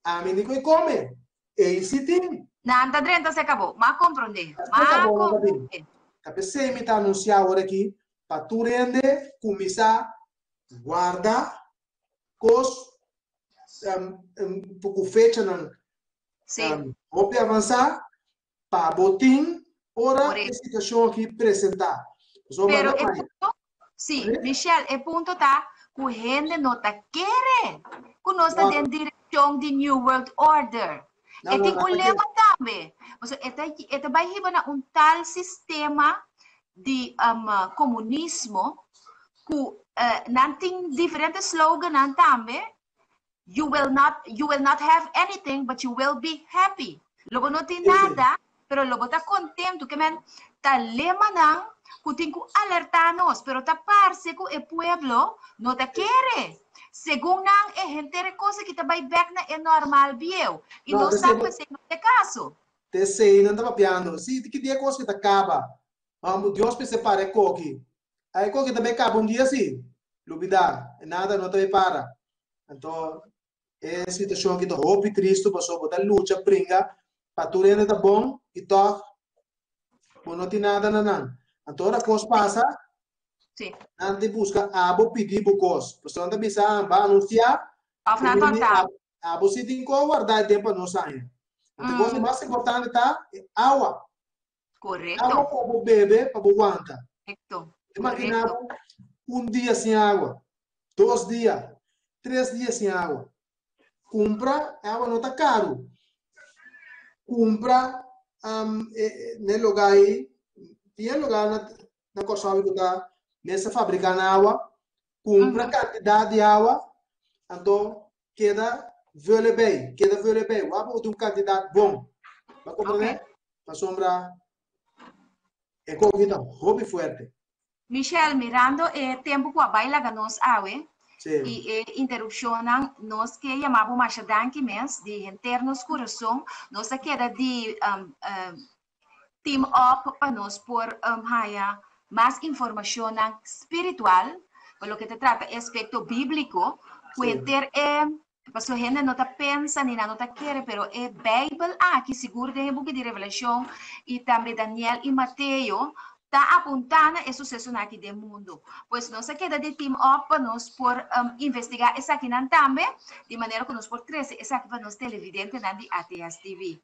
Ami ni ku e kome. Ei si tin. Nan ta drenta se kabo. M'a komprondé. M'a komprondé. Ta p'esei mi ta anunsiá awor aki pa tur hende kuminsá guarda kos ku fechanan hopi avansá pa bo tin ora e situacion aki presenta. Pasobra Pero e punto, sí, Michelle, e punto ta ku hende no ta kere ku nos ta den direkshon di New World Order. No, E no, tin no un ta lema kere. tambe. Pasobra e ta, e ta bai hiba na un tal sistema. di komunismo ku nan tin diferente slogannan tambe, You will not you will not have anything but you will be happy. Lo bo no tin nada, pero lo bo ta kontentu. Ke men ta lemanan ku tin ku alertá nos, pero ta parse ku e pueblo no ta kere. Segun nan e henter e kos aki ta bai bèk na e normal bieu. I No, nos te sa esei ku esei no ta e kaso. Te esei nan ta papiando. Si, ki dia e kos ki ta kaba? Amo Dios mester para e koki. A e koki ta bay kaba un dia si. Lubida, nada no ta bay para. Anto e situacion aki ta hopi tristo pasobra bo ta lucha bringa pa tur hende ta bon y tog bo no tin nada na nan. Anto ora kos pasa, Sí. nan ta busca abo pidi bo kos. Pasobra nan ta bisa, ah, ba anuncia, Of nan Primero, ta abo si tin ko warda e tempo nos aña. Anto e kos mas importante ta e awa. Correcto. Agua pa bo bebe, pa bo wanta. Correcto. Imagina bo un dia sin agua, dos dia, tres dia sin agua. Cumpra, agua no ta caro. Cumpra um, ne lugar aí, tinha lugar na, na Kòrsou ku ta mester fabriká na awa, kumpra kantidat di awa, anto keda vule bei, keda vule bei. Wak bo tin un kantidat bon. Bo a komprendé? Pasobra e koki ta hopi fuerte. Michelle, mirando e tempu ku a bai laga nos awe i e interupshonnan, nos ke yama bo masha danki mes di henter nos kurason. Nos a keda di team up pa nos por haña mas informashonnan spiritual pa loke ta trata e aspekto bíbliko ku henter e pasobra hende no ta pensa ni nan no ta kere pero e Beibel aki sigur den e buki di Revelashon i tambe Daniel i Mateo ta apuntá na e susesonan aki den mundu. Pues nos a keda di team up pa nos por investigá esakinan tambe di manera ku nos por trese esaki pa nos televidentenan di ATS TV.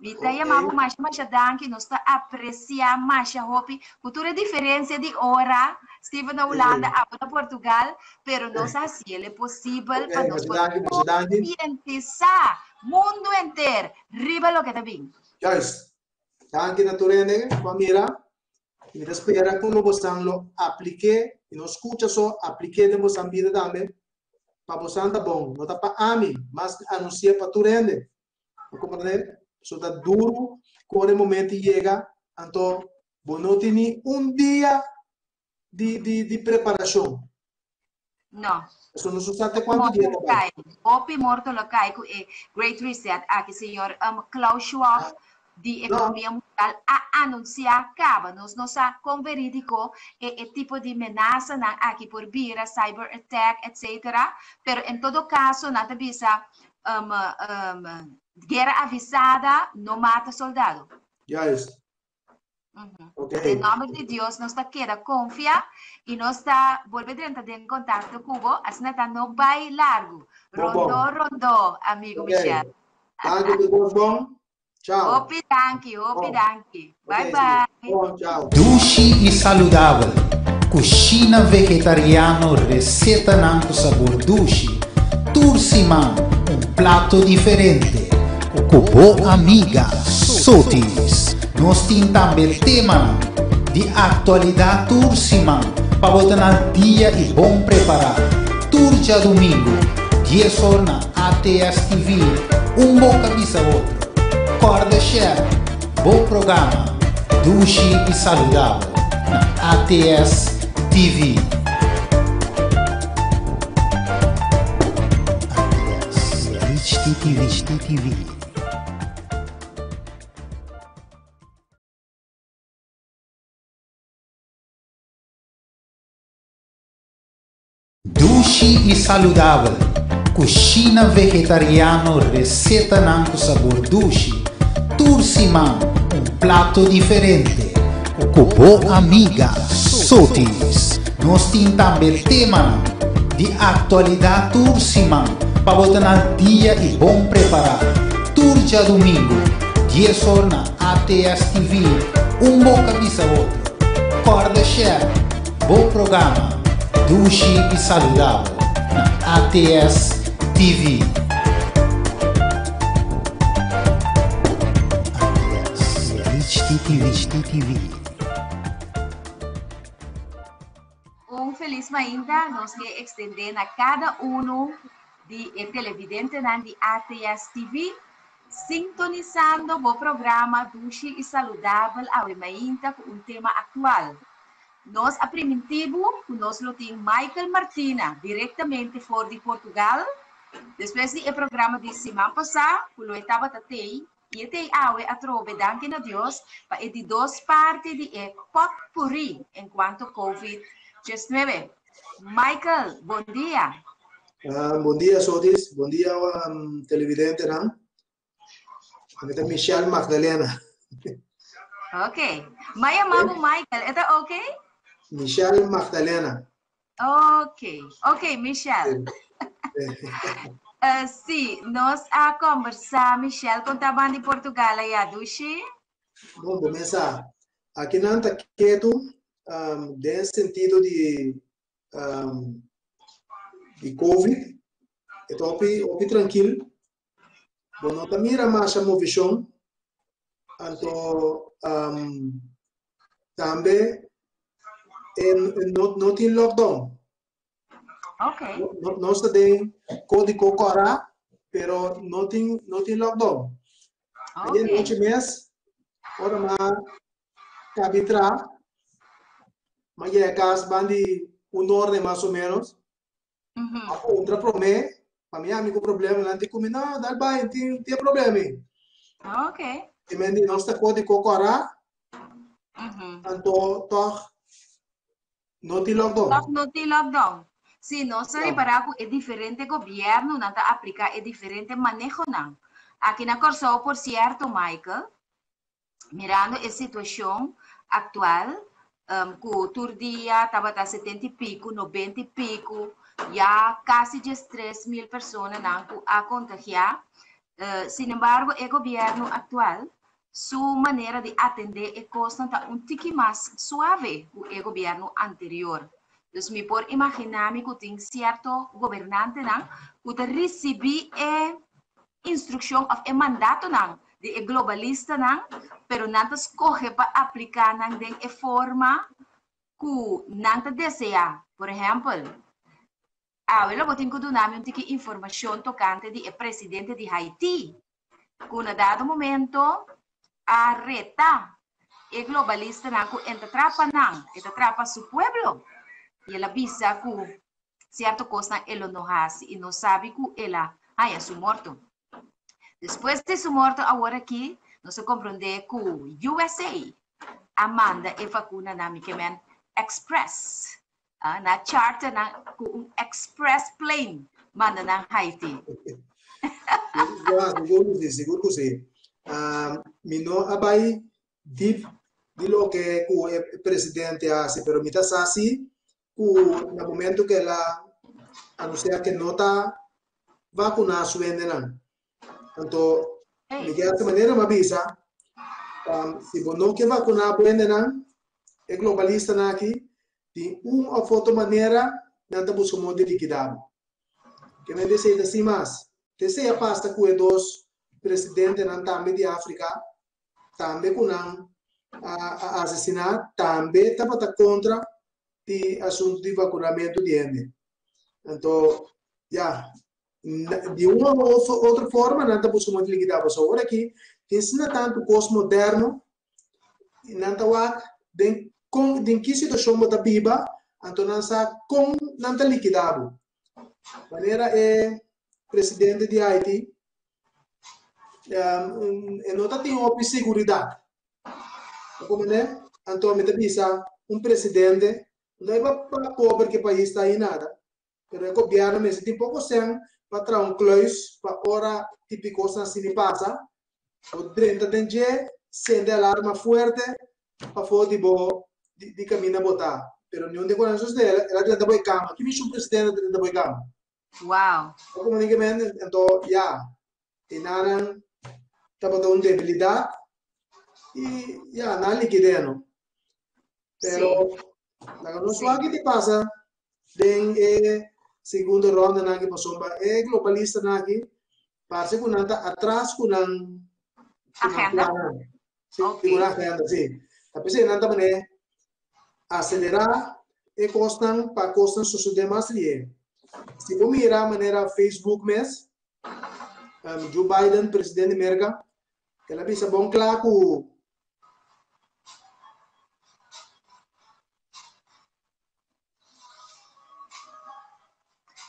Mi ta yama bo masha masha danki, nos ta aprecia masha hopi cu tur e diferencia di ora, Steven na Hulanda, abo na Portugal, pero nos a haciele posibel pa nos por concientisa mundo enter riba loke ta bin. Juist. Danki na tur hende cu a mira. Mi ta spera cu lo bosan lo aplique y no scucha so, aplique den bosan bida tambe pa bosan ta bon. No ta pa ami, mas anuncia pa tur hende. Bo comprende? So ta duro cu ora e momento yega, anto bo no tin ni un dia di, di, di preparacion. No. So no sa te cuanto dia ta bai. Hopi morto lo cai cu e Great Reset aki, señor um, Klaus Schwab ah. di Economia no. Mundial a anuncia caba. Nos no sa con veridico e, e tipo di menasa nan aki por bira, cyber attack, etc. Pero en todo caso, nan ta bisa um, um, guerra avisada no mata soldado. Juist. Okay. En nombre de Dios nos ta queda confia y nos ta volve drenta den contacto cubo, asina ta no bai largo. Rondo, rondo, amigo okay. Michel. Dank u, Dios bon. Ciao. Hopi danki, hopi danki. Bye bye. Bon, ciao. Dushi i saludabel, Kushina vegetariano resetanan ku sabor dushi, tur siman un plato diferente ku bo amiga Sotis. Nos tin tambe temanan di aktualidat tur siman pa bo ta na dia i bon prepará. Tur djadumingu, dies or na ATS TV, un boka bisa otro. Kòrda share bo programa Dushi i Saludabel na ATS TV. ATS HTTV. Dushi i saludabel, Kushina vegetariano resetanan ku sabor dushi, tur siman un plato diferente ku bo amiga Sotis. Nos tin tambe temanan di aktualidat tur siman pa bo ta na dia i bon prepará. Tur djadumingu, dies or na ATS TV, un boka bisa otro. Kòrda share Bo programa Dushi i Saludabel na ATS TV. ATS HTTV. felis mainta nos ke ekstendé na kada unu di e televidentenan di ATS TV, sintonisando bo programa Dushi i Saludabel awe mainta ku un tema aktual. Nos a primintí bo ku nos lo tin Michael Martina direktamente for di Portugal despues di e programa di siman pasá ku lo e tabata tei i e tei awe atrobe danki na Dios pa e di dos parti di e potpurrí enkuanto Covid 19. Michael, bon dia. Bon dia Sodis, bon dia televidentenan. Ami ta Michelle Magdalena. Ok. Ma yama bo Michael, e ta ok? Michelle Magdalena. Ok, ok Michelle. Sí, nos a conversa Michelle con ta ban di Portugal allá, dushi. Bon, bo mesa. Aki nan ta ketu um, den sentido di um, di COVID. E ta hopi, hopi tranquil. Bo no ta mira masha movishon, anto um, tambe e no, no tin lockdown. Okay. No, nos ta den kódigo kòrá, pero no tin, no tin lockdown. Okay. Ayer noche mes, ora ma kabi tra, ma yega kas ban di un orde mas o menos, A puntra promé, pa mi ami ku problema nan di ku mi, no, dal bai, tin tin problema mi. Ok. I men di nos ta ko di kokorá, anto tòg no tin lockdown. Tòg no tin lockdown. Sí, nos a ripará ku e diferente gobièrnunan ta apliká e diferente manehonan. Aki na Kòrsou, por sierto, Michael, mirando e situashon aktual ku tur dia tabata setenta i piku, nobenta i piku, ya kasi diestres mil personanan ku a kontagiá. Sinembargo e gobièrnu aktual su manera di atendé e kosnan ta un tiki mas suave ku e gobièrnu anterior. Dus mi por imaginá mi ku tin sierto gobernantenan ku ta risibí e instrukshon òf e mandatonan di e globalistanan, pero nan ta skohe pa apliká nan den e forma ku nan ta deseá. Por ehèmpel, awe lo bo tin ku duna mi un tiki informashon tokante di e presidente di Haiti, ku na dado momento a reta e globalistanan ku e ta trapa nan, e ta trapa su pueblo, i el a bisa ku Cierto cosnan e lo no haci y no sabi cu el a haya su morto. Despues di su morto awor aki nos a comprende cu USA a manda e vacuna na Mikemen Express. Na charter nan cu un express plane manda nan Haiti. Ja, sigur cu si, sigur cu si. Mi no a bay deep di loke cu e presidente a haci, pero mi ta sa si cu na momento cu el a anuncia cu no ta vacuna su hendenan. Anto, mi ke haci manera mi a bisa, si bo no ke vacuna bo hendenan, e globalistanan aki, di un of otro manera nan ta busca modo di liquida bo. Ke men desei ta sin mas. Te sea pasa cu e dos presidentenan tambe di Africa, tambe ku nan a asesiná tambe tabata kontra di asuntu di vakunamentu di hende. Anto, ya, di un of otro forma nan ta buska modo di likidá pasobra awor aki tin asina tantu kos moderno i nan ta wak den kon den ki situashon bo ta biba anto nan sa kon nan ta likidá bo. Manera e presidente di Haiti e no ta tin hopi seguridat. Comprende? Anto mi ta bisa un presidente no e pa pober ke pais ta ahi nada, pero e gobierno mester tin poko sen pa traha un kluis pa ora tipi kosnan asini pasa, bo drenta den dje, sende alarma fuerte pafó di bo di kaminda bo ta. Pero niun di konan sosode, el a drenta bo e kama. Ki mishi un presidente ta drenta bo e kama? Wow. Automaticamente, anto ya, e nanan tabata un debilidad y ya, nan liquidé no. Pero, laga nos wak ki pasa den e segundo ronda nan aki pasobra e globalista nan aki parse ku nan ta atras ku nan Agenda. plannan. Sí, ku nan agenda, sí. Ta p'esei nan ta manera acelerá. e kosnan pa kosnan sosodé mas lihé. Si bo mira manera Facebook mes, Joe Biden, presidente di Merka, el a bisa bon kla ku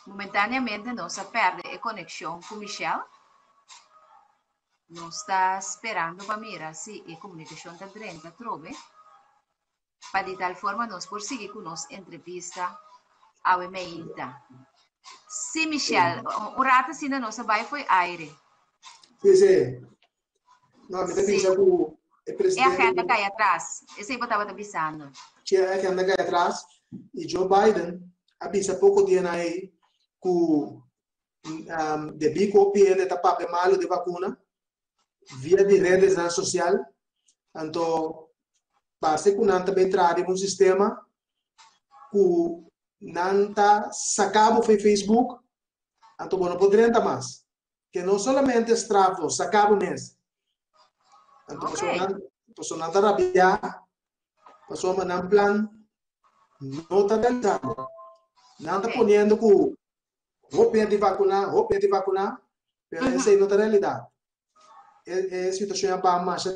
Momentáneamente nos a pèrdè e konekshon ku Michelle. Nos ta sperando pa mira si e komunikashon ta drenta atrobe, pa di tal forma nos por sigui ku nos entrevista awe meinta. Sí, Michelle, un rato asina nos a bai fo'i aire. Sí, sí. No, mi ta bisa ku e presidente... E agenda kai atras. Esei bo tabata bisando. Sí, e agenda kai atras. I Joe Biden a bisa poko dia na ei ku debí ku hopi hende ta papia malu di vakuna via di redesnan sosial, anto parse ku nan ta bin traha riba un sistema ku nan ta saka bo for Facebook, anto bo no por drenta mas. Ke no solamente strafo, saka bo mes. Anto pasobra nan ta rabiá, pasobra nan plan no ta realisando. Nan ta poniendo ku hopi hende vakuná, hopi hende vakuná, pero esei no ta realidat. E situashon a baha masha.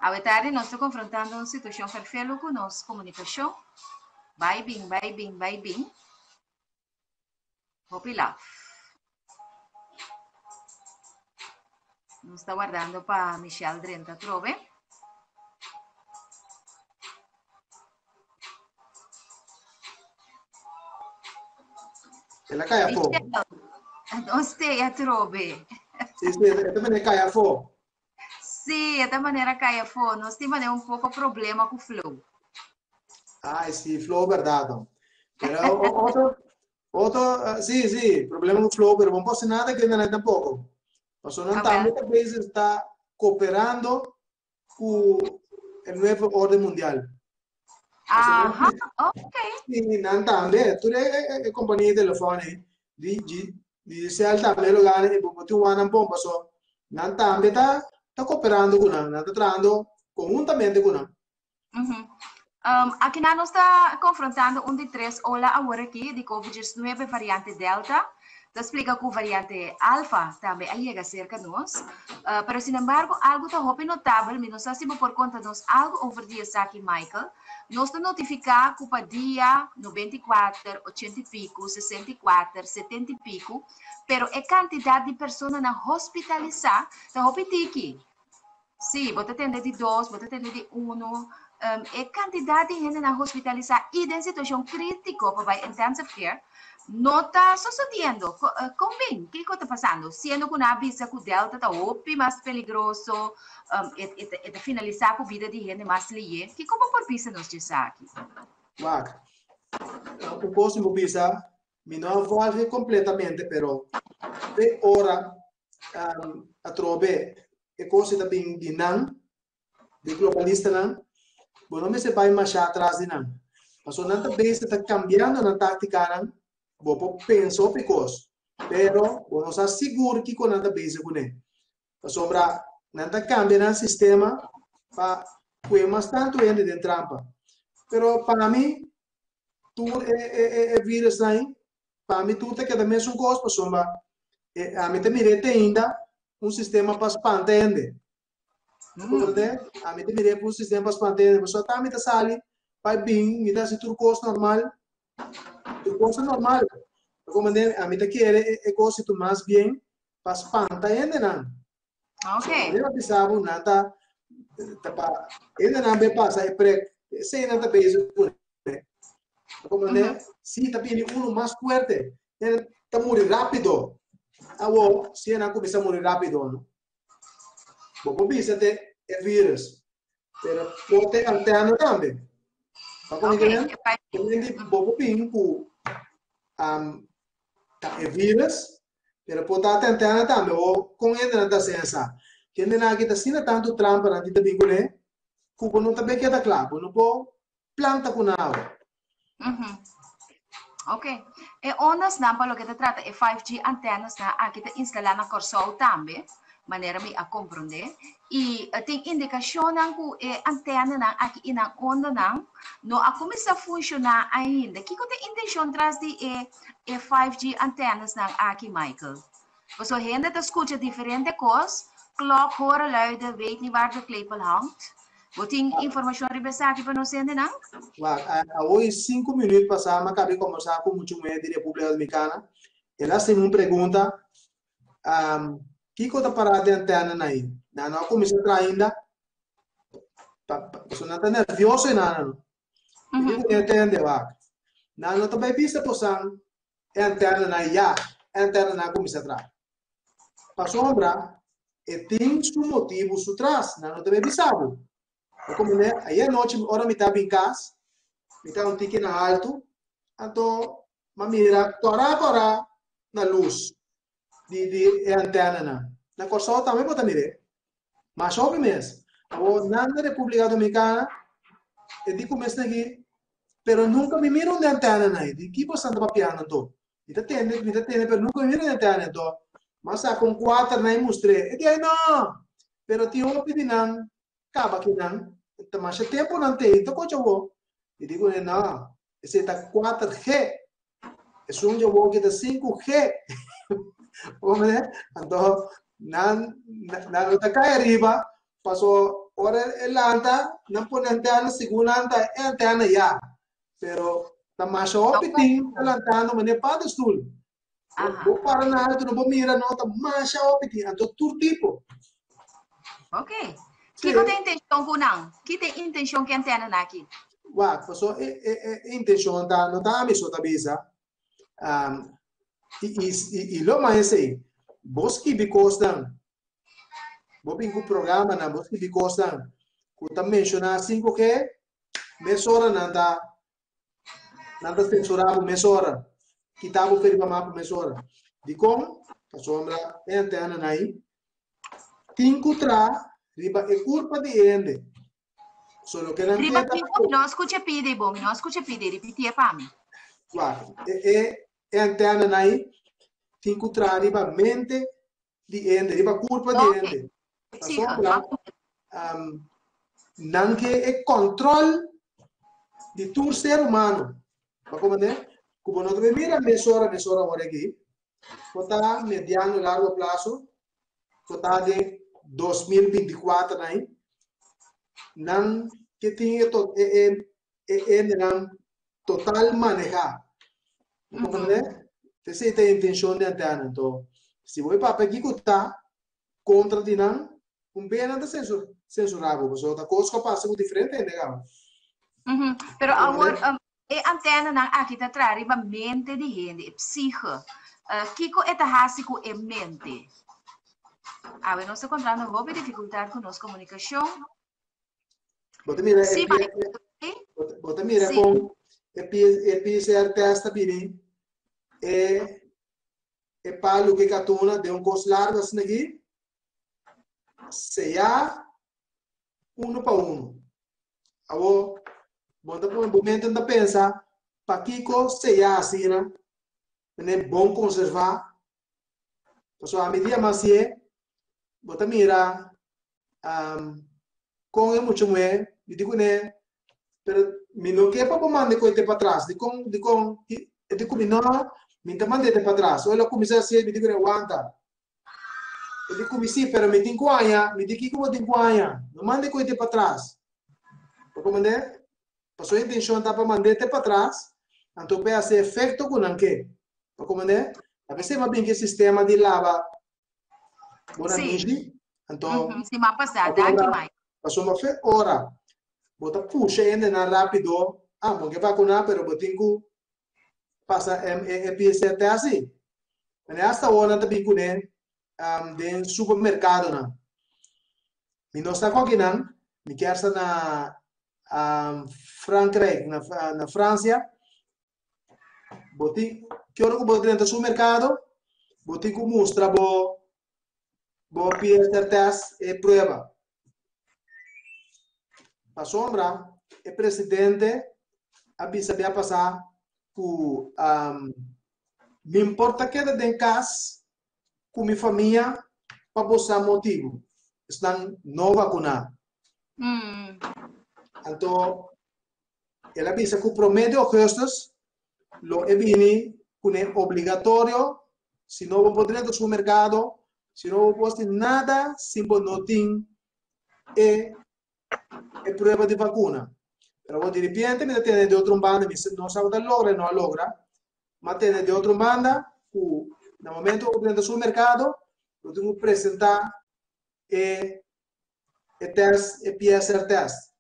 Awe tardi nos ta konfrontando un situashon ferfelu ku nos komunikashon. Bai bin, bai bin, bai bin. Hopi laf. Nos ta wardando pa Michelle drenta atrobe. El a kai afó. Nos te atrobe. Sí, sí, esta manera kai afó. Sí, esta manera kai afó. Nos tin manera un poco problema ku flow. Ay, sí, flow verdad. Pero otro, otro, eh, sí, sí, problema con flow, pero no pasa nada que no tampoco. Pasó no también a veces está cooperando con el nuevo orden mundial. Ajá, ok. Sí, nan también. Tú eres eh, compañía de teléfono, di, di, Digicel tambe lo gana y bo tin wan bon paso nan tambe ta ta cooperando cu nan, nan ta trahando conhuntamente cu nan. Aki nan nos ta confrontando un di tres ola awor aki di Covid-19 variante Delta. Ta splica cu variante Alpha tambe a yega cerca nos. Pero sin embargo algo ta hopi notabel, mi no sa si bo por conta nos algo over di esaki Michael. Nos ta notifica cu pa dia 94, 80 y pico, 64, 70 y pico, pero e cantidad di personanan hospitalisa ta hopi tiki. Sí, bo ta tende di dos, bo ta tende di uno. Um, e kantidat di hendenan hospitalisá i den situashon krítiko pa bai intensive care no ta sosodiendo. Eh, kon bin? Kiko ta pasando? Siendo ku nan a bisa ku Delta ta hopi mas peligroso, um, e, e, e ta finalisá ku bida di hende mas lié. Kiko bo por bisa nos djesaki? Wak, un kos mi por bisa, mi no a volge kompletamente, pero te ora um, atrobe e kos ta bin di nan, di globalistanan, bo no mester bai masha atras di nan. Pasobra nan ta bezig ta kambiando nan táktikanan, bo por pensa hopi kos, pero bo no sa sigur kiko nan ta bezig kuné. Pasobra nan ta kambia nan sistema pa pue mas tantu hende den trampa. Pero pa mi, tur e, e, e, e virusnan Pa mi tur ta keda mesun kos pasobra ami ta mir'é te ainda un sistema pa spanta hende. Comprende? Ami ta mir'é un sistema pa spanta hende. Pasobra ata mi ta sali pa bin, mi ta hasi tur kos normal. Tur kos ta normal. Comprende? Ami ta kere e kos situ mas bien pa spanta hendenan. Okay. So, mi a bisa bo nan ta ta pa hendenan be pasa e prek. Esei nan ta bezig ku Comprende? Mm -hmm. Si ta bini uno mas fuerte, ta muri rápido. Awo, si nan kuminsá muri rápido, no? Bo por bisa te e virus, pero por te antena tambe. Pa okay. Comprende? Bo por bin ku um, ta e virus, pero por ta te antena tambe. O kon hende nan ta hasi esa? Hende nan aki ta asina tantu trampa nan tin ta bin kuné, ku bo no ta be keda kla. Bo no por planta ku nan awe. Mm Ok. E ondas nan pa loke ta trata e 5G antennas nan aki ta instalá na Kòrsou tambe. Manera mi a komprondé. I tin indikashonnan ku e antènanan aki i nan ondanan no a kuminsá funshoná ainda. Kiko ta e intenshon tras di e e 5G antènasnan aki, Michael? Pasobra hende ta skucha diferente kos, klok horen luiden, weet niet waar de klepel hangt. Bo tin informashon riba esaki pa nos hendenan? Wak, awoy sinku minüt pasá mi a kaba di kombersá ku muchu muhé di Repúblika Dominikana. El a hasi mi un pregunta Um, kiko ta pará den antena aí? Nan no a kuminsá traha ainda. Pa, pa, so nan ta nervioso e nana no. Mm -hmm. Kiko entende wak? Nan no ta bai bisa posan e antena na ya, e antena na kuminsá traha. Pasobra e tin su motibu su tras, nan no ta bai bisa bo. Como ne, ayer anochi ora mi ta bin kas, mi ta un tiki na alto, anto ma mira kòrá kòrá na lus di di e antènanan. Na Kòrsou tambe bo ta mir'é. Masha hopi mes. Awor nan na Repúblika Dominikana e di ku mes aki, pero nunka mi mira un di antènanan ei. Di ki boso ta papiando anto? Mi ta tende, mi ta tende, pero nunka mi mira un antèna anto. M'a saka un kuater nan i mustr'é. E di, ai no! Pero tin hopi di nan kaba ki nan, ta masha tempu nan tei, ta kocha awor. Mi di kuné, no, Esei ta 4G. Esun dje awor ki ta 5G. Hombre, anto nan nan no ta kai ariba, paso ora e lanta, nan pone antena, segun lanta e antena ya. Pero ta masha hopi tin ta lantando manera paddenstoel. Bo para na alto, no bo mira, no, ta masha hopi tin, anto tur tipo. Ok. Kiko ta intencion ku nan? Ki ta intencion ku antena nan aki? Wak, paso e, e, e intencion ta, no ta ami so ta bisa. Um, i, i, i, i lo mas esei, bo skibi kosnan, bo bin ku programanan, bo skibi kosnan ku ta menshoná 5G, mesora nan ta Nan ta censurá bo mesora, kita bo fe riba mapa mesora. Dikon? Pasobra e antenanan ei tin ku tra riba e kurpa di hende. So loke nan Riba ke ta kiko? Mi no a skucha pidi bo, mi no a skucha pidi, ripitié pa mi. Wak, e e e antenanan ei tin ku tra riba mente di hende, riba kurpa di hende. Pasobra um, nan ke e control di tur ser humano. Pa comprende? Ku bo no ta mira mesora, mesora ora aki. Bo ta mediano largo plazo, bo ta den 2024 nai. Nan ke tin e, to, e, e, e hendenan total maneha. Bo comprende? Esei ta e intencion di antena. Anto, si bo e papia kiko ta kontra di nan, un bia nan ta censurá bo, pasobra ta kos ku a pasa ku diferente hende kaba. Pero awor, e antenanan aki ta traha riba mente di hende, e psiche. Kiko e ta hasi ku e mente? Awe nos ta kontrando hopi difikultat ku nos komunikashon. Bo ta mira e bo ta mira kon e PCR test ta bini e e palu ke katuna den un kos largu asina aki seyá unu pa unu. Awor bo ta pone bo mente ta pensa pakiko seyá asina mene bon konservá pasobra ami dia mas ye bo ta mira um, kon e mucha muhé, mi di kuné, pero mi no ke pa bo manda e koite patras, dikon, dikon, e di ku mi no, mi ta mand'é te patras, ora el a kuminsá hasié, mi di kuné, wanta, e di ku mi sí, pero mi tin ku haña, mi di kiko bo tin ku haña, no manda e koite patras, bo komprendé? Pasobra e intenshon ta pa mand'é te patras, anto pa e hasi efekto ku nan ke, bo komprendé? A bes e a bin ku e sistema di laba Bona Sí. mishi. Anto, Mhm, Si m'a pasá, danki Mike. pasobra fe ora bo ta pusha hendenan rápido, ah, bo ke vakuná, pero bo tin ku pasa e, e, e PCR test sí. Mane hasta awor nan ta bin kuné um, den supermerkadonan. Mi no sa kon kinan, mi kier sa na um, Frankrijk, na, na Fransia, Bo tin, ki ora ku bo drenta supermerkado, bo tin ku mustra bo bo PCR test e prueba. Pasobra e presidente a bisa bia pasá ku um, mi por ta keda den kas ku mi famia. pa bo sa motibu. Esnan no vakuná. Anto el a bisa ku promé di ougùstùs lo e bini kuné obligatorio si no bo por drenta supermerkado, si no bo por hasi nada si bo no tin e e prueba di vakuna. Pero awor di repente mi ta tende di otro banda, mi no sa ku ta logra o no a logra, ma tende di otro banda ku na momento ku bo drenta supermerkado bo tin ku presentá e e test, e PCR test.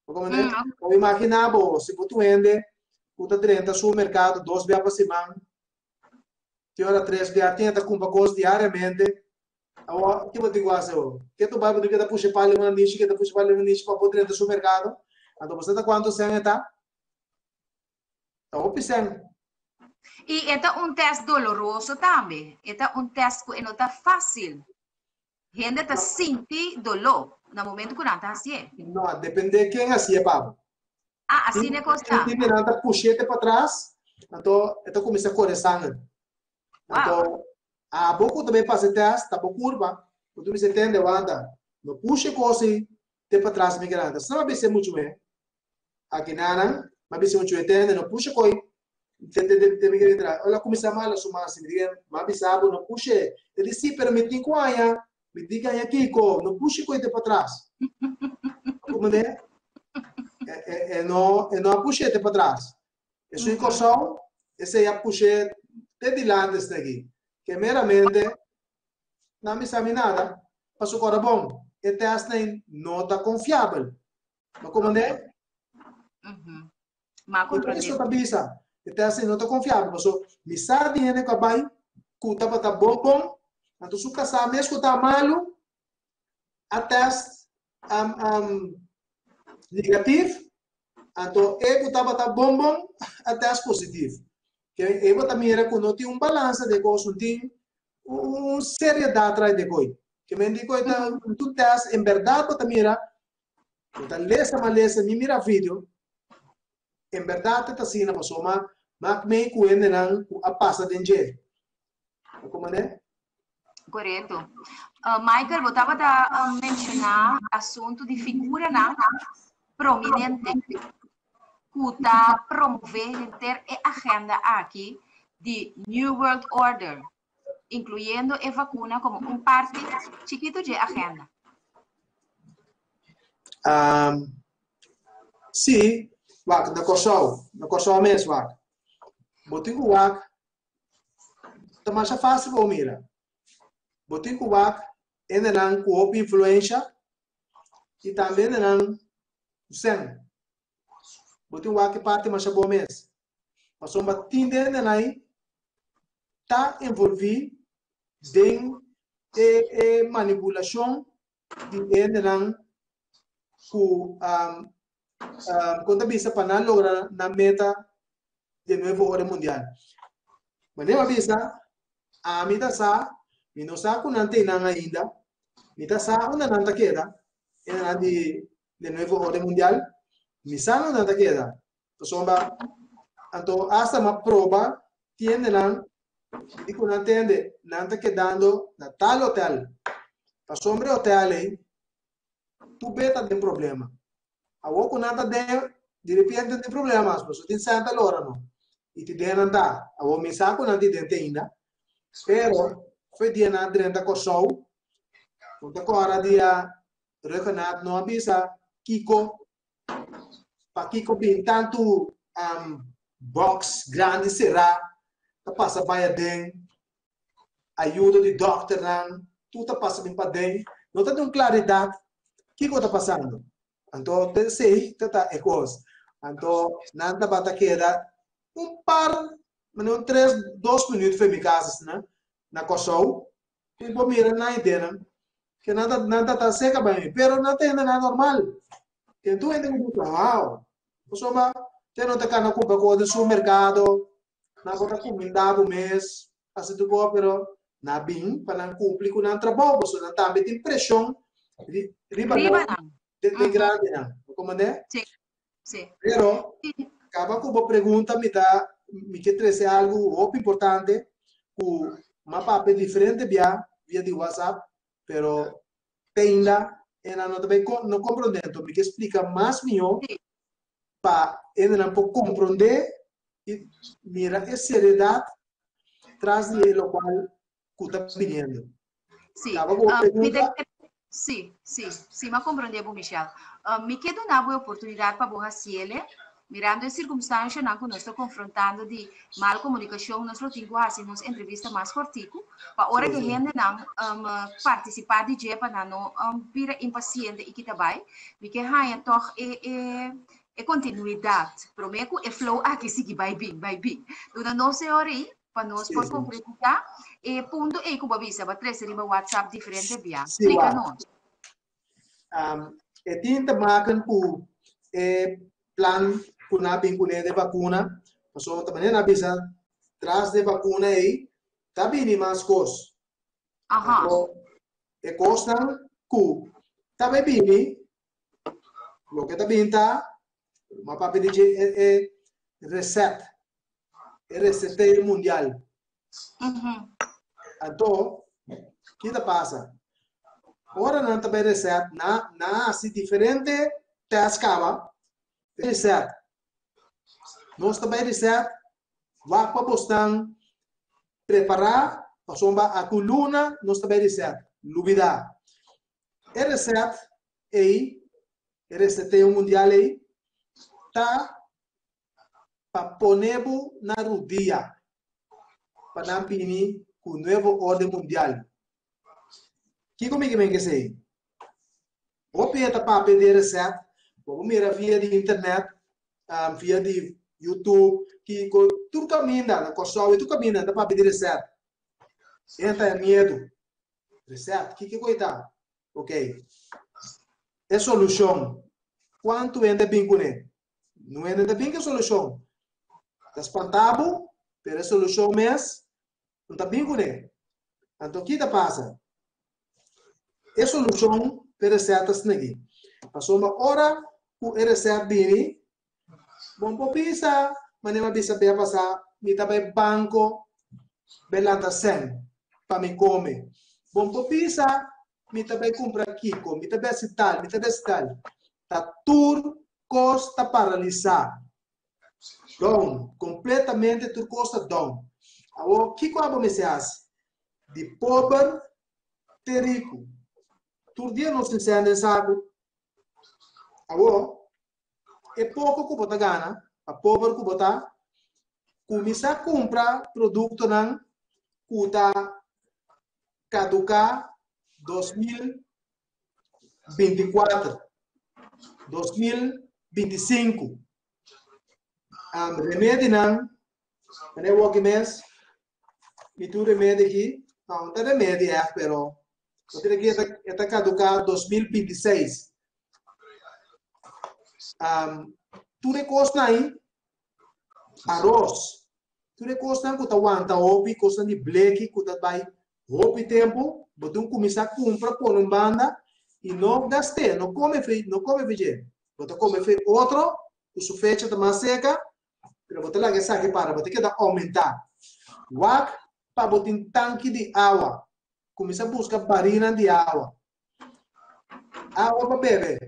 Bo comprende? Bo imagina bo, si bo tu hende ku ta drenta supermerkado dos bia pa siman, te ora tres bia, tin e ta kumpra kos diariamente, awor ke bo tin ku hasi awor? Ke tu bai bo tin ke ta pusha e pal den un nishi, ke ta pusha e pal den un nishi pa bo drenta supermerkado? Anto bo sa ta kuantu sèn e ta? Ta hopi sèn. I e ta un tèst doloroso tambe. E ta un tèst ku e no ta fásil. Hende ta sinti doló na momento ku nan ta hasié. No, depende ken hasié pa bo. Ah, asina e kos ta. Tin nan ta push'é pa tras, anto e ta kuminsá kore sanger. Anto, abo ku ta bai pasa e tèst, ta bo kurpa, ku ta bisa tende, wanta, no pusha e kos ei te pa tras mi grandi. Asina mi a bisa e muchu mé. Aki nanan, mi a bisa e muchu mé, tende, no pusha koi te te te te mi grandi tras. Ora kuminsá mala su mas, mi di, mi a bisa bo no push'é. E di, sí, pero mi tin ku haña. Mi di gaña kiko, no pushi koe te patras. Comprende? E, e, e no, e no a push'é te patras. Esun in Kòrsou, esei a push'é te dilanti esei aki. Ke meramente, nan bisa mi nada, pasobra ora bon, e tèstnan no ta konfiabel. Bo comprende? Ma comprende. Eso ta bisa, e tèstnan no ta konfiabel, pasobra mi sa di hende ku a bai ku tabata bon bon, anto su kasá mes ku ta malu a tèst um, um, negatif, anto e ku tabata bon bon a tèst positif. Ke e bo ta mira ku no tin un balansa den kos, no tin un seriedat tras de koi. Ke men di koi ta un tèst, en bèrdat bo ta mira Bo ta lesa ma lesa ni mira video. En berdad e ta asina pasobra mak mei ku hendenan ku a pasa den dje. Bo komprende? Korekto. Michael, bo tabata menshoná asuntu di figuranan prominente ku ta promové henter e agenda aki di New World Order, inkluyendo e vakuna komo un parti chikitu dje agenda. Um, sí, wak, na Kòrsou, na Kòrsou mes, wak. Bo tin ku wak, ta masha fásil pa bo mira. Bo tin ku wak hendenan ku hopi influensha i tambe hendenan ku sèn. Bo tin wak e parti masha bon mes. Pasobra tin den hendenan ta envolví den e e manipulashon di hendenan ku kon ta bisa pa nan logra nan meta di nuevo orden mundial. Manera mi a bisa, ami ta sa, mi no sa ku nan ten nan ainda, mi ta sa unda nan ta keda, hendenan di di nuevo orden mundial, mi sa unda nan ta keda. Pasobra anto asta mi a proba tiendenan di ku nan tende nan ta kedando na tal hotel. Pasobra e hotel ei tur be ta den problema. Awor ku nan ta den di repente tin problema mas pasobra tin sènta lora no. I ti den nan ta. Awor mi sa ku nan tin den te ainda. Pero for e dia nan a drenta Kòrsou, bo ta kòrda dia Ruggenaath no a bisa kiko Pakiko bin tantu um, box grandi será ta pasa bai aden, ayudo di dokternan, tur ta pasa bin paden, no ta tin un klaridat kiko ta pasando. Anto te esei ta ta e kos. Anto nan tabata keda un par, mane un tres, dos minuut for mi kas asina, na Kòrsou, I bo mira nan ideanan, ke nan ta nan ta ta seka bai mi, pero nan ta hende nan normal. Ten tur hende ku bisa, wow, pasobra te no ta kana kumpra kos den supermerkado, nan por ta kuminda bo mes, hasi tur kos, pero nan bin pa nan kumpli ku nan trabou, pasobra nan tambe tin preshon riba nan de de grandenan. Bo komprende? Sí, sí. Pero, kaba ku bo pregunta mi ta mi ke trese algu hopi importante ku m'a papia diferente bia via di WhatsApp. Pero te ainda e no ta bai no komprondé. Anto mi ke splika mas mihó pa hendenan por komprondé i mira e seriedat tras di e lokual ku ta biniendo. Sí. Kaba ku bo pregunta? Sí, sí, sí, m'a komprondé bo, Michelle. Mi ke duna bo e oportunidat pa bo hasiele, mirando e sirkumstanshanan ku nos ta konfrontando di mal komunikashon, nos lo tin ku hasi nos entrevista mas kòrtiku, pa ora ku e hendenan partisipá di dje pa nan no bira impasiente i kita bai. Mi ke haña tòg e e e kontinuidat promé ku e flow aki sigui bai bin, bai bin. Duna nos e ora ei pa nos por konkretisá e punto ei ku bo a bisa, bo a trese riba WhatsApp diferente bia. Sí, Splika wak. nos. E tin te maken ku e plan ku nan a bin kuné de vakuna, pasobra ta manera nan a bisa tras de vakuna ei ta bini mas kos. Anto e kosnan ku ta bai bini, loke ta bini ta, mi a papia di dje e reset, e reseteo mundial. Anto, ki ta pasa? Ora nan ta bai reset, na na hasi diferente test kaba, reset. Nos ta bai reset, wak pa bosnan prepará, pasobra aku luna nos ta bai reset. Lubidá. E reset ei, e reseteo mundial ei, ta pa pone bo na rudia pa nan bini ku nuevo orden mundial. Kiko mi ke men kesei? Hopi e ta papia di e reset, bo por mira via di internet, via di YouTube, kiko, tur kaminda, na Kòrsou i tur kaminda nan ta papia di reset. E ta e miedu. Reset, kiko ku e ta? Ok. E solushon, kuantu hende a bin kuné? No hende ta bin ku e solushon. Ta spanta bo, pero e solushon mes no ta bin kuné. Anto ki ta pasa? E solushon p'e resèt ta snegi. Pasobra ora ku e resèt bini, bo no por bisa manera mi a bisa bia pasá, mi ta bai banko bai lanta sèn pa mi kome. Bo no por bisa mi ta bai kumpra kiko, mi ta bai hasi tal, mi ta bai hasi tal. Ta tur kos ta paralisá. Down, kompletamente tur kos ta down. Awor, kiko abo mester hasi? Di pober te riku. Tur dia nos tin sèn den saku. Awor, e poko ku bo ta gana, pa pober ku bo ta, kuminsá kumpra produktonan ku ta kaduká 2024, 2025. Um, remedinan, meneer Woki mes, mi tu remedi aquí, no, no ta remedi echt, pero no tiene que eta caduca 2026. Um, tur e kosnan ahí, arroz, Tur e kosnan ku ta wanta hopi, kosnan di bleki ku ta bai hopi tempu, bo tin kuminsá kumpra pone un banda i no gast'é, no kome fe, no kome fe dje. Bo ta kome fe otro ku su fecha ta mas seka, pero bo ta laga esaki para, bo ta keda oumentá. Wak pa bo tin tanki di awa, kuminsá buska barinan di awa. Awa pa bebe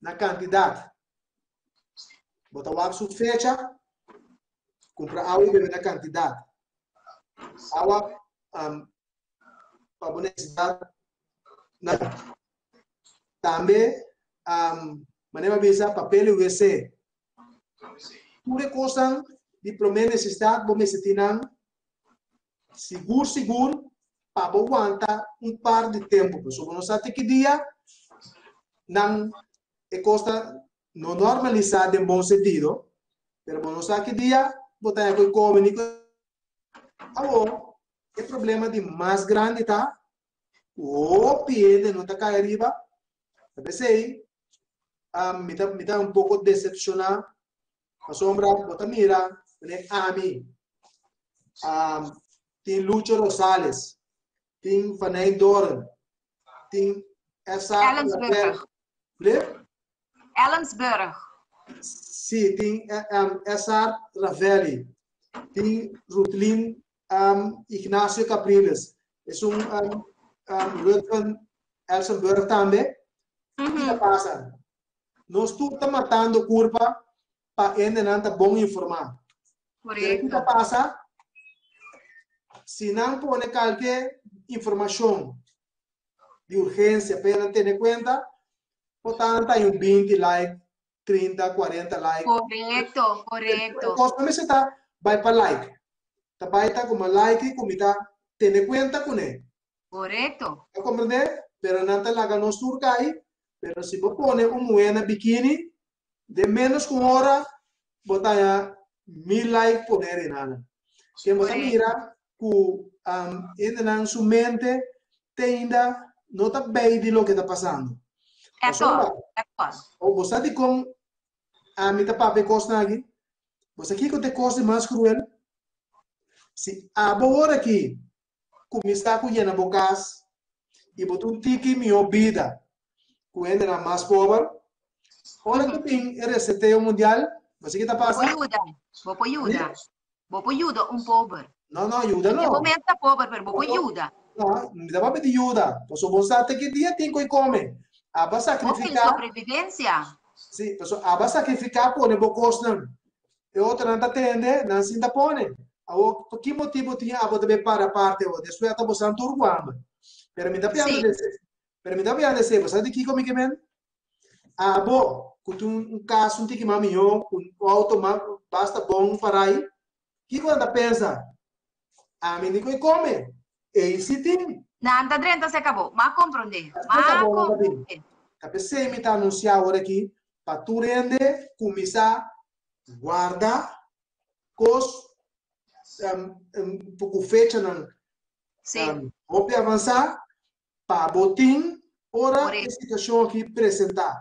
na kantidat. Bo ta wak su fecha, kumpra awa i bebe na kantidat. Awa um, pa bo nesesidat na tambe um, manera mi a bisa papel i WC. Tur e kosnan di promé nesesidat bo mester tin nan sigur sigur pa bo wanta un par di tempu. Pasobra bo no sa te ki dia nan e kos ta no normalisá den bon sentido, pero bo no sa ki dia bo ta haña ku e kome ni ku Awor, e problema di mas grandi ta ku hopi hende no ta kai ariba. Ta p'esei, um, mi ta, mi ta un poko desepshoná, pasobra bo ta mira, mane ami, um, tin Lucho Rosales, tin Faney Doren, tin esa Ellensburg. Blip? Ellensburg. Sí, tin um, SR Ravelli, tin Rutlin um, Ignacio Capriles. Es un um, Ruthven Elsenburg tambe. Kiko pasa? Nos tur ta matando kurpa pa hendenan ta bon informá. Pero kiko pasa? Si nan pone kalke informashon di urgensia pa nan tene kuenta, por ta nan ta un 20 like, 30, 40 like. Korekto, korekto. Kos no mester ta bai pa like. Ta bai ta kuma like ku mi ta tene kuenta kuné. Korekto. Ta komprendé? Pero nan ta laga nos tur kai. Pero si bo pone un muhé na bikini, den ménos ku un ora bo ta haña mil like poné riba nan. Ke bo ta mira ku hendenan su mente te ainda no ta bei di loke ta pasando. Pasobra, bo sa dikon ami ta papia e kosnan aki? Bo sa kiko ta e kos di mas kruel? Si abo ora aki kuminsá ku yena bo kas i bo ta un tiki mihó bida ku hendenan mas pober, ora ku bin e reseteo mundial, bo sa ki ta pasa? Bo por yuda, bo por yuda. Bo por yuda un pober. No, no, yuda no. Bo mes ta pober, pero bo por yuda. No, mi ta papia di yuda. Pasobra bo sa te ki dia tin ku e kome. Aba sakrifiká. Hopi sobrevivensia. Sí, pasobra aba sakrifiká pone bo kosnan. E otronan ta tende, nan sin ta pone. Awor, pa ki motibu tin abo ta bin para aparte awor? Despues ata bo san tur ku hamber. Pero mi ta piando de esei. Pero mi ta piando de esei. Bo sa di kiko mi ke men? Abo, ku tin un kas un tiki mas mihó, ku un outo mas basta bon parai, kiko nan ta pensa? Ami ni ku e kome. Ei si tin. Nan ta drenta se kabo. M'a komprondé. M'a komprondé. Ta p'esei mi ta anunsiá awor aki pa tur hende kuminsá guarda kos ku fechanan hopi avansá pa bo tin ora e situashon aki presentá.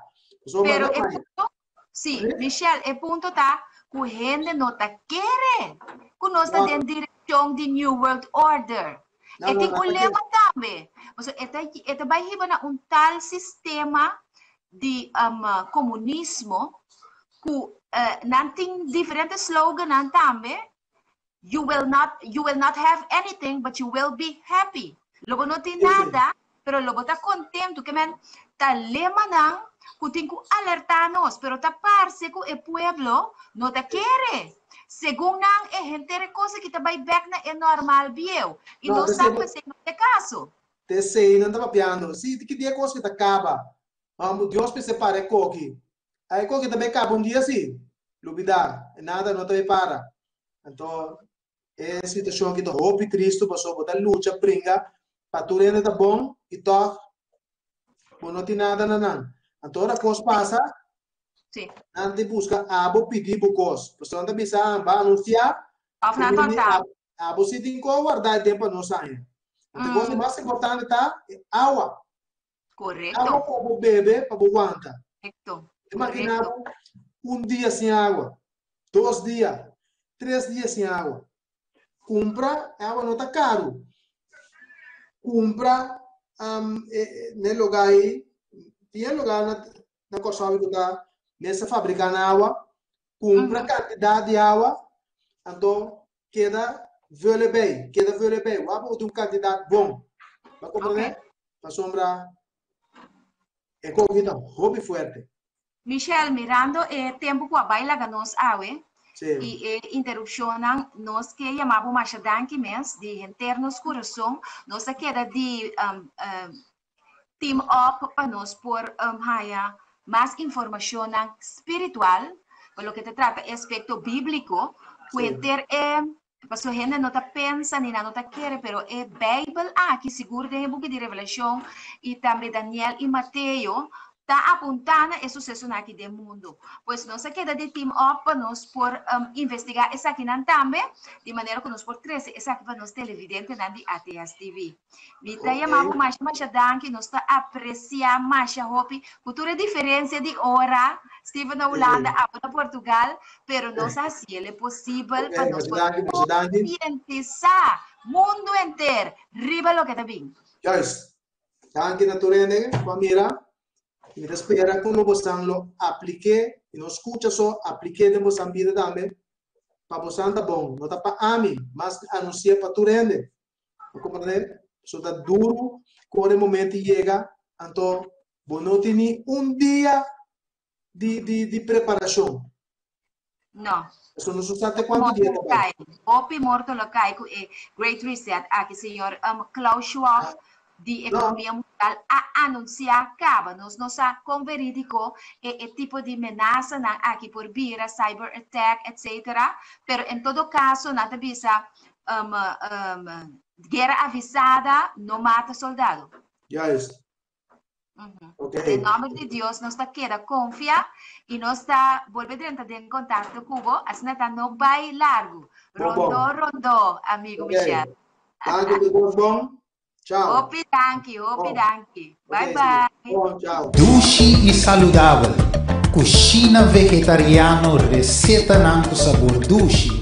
Pero e punto, sí, Michelle, e punto ta ku hende no ta kere ku nos ta den direkshon di New World Order. E tin un lema tambe. Pasobra e ta e ta bai hiba na un tal sistema di komunismo ku nan tin diferente slogannan tambe, You will not you will not have anything but you will be happy. Lo bo no tin nada, pero lo bo ta kontentu. Ke men ta lemanan ku tin ku alertá nos, pero ta parse ku e pueblo no ta kere. Segun nan e henter e kos aki ta bai bek na e normal bieu. I nos sa ku esei no ta e kaso. Ta esei nan ta papiando. Si, ki dia e kos ki ta kaba? Mambo, Dios mester para e koki. A e koki ta bai kaba un dia si. Lubida, nada no ta bai para. Anto, e situashon aki ta hopi tristu pasobra bo ta lucha bringa pa tur hende ta bon i tòg bo no tin nada na nan. Anto ora kos pasa, Sí. nan ta buska abo pidi bo kos. Pasobra nan ta bisa, ah, ba anunsiá, Òf nan ta òntá. Abo si tin kos wardá e den pa nos aña. Anto e kos di mas importante ta e awa. Correcto. Agua pa bo bebe, pa bo wanta. Correcto. Imagina bo un dia sin agua, dos dia, tres dia sin agua. Cumpra, agua no ta caro. Cumpra um, eh, ne lugar aí, tinha lugar na, na Kòrsou ku ta mester fabriká na awa, kumpra kantidat di awa, anto keda vule bei, keda vule bei. Wak bo un kantidat bon. Bo komprendé? Pasobra e koki ta hopi fuerte. Michelle, mirando e tempu ku a bai laga nos awe i e interupshonnan, nos ke yama bo masha danki mes di henter nos kurason. Nos a keda di team up pa nos por haña mas informashonnan spiritual pa loke ta trata e aspekto bíbliko ku henter e pasobra hende no ta pensa ni nan no ta kere pero e Beibel aki sigur den e buki di Revelashon i tambe Daniel i Mateo ta apuntá na e susesonan aki den mundu. Pues nos a keda di team up pa nos por investigá esakinan tambe di manera ku nos por trese esaki pa nos televidentenan di ATS TV. Mi ta yama bo masha masha danki, nos ta aprecia masha hopi ku tur e diferencia di ora, Steven na Hulanda, abo na Portugal, pero nos a haciele posibel pa nos por concientisa mundo enter riba loke ta bin. Juist. Danki na tur hende ku a mira. Mi ta spera ku lo bosan lo aplike i no skucha so, aplike den bosan bida tambe. Pa bosan ta bon, no ta pa ami, mas anunsi'é pa tur hende. Bo komprendé? So ta duro ku ora e momento yega, anto bo no tin ni un dia di di di preparashon. No. Eso no sa te kuantu dia ta bai. Hopi morto lo kai ku e Great Reset aki, señor um, Klaus Schwab di Economia Mundial a anunsiá kaba. Nos no sa kon verídiko e e tipo di menasanan aki por bira, cyber attack, etc. Pero en todo kaso nan ta bisa um, um, guera avisada no mata soldado. Juist. Okay. En nomber di Dios nos ta keda confia y nos ta bolbe drenta den contacto cu bo, asina ta no bai largo. Rondo, rondo, amigo okay. Michel. Danki, di Dios bon. Ciao. Hopi danki, hopi danki. Bye bye. Bon, ciao. Dushi y saludabel. Cushina vegetariano recetanan cu sabor dushi.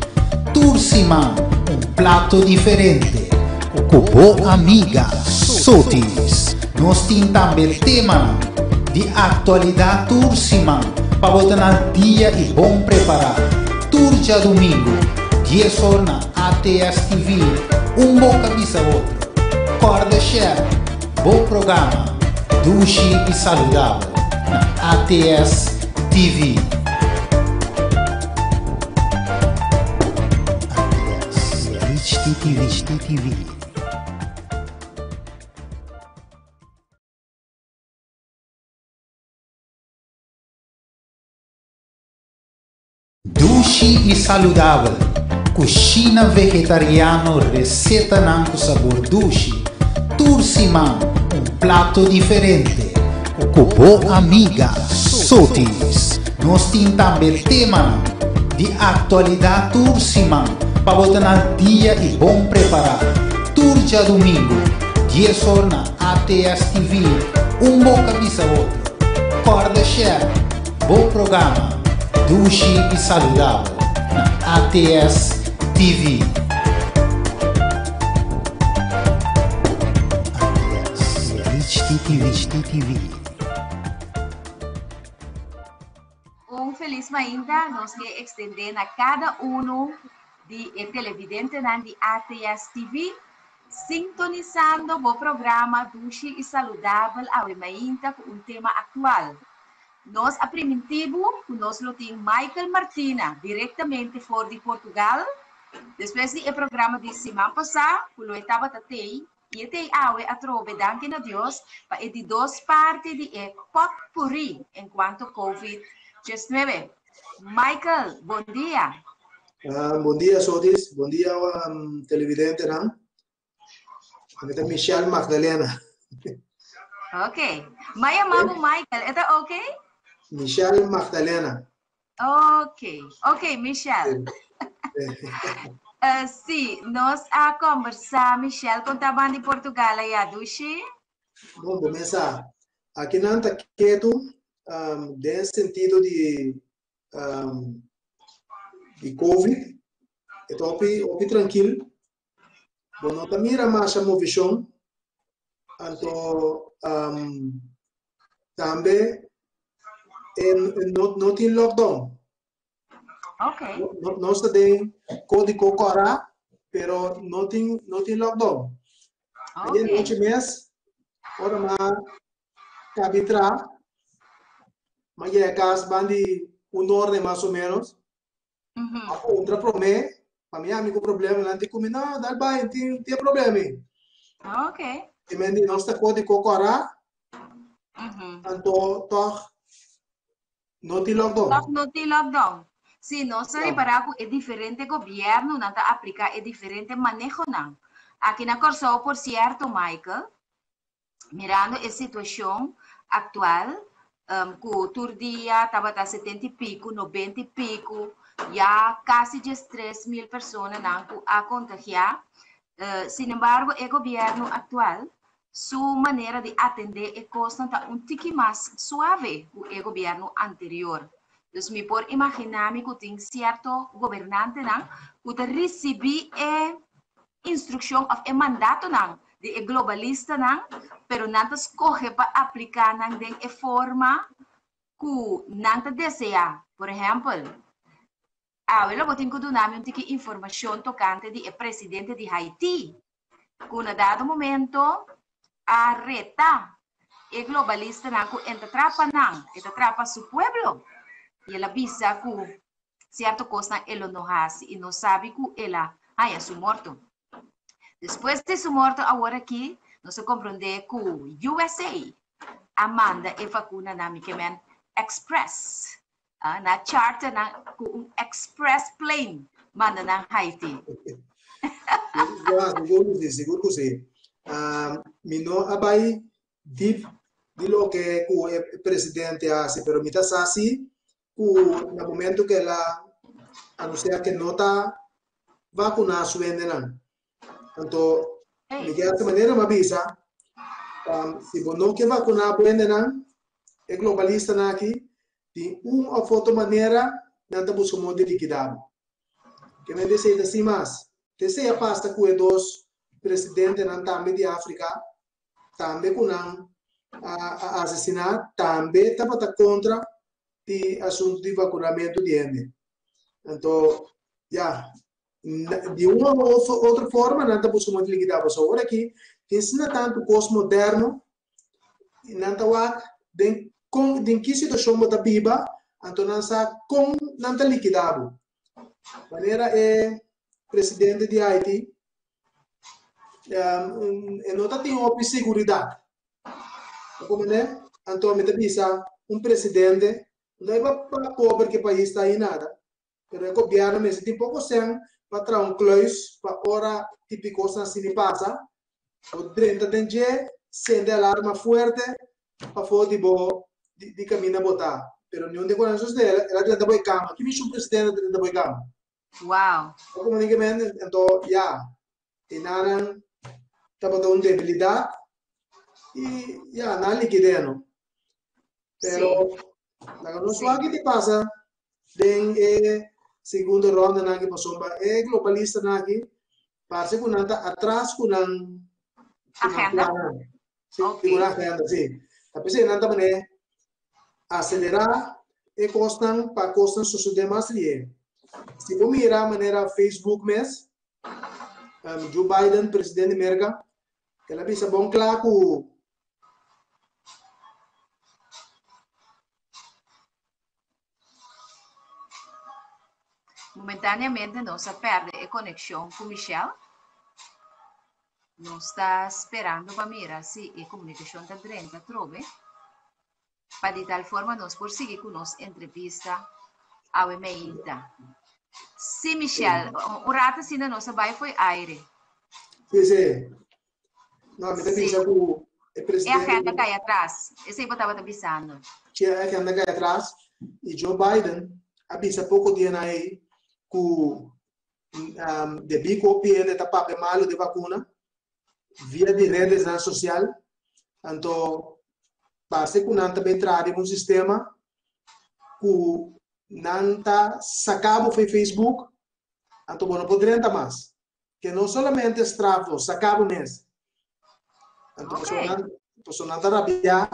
Tur siman un plato diferente. Cu bo amiga Sotis. Nos tin tambe temanan di actualidad tur siman pa bo ta na dia y bon prepara. Tur djadumingo, dies or na ATS TV, un boca bisa otro. Corda share bo programa Dushi y Saludabel na ATS TV. ATS HTTV. Dushi i saludabel, Kushina vegetariano resetanan ku sabor dushi, tur siman un plato diferente ku bo amiga Sotis. Nos tin tambe temanan di aktualidat tur siman pa bo ta na dia i bon prepará. Tur djadumingu, dies or na ATS TV, un boka bisa otro. Kòrda share bo programa Dushi i Saludabel na ATS TV. ATS HTTV. Un felis mainta nos ke ekstendé na kada unu di e televidentenan di ATS TV, sintonisando bo programa Dushi i Saludabel awe mainta ku un tema aktual. Nos a primintí bo ku nos lo tin Michael Martina direktamente for di Portugal despues di e programa di siman pasá ku lo e tabata tei i e tei awe atrobe danki na Dios pa e di dos parti di e potpurrí enkuanto Covid 19. Michael, bon dia. Bon dia Sotis, bon dia televidentenan. Ami ta Michelle Magdalena. Ok. Ma yama bo Michael, e ta ok? Michelle Magdalena. Ok, ok Michelle. Sí, nos a conversa Michelle con ta ban di Portugal allá, dushi. Bon, bo mesa. Aki nan ta ketu um, den sentido di um, di COVID. E ta hopi, hopi tranquil. Bo no ta mira masha movishon, anto um, tambe en, no, no tin lockdown. Okay. No, no, no sta den kódigo kòrá, pero no tin, no tin lockdown. Okay. Ayer noche mes, ora ma kabi tra, ma yega kas ban di un orde mas o menos, A puntra promé, pa mi ami ku problema, nan di ku mi, no, dal bai, tin, tin problema. Ok. E men di, nos ta kodi koko ara, anto toch no tin lockdown. Toch no tin lockdown. Sí, nos a ripará ku e diferente gobièrnunan ta apliká e diferente manehonan. Aki na Kòrsou, por sierto, Michael, mirando e situashon aktual ku tur dia tabata setenta i piku, nobenta i piku, ya kasi 13.000 personanan ku a kontagiá. Sin embargo e gobièrnu aktual su manera di atendé e kosnan ta un tiki mas suave ku e gobièrnu anterior. Dus mi por imaginá mi ku tin sierto gobernantenan ku ta risibí e instrukshon òf e mandatonan di e globalistanan, pero nan ta skohe pa apliká nan den e forma ku nan ta deseá. Por ehèmpel, awe lo bo tin ku duna mi un tiki informashon tokante di e presidente di Haiti. Ku na dado momento a reta e globalistanan ku e ta trapa nan, e ta trapa su pueblo. I el a bisa ku sierto kosnan e lo no hasi i nos sabi ku el a haña su morto. Despues di su morto awor aki nos a komprondé ku USA a manda e vakunanan mi ke men express. Ah, na charter nan ku un express plane manda nan Haiti. Ja, sigur ku si, sigur ku si. Um, mi no a bai deep di loke ku e presidente a hasi, pero mi ta sa si ku na momento ku el a anuncia ke no ta vakuná su hendenan. Anto, mi ke hasi manera mi a bisa, um, si bo no ke vakuná bo hendenan, e globalistanan aki, di un of otro manera nan ta buska modo di likidá bo. Ke men desei ta sin mas. Te sea pasa ku e dos presidentenan tambe di Afrika, tambe ku nan a a asesiná, tambe tabata kontra di asuntu di vakunamentu di hende. Anto, ya, di un of otro forma nan ta buska modo di likidá bo. So awor aki tin asina tantu kos moderno nan ta wak den kon den ki situashon bo ta biba, anto nan sa kon nan ta likidá bo. Manera e presidente di Haiti e no ta tin hopi seguridat. Bo komprende? Anto mi ta bisa un presidente no e pa pober ku e pais ta ahi nada, Pero e gobierno mester tin poco cen pa traha un kluis pa ora tipi cosnan asini pasa, bo drenta den dje, sende alarma fuerte pafó di bo di caminda bo ta. Pero niun di cu nan sucede, el a drenta bo e cama. Ki mishi un presidente ta drenta bo e cama? Wow. Bo comunicamente, anto ya, e nanan tabata un debilidad y ya, nan liquid'e no. Pero laga nos wak ki ta pasa den e segundo rondanan aki pasobra e globalistanan aki parse ku nan ta atras ku nan Agenda. plannan. Sí, ku nan agenda, sí. Ta p'esei nan ta manera aselerá e kosnan pa kosnan sosodé mas lihé. Si bo mira manera Facebook mes, Joe Biden, presidente di Merka, el a bisa bon kla ku Momentáneamente nos a perde e konekshon ku Michelle. Nos ta sperando pa mira si e komunikashon ta drenta atrobe, pa di tal forma nos por sigui ku nos entrevista awe meinta. Sí, Michelle, un rato asina nos a bai fo'i aire. Sí, sí. No, mi ta bisa ku e E presidente agenda kai atras. Esei bo tabata bisando. Sí, e agenda kai atras. I Joe Biden a bisa poko dianan ei ku um, debí ku hopi hende ta papia malu di vakuna via di redesnan sosial, anto parse ku nan ta bin traha riba un sistema ku nan ta saka bo for Facebook, anto bo no por drenta mas. Que no solamente strafo, saca bo mes. Anto okay. paso paso nan ta rabia,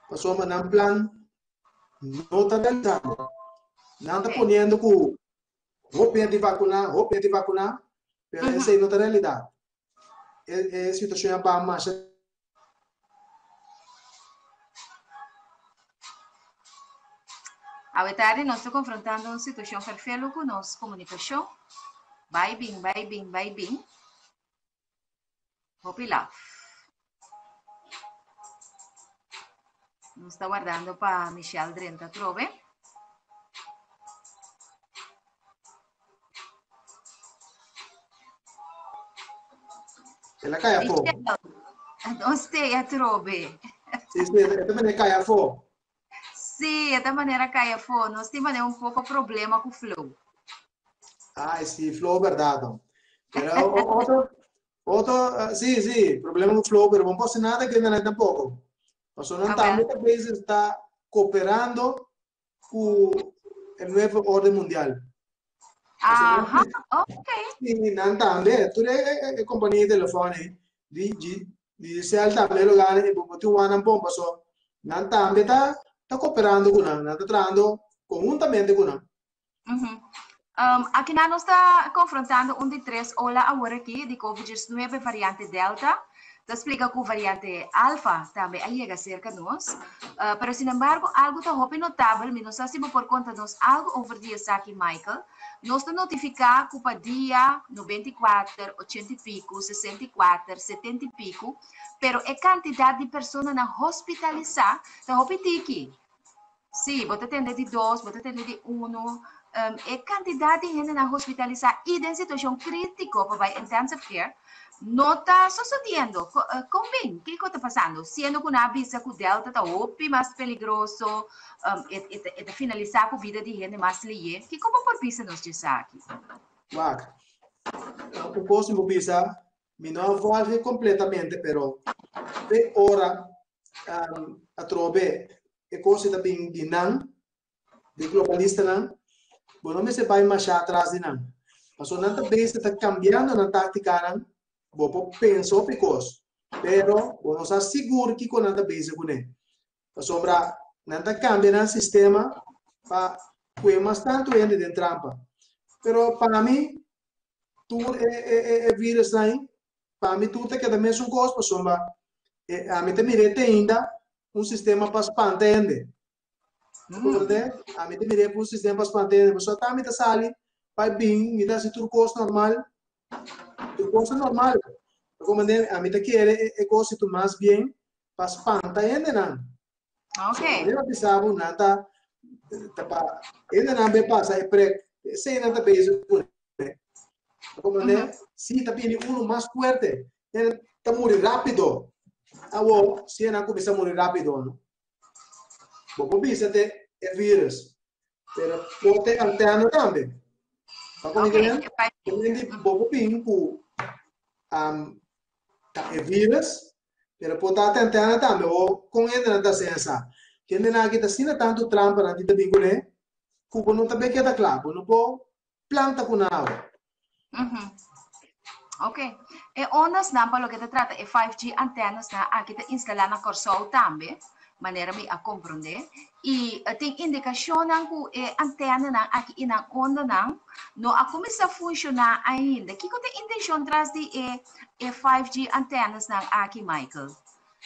paso nan plan no ta realizando. Nan ta okay. poniendo ku hopi gente vacuna, hopi gente vacuna, pero uh -huh. ese no ta realidad. E, e situación ya va más Awe tardi nos ta konfrontando un situashon ferfelu ku nos komunikashon. Bai bin, bai bin, bai bin. Hopi laf. Nos ta wardando pa Michelle drenta atrobe. El a kai afó. Nos te atrobe. Sí, sí, esta manera kai afó. Sí, esta manera kai afó. Nos tin manera un poco problema ku flow. Ay, sí, flow verdad. Pero otro, otro, eh, sí, sí, problema ku flow, pero no pasa nada que no tampoco. Pasó nan también a veces está cooperando ku e nuevo orden mundial. Aha, ok. Sí, nan tambe, tur e, e, e kompania di telefòn ei, di, di, Digicel tambe lo gana i bo tin wan nan bon paso nan tambe ta ta kooperando ku nan, nan ta trahando konhuntamente ku nan. Mm -hmm. Akinan nos ta konfrontando un di tres ola awor aki di Covid-19 variante Delta. Ta splika ku variante Alfa tambe a yega serka nos. Pero sinembargo algu ta hopi notabel, mi no sa si bo por konta nos algu over di esaki Michael. Nos ta notifiká ku pa dia 94, 80 i piku, 64, 70 i piku, pero e kantidat di personanan hospitalisá ta hopi tiki. Sí, bo ta tende di dos, bo ta tende di uno. E kantidat di hendenan hospitalisá i den situashon krítiko pa bai intensive care no ta sosodiendo. Kon bin? Kiko ta pasando? Siendo ku nan a bisa ku Delta ta hopi mas peligroso, e ta finalisá ku bida di hende mas lihé. Kiko bo por bisa nos djesaki? Wak, un kos mi por bisa, mi no a volge kompletamente, pero te ora atrobe e kos ta bin di nan, di globalistanan, bo no mester bai masha atras di nan. Pasobra nan ta bezig ta kambiando nan táktikanan, bo por pensa hopi kos, pero bo no sa sigur kiko nan ta bezig kuné. Pasobra nan ta kambia nan sistema pa kue mas tantu hende den trampa. Pero pa mi, tur e, e, e, e virusnan Pa mi tur ta keda mesun kos pasobra ami ta mir'é te ainda un sistema pa spanta hende. Comprende? Ami ta mir'é un sistema pa spanta hende. Pasobra ata mi ta sali bai bin, mi ta hasi tur kos normal. Tur kos ta normal. Comprende? Ami ta kere e kos situ mas bien pa spanta hendenan. Ok. Mi a bisa bo nan ta ta pa hendenan be pasa e prek. Esei nan ta bezig ku Comprende? Si ta bini uno mas fuerte, e ta muri rápido. Awo, si nan kuminsá muri rápido, no? Bo por bisa te e virus, pero por te antena tambe. Pa Ok, comprende? Comprende? Bo por bin ku um, ta e virus, pero por ta te antena tambe. O kon hende nan ta sensa? Hende nan aki ta asina tantu trampa nan tin ta bin kuné, ku bo no ta be keda kla. Bo no por planta ku nau. Ok. E ondasnan pa loke ta trata e 5G antenasnan aki ta instalá na Kòrsou tambe, manera mi a komprondé. I tin indikashonnan ku e antenanan aki i nan ondanan no a kuminsá funshoná ainda. Kiko ta e intenshon tras di e e 5G antenasnan aki, Michael?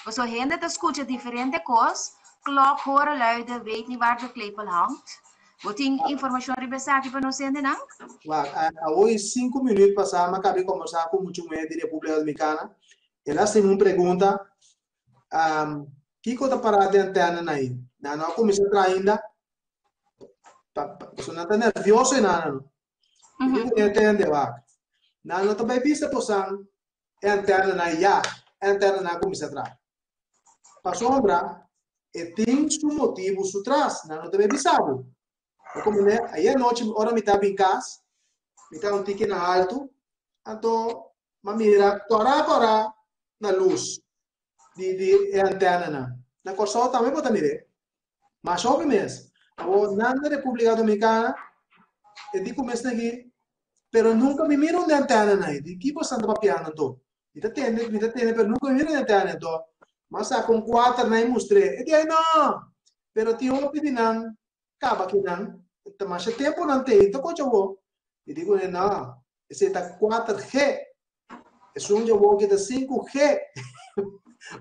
Pasobra hende ta skucha diferente kos, klok horen luiden, weet niet waar de klepel hangt. Bo tin informashon riba esaki pa nos hendenan? Wak, awoy sinku minüt pasá mi a kaba di kombersá ku mucha muhé di Repúblika Dominikana. El a hasimi un pregunta, Kiko ta pará den antènanan ei? Nan no a kuminsá traha ainda? Pasobra nan ta nèrvioso einan, no? Mi di ku e tende, wak, nan no ta bai bisa bosan e antenanan ya, e antenanan a kuminsá traha. Pasobra e tin su motibu su tras, nan no ta bay bisa bo. E komo ne, ayer anochi ora mi ta bin kas, mi ta un tiki na haltu, anto m'a mira kòrá kòrá na lus di di e antenanan. Na Kòrsou tambe bo ta mir'é. Masha hopi mes. Awor nan na Repúblika Dominikana e di ku mes aki, pero nunka mi mira un di antenanan ei. Di ki boso ta papiando anto? Mi ta tende, mi ta tende, pero nunka mi mira un di antena anto. M'a saka un kuater nan i mustr'é. E di, Ai no! Pero tin hopi di nan kaba ki nan, ta masha tempu nan te, ta kocha awor. Mi di kuné, No, esei ta 4G. Esun dje awor ki ta 5G.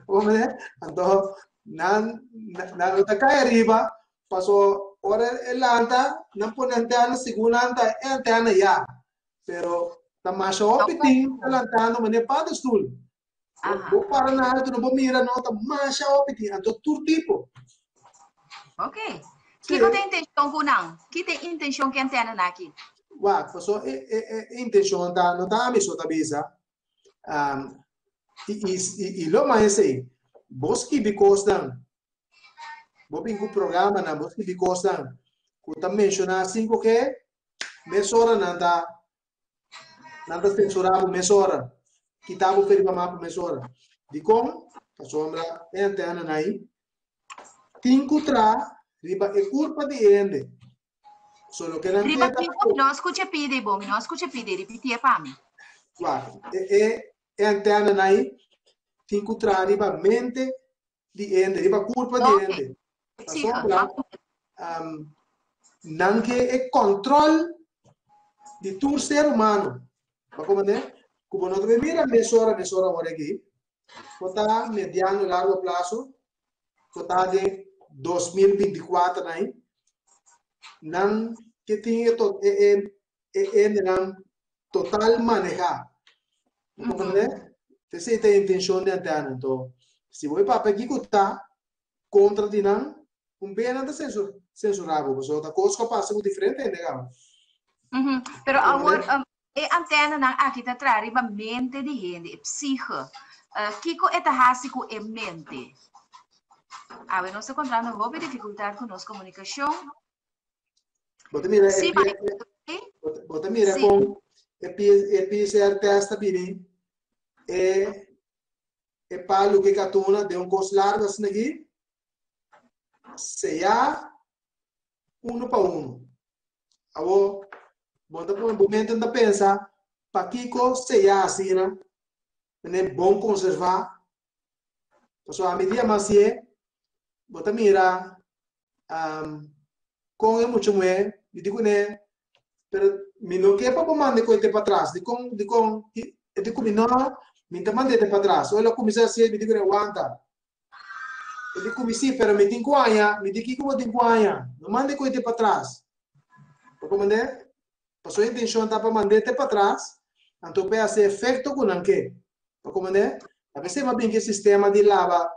Hombre, anto nan nan no ta kai ariba, paso ora e lanta, nan pone antena, segun lanta e antena ya. Pero ta masha hopi tin ta lantando manera paddenstoel. Bo para na alto, no bo mira, no, ta masha hopi tin, anto tur tipo. Ok. Kiko ta intenshon ku nan? Ki ta e intenshon ku e antena nan aki? Wak, paso e, e, e intenshon ta, no ta ami so ta bisa. Um, i, i, i, i lo mas esei, bo skibi kosnan, bo bin ku programanan, bo skibi kosnan ku ta menshoná 5G, mesora nan ta Nan ta censurá bo mesora, kita bo fe riba mapa mesora. Dikon? Pasobra e antenanan ei tin ku traha riba e kurpa di e hende. So loke nan Riba ke ta kiko? Mi no a skucha pidi bo, mi no a skucha pidi, ripitié pa mi. Wak, e e e antenanan ei tin ku traha riba mente di hende, riba kurpa di hende. Sí, Pasobra um, nan ke e kòntròl. Di tur ser humano. Pa comprende? Ku bo no ta mira mesora mesora awor aki, ku ta mediano largo plazo, ku ta den 2024 nai, nan ke tin e to e e e hendenan total manehá. Bo comprende? Esei ta e intenshon di antena. Anto, si bo e papia kiko ta kontra di nan, un bia nan ta censurá bo, pasobra ta kos ku a pasa ku diferente hende kaba. Pero awor, e antenanan aki ta traha riba mente di hende, e psiche. Kiko e ta hasi ku e mente? Awe nos ta kontrando hopi difikultat ku nos komunikashon. Bo ta mira e bo ta mira kon e PCR test ta bini e e palu ku e katuna den un kos largu asina aki seya uno pa uno. Awor bo ta pone bo mente ta pensa pakiko seya asina mene bon konserva pasobra ami dia mas ye bo ta mira kon e mucha muhé, mi di kuné, pero mi no ke pa bo manda e koite patras, dikon, dikon, e di ku mi no, mi ta mand'é te patras, ora el a kuminsá hasié, mi di kuné, wanta, e di ku mi sí, pero mi tin ku haña, mi di kiko bo tin ku haña, no manda e koite patras, bo komprendé? Pasobra e intenshon ta pa mand'é te patras, anto pa e hasi efekto ku nan ke, bo komprendé? A bes e a bin ku e sistema di laba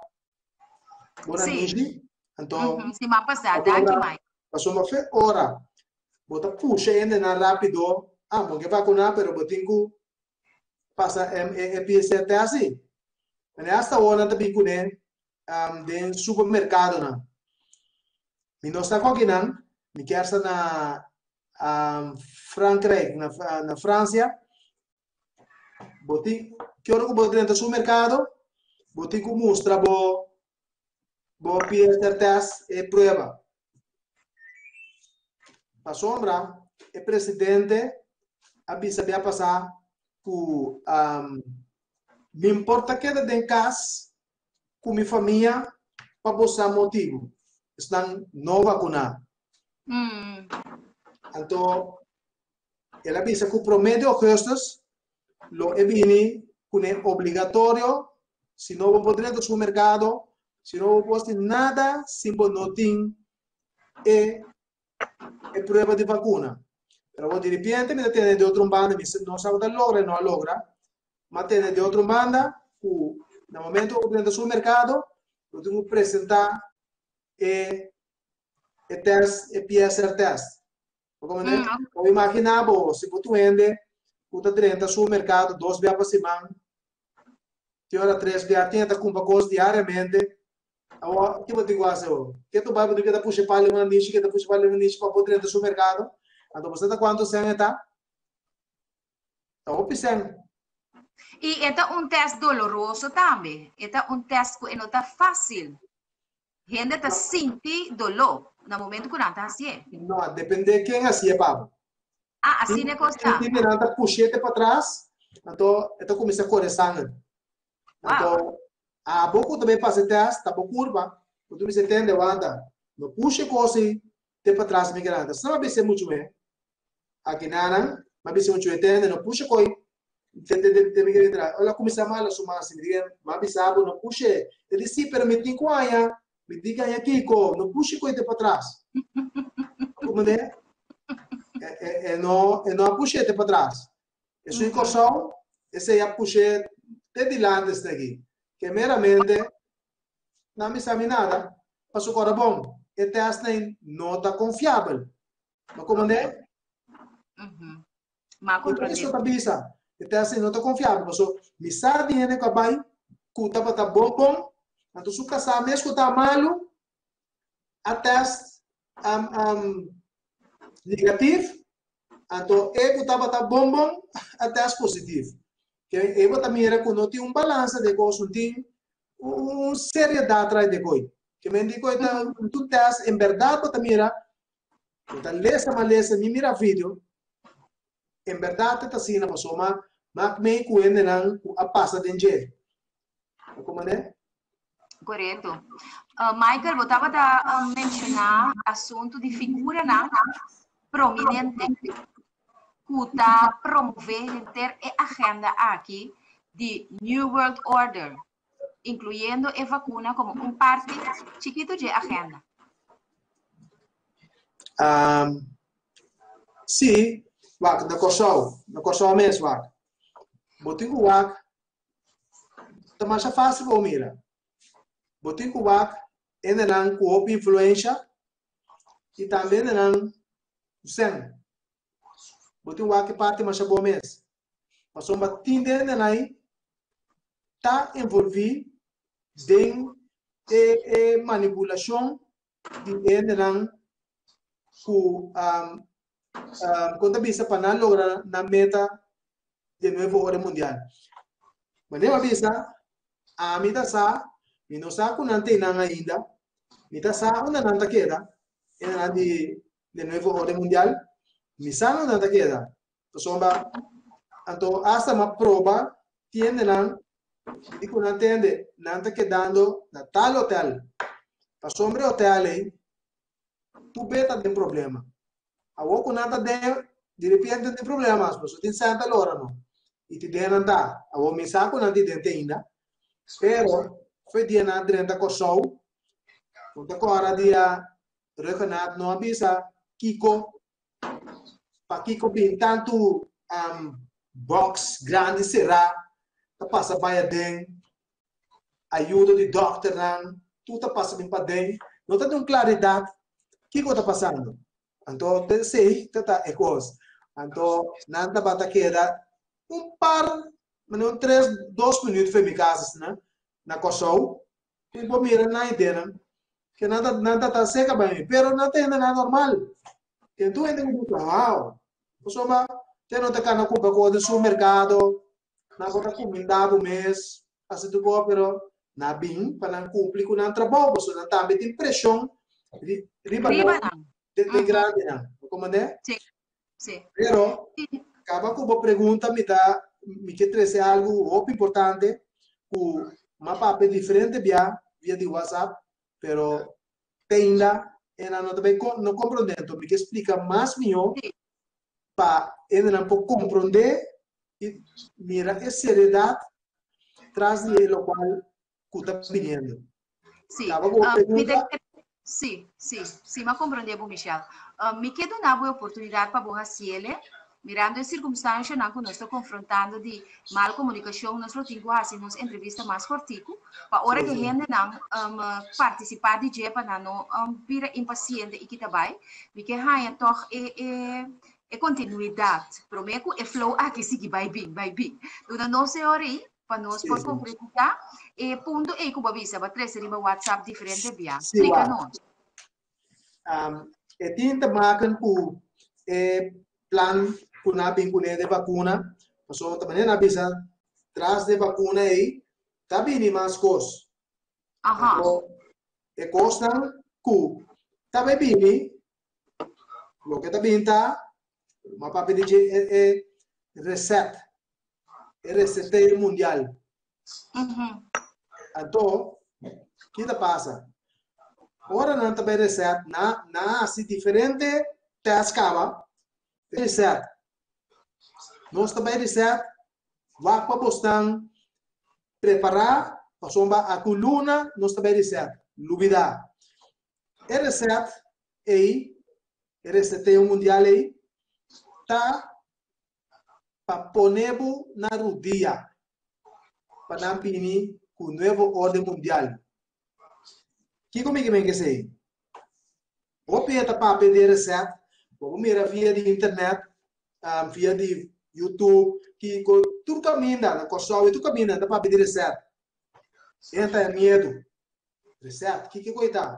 Bona Sí. mishi. Anto, Mhm, Siman pasá, danki Mike. pasobra fe ora bo ta pusha hendenan rápido, ah, bo ke vakuná, pero bo tin ku pasa e, e PCR test ei. En hasta awor nan ta bin kuné um, den supermerkadonan. Mi no sa kon kinan, mi kier sa na um, Frankrijk, na, na Fransia, Bo tin, ki ora ku bo drenta supermerkado, bo tin ku mustra bo bo PCR test e prueba. Pasobra e presidente a bisa bia pasá ku um, mi por ta keda den kas ku mi famia pa bo sa motibu. Esnan no vakuná. Anto El a bisa ku promé di ougùstùs lo e bini kuné obligatorio, si no bo por drenta supermerkado, si no bo por hasi nada sin bo no tin e e prueba di vakuna. Pero awor diripiente mi ta tende di otro un banda, mi no sa ku ta logra o no a logra, ma tende di otro un banda ku na momento ku bo drenta supermerkado bo tin ku presentá e e test, e PCR test. Bo comprende? Bo imagina bo, si bo tu hende ku ta drenta su merkado dos bia pa siman, te ora tres bia, tin ta kumpra kos diariamente, awor ki bo tin ku hasi awor? Ke tu bai bo tin ke ta pusha pali una nishi, ke ta pusha pali una nishi pa bo drenta su merkado? Anto bo sa ta kuantu sen e ta? Ta hopi sen. I e ta un test doloroso tambe. E ta un test ku e no ta fásil. Hende ta sinti doló na momento ku nan ta hasié. No, depende ken hasié pa bo. Ah, asina e kos ta. Tin nan ta push'é patras, anto e ta kuminsá kore sanger. Anto, abo ku ta bai pasa e tèst, ta bo kurpa, ku ta bisa tende, wanta, no pusha e kos ei te patras mi grandi. Asina mi a bisa e muchu mé. Aki nanan, mi a bisa muchu mé, tende, no pusha koi te te te te mi grandi tras. Ora el a kuminsá mala su man asina, mi di, mi a bisa bo, no push'é. El di, sí, pero mi tin ku haña, mi tin ku haña kiko, no pusha koi te patras. Comprende? E, e, e no, e no a push'é te patras. Esun Kòrsou, esei a push'é te dilanti esaki. Ke meramente, nan bisa mi nada, pasobra ora bon, e tèstnan no ta konfiabel. Bo comprende? Ma comprende. Eso ta bisa, e tèstnan no ta konfiabel, pasobra mi sa di hende ku a bai ku tabata bon bon, anto su kasá mes ku ta malu, a tèst negatif, anto e ku tabata bon bon a tèst positif. Ke e bo ta mira ku no tin un balansa den kos, no tin un seriedat tras di koi. Ke men di koi ta un tur tèst, en bèrdat bo ta mira, bo ta lesa mas lesa, mi mira video, en bèrdat ta asina pasobra mak mei ku hendenan ku a pasa den dje. Bo komprende? Korekto. Michael, bo tabata menshoná asuntu di figuranan prominente. Ku ta promové henter e agenda aki di New World Order, inkluyendo e vakuna komo un parti chikitu dje agenda. Um, sí, wak, na Kòrsou, na Kòrsou mes, wak. Bo tin ku wak, ta masha fásil pa bo mira. Bo tin ku wak hendenan ku hopi influensha i tambe hendenan ku sèn. Bo tin wak e parti masha bo mes. Pasobra tin den hendenan ei ta envolví den e e manipulashon di hendenan ku um, um, kon ta bisa pa nan logra nan meta di nuevo orden mundial. Manera bisa, ami ta sa, mi no sa ku nan te nan ainda, mi ta sa unda nan ta keda, hendenan di di nuevo orden mundial, mi sa unda nan ta keda. Pasobra anto hasta m'a proba tiendenan di ku nan tende nan ta kedando na tal hotel. Pasobra e hotel ei tur be ta den problema. Awor ku nan ta den di repente no tin problema mas pasobra tin sènta lora no. I ti den nan ta. Awor mi sa ku nan tin den te ainda pero fe dia nan a drenta Kòrsou bo ta kòrda dia Ruggenaath no a bisa kiko pakiko bin tantu um, box grandi será ta pasa bai aden ayudo di dokternan tur ta pasa bin paden no ta tin claridad kiko ta pasando anto te sei ta ta e kos anto nan tabata keda un par mane un tres dos minuut for mi kas asina na Kòrsou i bo mira nan idenan ke nan ta nan ta ta seka bai mi pero nan ta hende nan normal ten tur hende ku bisa wow pasobra te no ta kana kumpra kos den supermerkado nan por ta kuminda bo mes hasi tur kos pero nan bin pa nan kumpli ku nan trabou pasobra nan tambe tin preshon riba nan de grandenan bo komprende? Sí. Pero, kaba ku bo pregunta mi ta mi ke trese algu hopi importante ku m'a papia diferente bia via di WhatsApp, pero te ainda e nan no ta bai no komprondé. Enton mi ke splika mas mihó pa hendenan por komprondé i mira e seriedat tras di e lokual ku ta biniendo. Sí. Kaba ku bo pregunta. Sí, sí, sí, m'a komprondé bo, Michelle. Mi ke duna bo e oportunidat pa bo hasiele, mirando e sirkumstanshanan ku nos ta konfrontando di mal komunikashon, nos lo tin ku hasi nos entrevista mas kòrtiku, pa ora ku e hendenan partisipá di dje pa nan no bira impasiente i kita bai. Mi ke haña tòg e e e kontinuidat, promé ku e flow aki sigui bai bin, bai bin. Duna nos e ora ei pa nos por concretisa e punto ei ku bo a bisa, bo a trese riba WhatsApp diferente bia. Sí, Splika wak. nos. Um, e tin te maken ku e plan ku nan a bin kuné de vakuna. Pasobra ta manera nan a bisa, tras de vakuna ei ta bini mas kos. Aha. Anto, e kosnan ku ta bai bini, loke ta bin ta, m'a papia di dje e, e reset. e reseteo mundial. Anto, ki ta pasa? Ora nan ta bai reset, na, na hasi diferente test kaba, reset. Nos ta bai reset, wak pa bosnan prepará, pasobra aku luna nos ta bai reset. Lubidá. E reset ei, e reseteo mundial ei, ta pa pone bo na rudia pa nan bini ku nuevo orden mundial. Kiko mi ke men kesei? Hopi e ta papia di e reset, bo por mira via di internet, via di YouTube, kiko, tur kaminda na Kòrsou i tur kaminda nan ta papia di reset. E ta e miedu. Reset, kiko ku e ta?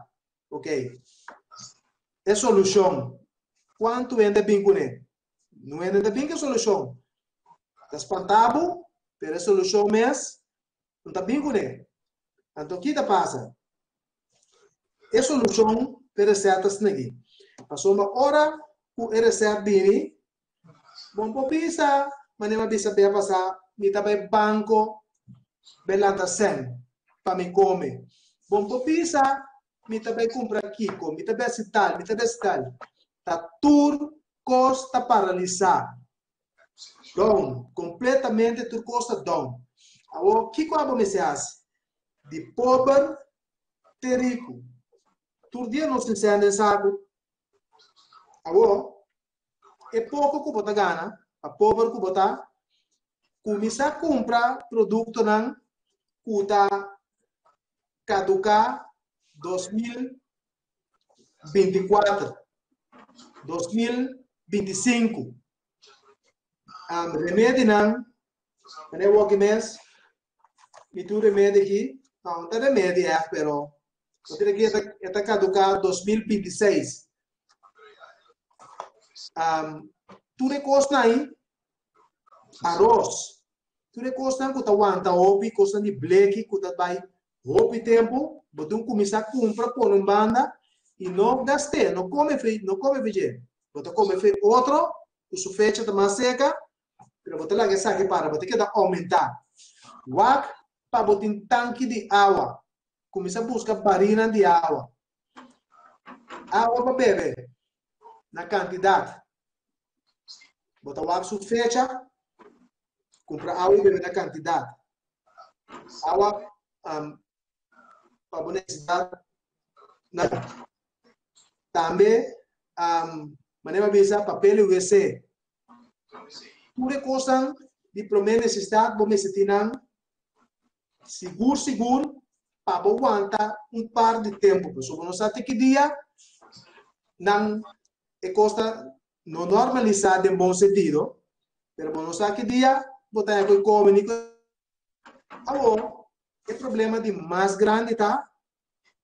Ok. E solushon, kuantu hende a bin kuné? No hende ta bin ku e solushon. Ta spanta bo, pero e solushon mes no ta bin kuné. Anto ki ta pasa? E solushon p'e resèt ta snegi. Pasobra ora ku e resèt bini, bo no por bisa manera mi a bisa bia pasá, mi ta bai banko bai lanta sèn pa mi kome. Bo no por bisa mi ta bai kumpra kiko, mi ta bai hasi tal, mi ta bai hasi tal. Ta tur kos ta paralisá. Down, kompletamente tur kos ta down. Awor, kiko abo mester hasi? Di pober te riku. Tur dia nos tin sèn den saku. Awor, e poko ku bo ta gana, pa pober ku bo ta, kuminsá kumpra produktonan ku ta kaduká 2024, 2025. Um, remedinan, meneer Woki mes, mi tur remedi aki, no, no ta remedi echt, pero bo tin aki e ta kaduká 2026. Um, tur e kosnan ahí, aros, tur e kosnan ku ta wanta hopi, kosnan di bleki ku ta bai hopi tempu, bo tin kuminsá kumpra pone un banda i no gast'é, no kome fe, no kome fe dje. Bo ta kome fe otro ku su fecha ta mas seka, pero bo ta laga esaki para, bo ta keda oumentá. Wak pa bo tin tanki di awa, kuminsá buska barinan di awa. Awa pa bebe na kantidat. Bo ta wak su fecha, kumpra awa i bebe na kantidat. Awa um, pa bo nesesidat na tambe um, manera bisa papel i WC. Tur e kosnan di promé nesesidat bo mester tin nan sigur sigur pa bo wanta un par di tempu. Pasobra bo no sa te ki dia nan e kos ta no normalisá den bon sentido, pero bo no sa ki dia bo ta haña ku e kome ni ku Awor, e problema di mas grandi ta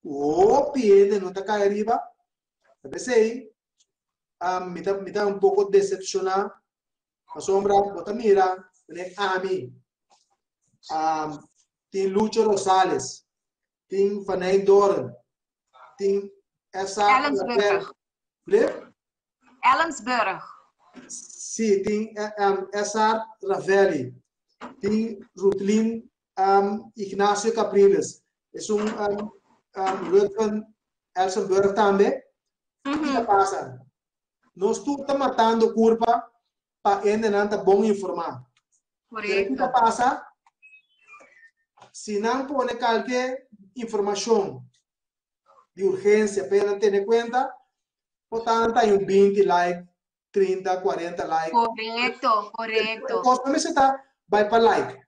ku hopi hende no ta kai ariba. Ta p'esei, um, mi ta, mi ta un poko decepcioná pasobra bo ta mira meneer ami, um, tin Lucho Rosales, tin Vaney Doren, tin S.A. Ellensburg. Blip? Ellensburg. Sí, tin um, S.A. Ravelli, tin Rutlin um, Ignacio Capriles, es un um, um, Ruthven Elsenburg tambe. Mm -hmm. Kiko pasa? Nos tur ta matando kurpa pa hendenan ta bon informá. Pero kiko pasa? Si nan pone kalke informashon di urgensia pa nan tene kuenta, por tanto hay un 20 like, 30, 40 like. Korekto, korekto. Kos no mester ta bai pa like.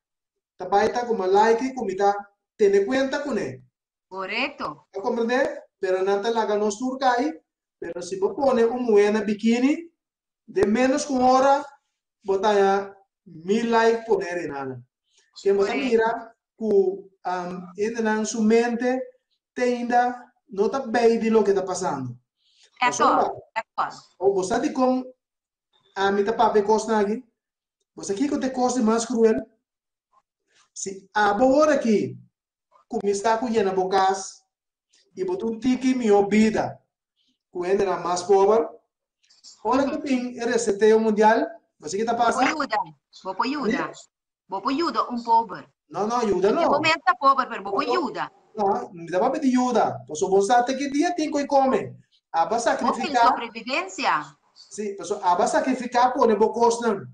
Ta bai ta kuma like ku mi ta tene kuenta kuné. Korekto. Ta komprendé? Pero nan ta laga nos tur kai, pero si bo pone un muhé na bikini, den ménos ku un ora bo ta haña mil like poné rinana. Ken bo ta mira ku um, hendenan su mente te ainda no ta bij di loke ta pasando. Eto, eto. O bo sa dikon ami ta papia e kosnan aki? Bo sa kiko ta e kos di mas kruel? Si abo ora aki kuminsá ku yena bo kas i bo ta un tiki mihó bida ku hendenan mas pober, ora ku bin e reseteo mundial, bo sa ki ta pasa? Bo por yuda, bo por yuda. Bo por yuda un pober. No, no, yuda no. Bo mes ta pober, pero bo por yuda. No, mi ta papia di yuda. Pasobra bo sa te ki dia tin ku e kome. Aba sakrifiká. Hopi sobrevivencia. Sí, pasobra aba sakrifiká pone bo kosnan.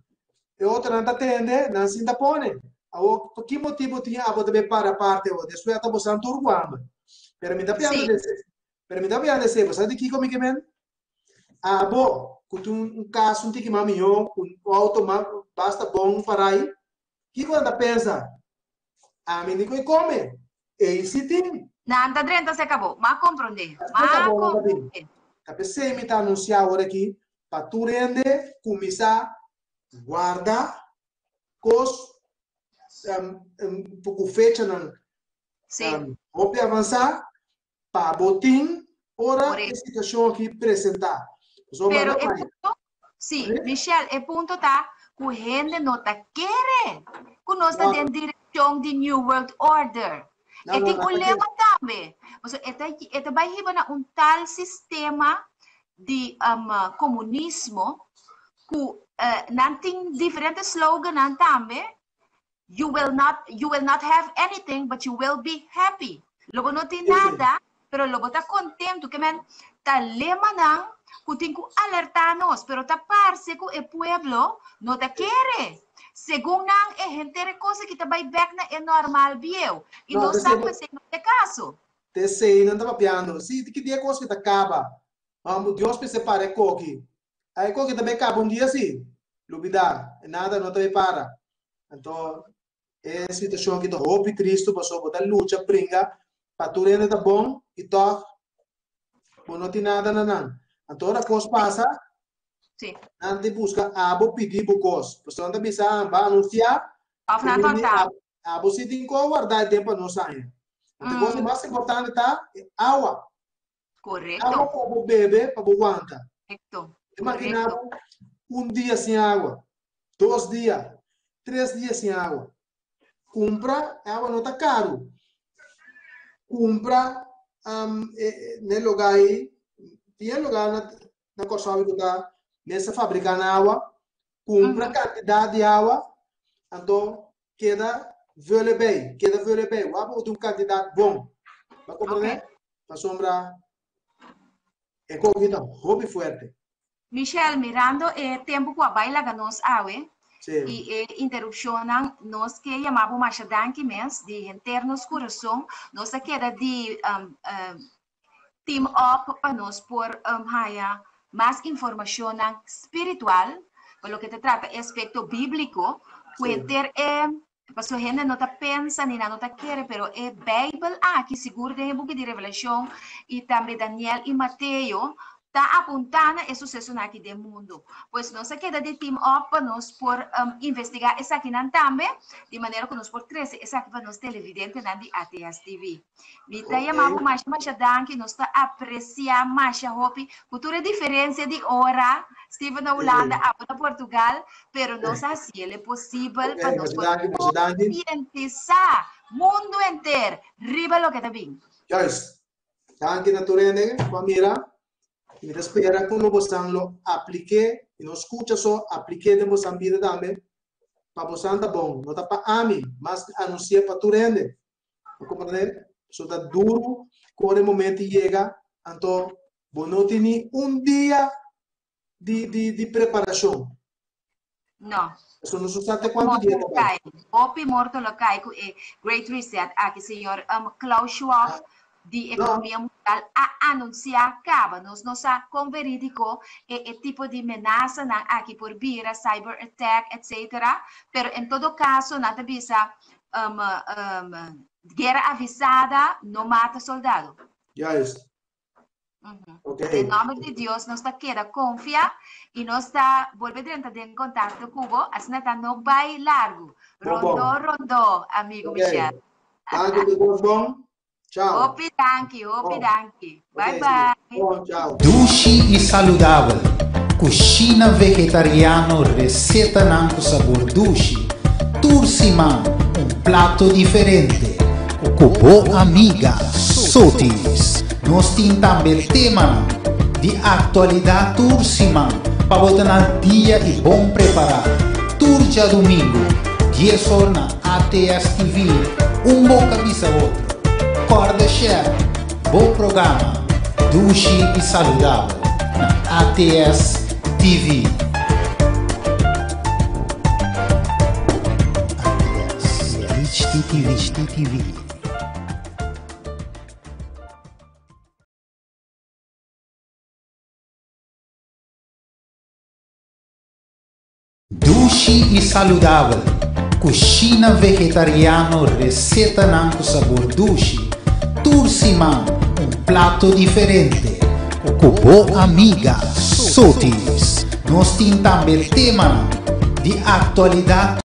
E otronan ta tende, nan sin ta pone. Awor, pa ki motibu tin abo ta bay para aparte awor? Despues ata bosan tur ku hamber. Pero mi ta piando de se, pero mi ta piando de se, bo sa di kiko mi ke men? Abo, ku tin un kas un tiki mas mihó, ku un auto mas basta bon parai, kiko nan ta pensa? Ami ni ku e kome. Ei si tin. Nan ta drenta se kabo. M'a komprondé. M'a komprondé. Ta p'esei mi ta anunsiá awor aki pa tur hende kuminsá guarda kos um, ku fechanan Sí. um, hopi avansá pa bo tin ora Correcto. e situashon aki presentá. Pasobra Pero no e hay. punto, sí, Sí. Michelle, e punto ta ku hende no ta kere ku nos ta No. den direkshon di New World Order. No, E no, tin no un ta lema tambe. Pasobra e ta, e ta bai hiba na un tal sistema di um, komunismo ku eh, nan tin diferente slogannan tambe You will not, you will not have anything, but you will be happy. Lo bo no tin nada, pero lo bo ta contento. Ke men ta lemanan ku tin ku alertá nos, pero ta parse ku e pueblo no ta kere. Segun nan e henter e kos aki ta bai bèk na e normal bieu i No, nos sa ku esei no ta e kaso. Ta esei nan ta papiando. Si, ki dia e kos ki ta kaba? Amo Dios mester para e koki. A e koki ta bai kaba un dia si. Lubidá, nada no ta bai para. Anto e situashon aki ta hopi tristu pasobra bo ta lucha bringa pa tur hende ta bon i tòg bo no tin nada na nan. Anto ora kos pasa, Sí. nan ta buska abo pidi bo kos. Pasobra nan ta bisa, ah, ba anunsiá, Òf nan ta ta. abo si tin kos wardá e den pa nos aña. Anto e kos di mas importante ta e awa. Correcto. Awa pa bo bebe, pa bo wanta. Correcto. Imagina bo un dia sin awa, dos dia, tres dia sin awa. Kumpra, awa no ta karu. Kumpra um, e, e, ne lugar aí, tin e lugar na, na Kòrsou ku ta mester fabriká na awa, kumpra mm -hmm. kantidat di awa, anto keda vule bij, keda vule bij. Wak bo tin un kantidat bon. Bo komprendé? Okay. Pasobra e koki ta hopi fuerte. Michelle, mirando e tempu ku a bai laga nos awe Sí. i e interupshonnan, nos ke yama bo masha danki mes di henter nos kurason. Nos a keda di um, um, team up pa nos por um, haya mas informashonnan spiritual pa loke ta trata e aspekto bíbliko, ku Sí. henter e Paso hende no ta pensa ni nan no ta kere, pero e Bijbel aki, sigur den e buki di Revelashon i tambe Daniel i Mateo, ta apuntá na e susesonan aki den mundu. Pues nos a keda di team up pa nos por um, investigá esakinan tambe, di manera ku nos por trese esaki pa nos televidentenan di ATS TV. Mi ta yama bo masha masha danki, nos ta apresiá masha hopi ku tur e diferensia di ora, Steven na Hulanda, abo na Portugal, pero nos a hasiel e posibel pa nos por konsientisá mundu enter riba loke ta bin. Juist. Danki na tur hende ku a mira. Mi ta spera ku lo bosan lo aplik'é i no skucha so, aplik'é den bosan bida tambe pa bosan ta bon. No ta pa ami, mas anunsi'é pa tur hende. Bo comprende? So ta duro cu ora e momento yega, anto bo no tin ni un dia di, di, di preparacion. No. So no sa te cuanto dia ta bai. Hopi morto lo cai cu e Great Reset aki, señor um, Klaus Schwab di Economia no. Mundial a anuncia caba. Nos no sa con veridico e, e tipo di menasanan aki por bira, cyber attack, etc. Pero en todo caso, nan ta bisa um, um, guerra avisada no mata soldado. Juist. Okay. En nomber di Dios nos ta keda confia y nos ta volve drenta den contacto cubo, asina ta no bai largo. Rondo, bon. rondo, amigo okay. Michel. Danki, Dios bon. Ciao. Hopi danki, hopi Bon. danki. Bye Okay, bye. Bon, ciao. Dushi i saludabel, Kushina vegetariano resetanan ku sabor dushi, tur siman un plato diferente ku bo amiga Sotis. Nos tin tambe temanan di aktualidat tur siman pa bo ta na dia i bon prepará. Tur djadumingu, dies or na ATS TV, un boka bisa otro. Kòrda share bo programa Dushi i Saludabel na ATS TV. ATS HTTV. Dushi i saludabel, Kushina vegetariano resetanan ku sabor dushi, tur siman un plato diferente ku bo amiga Sotis. Nos tin tambe temanan di aktualidat.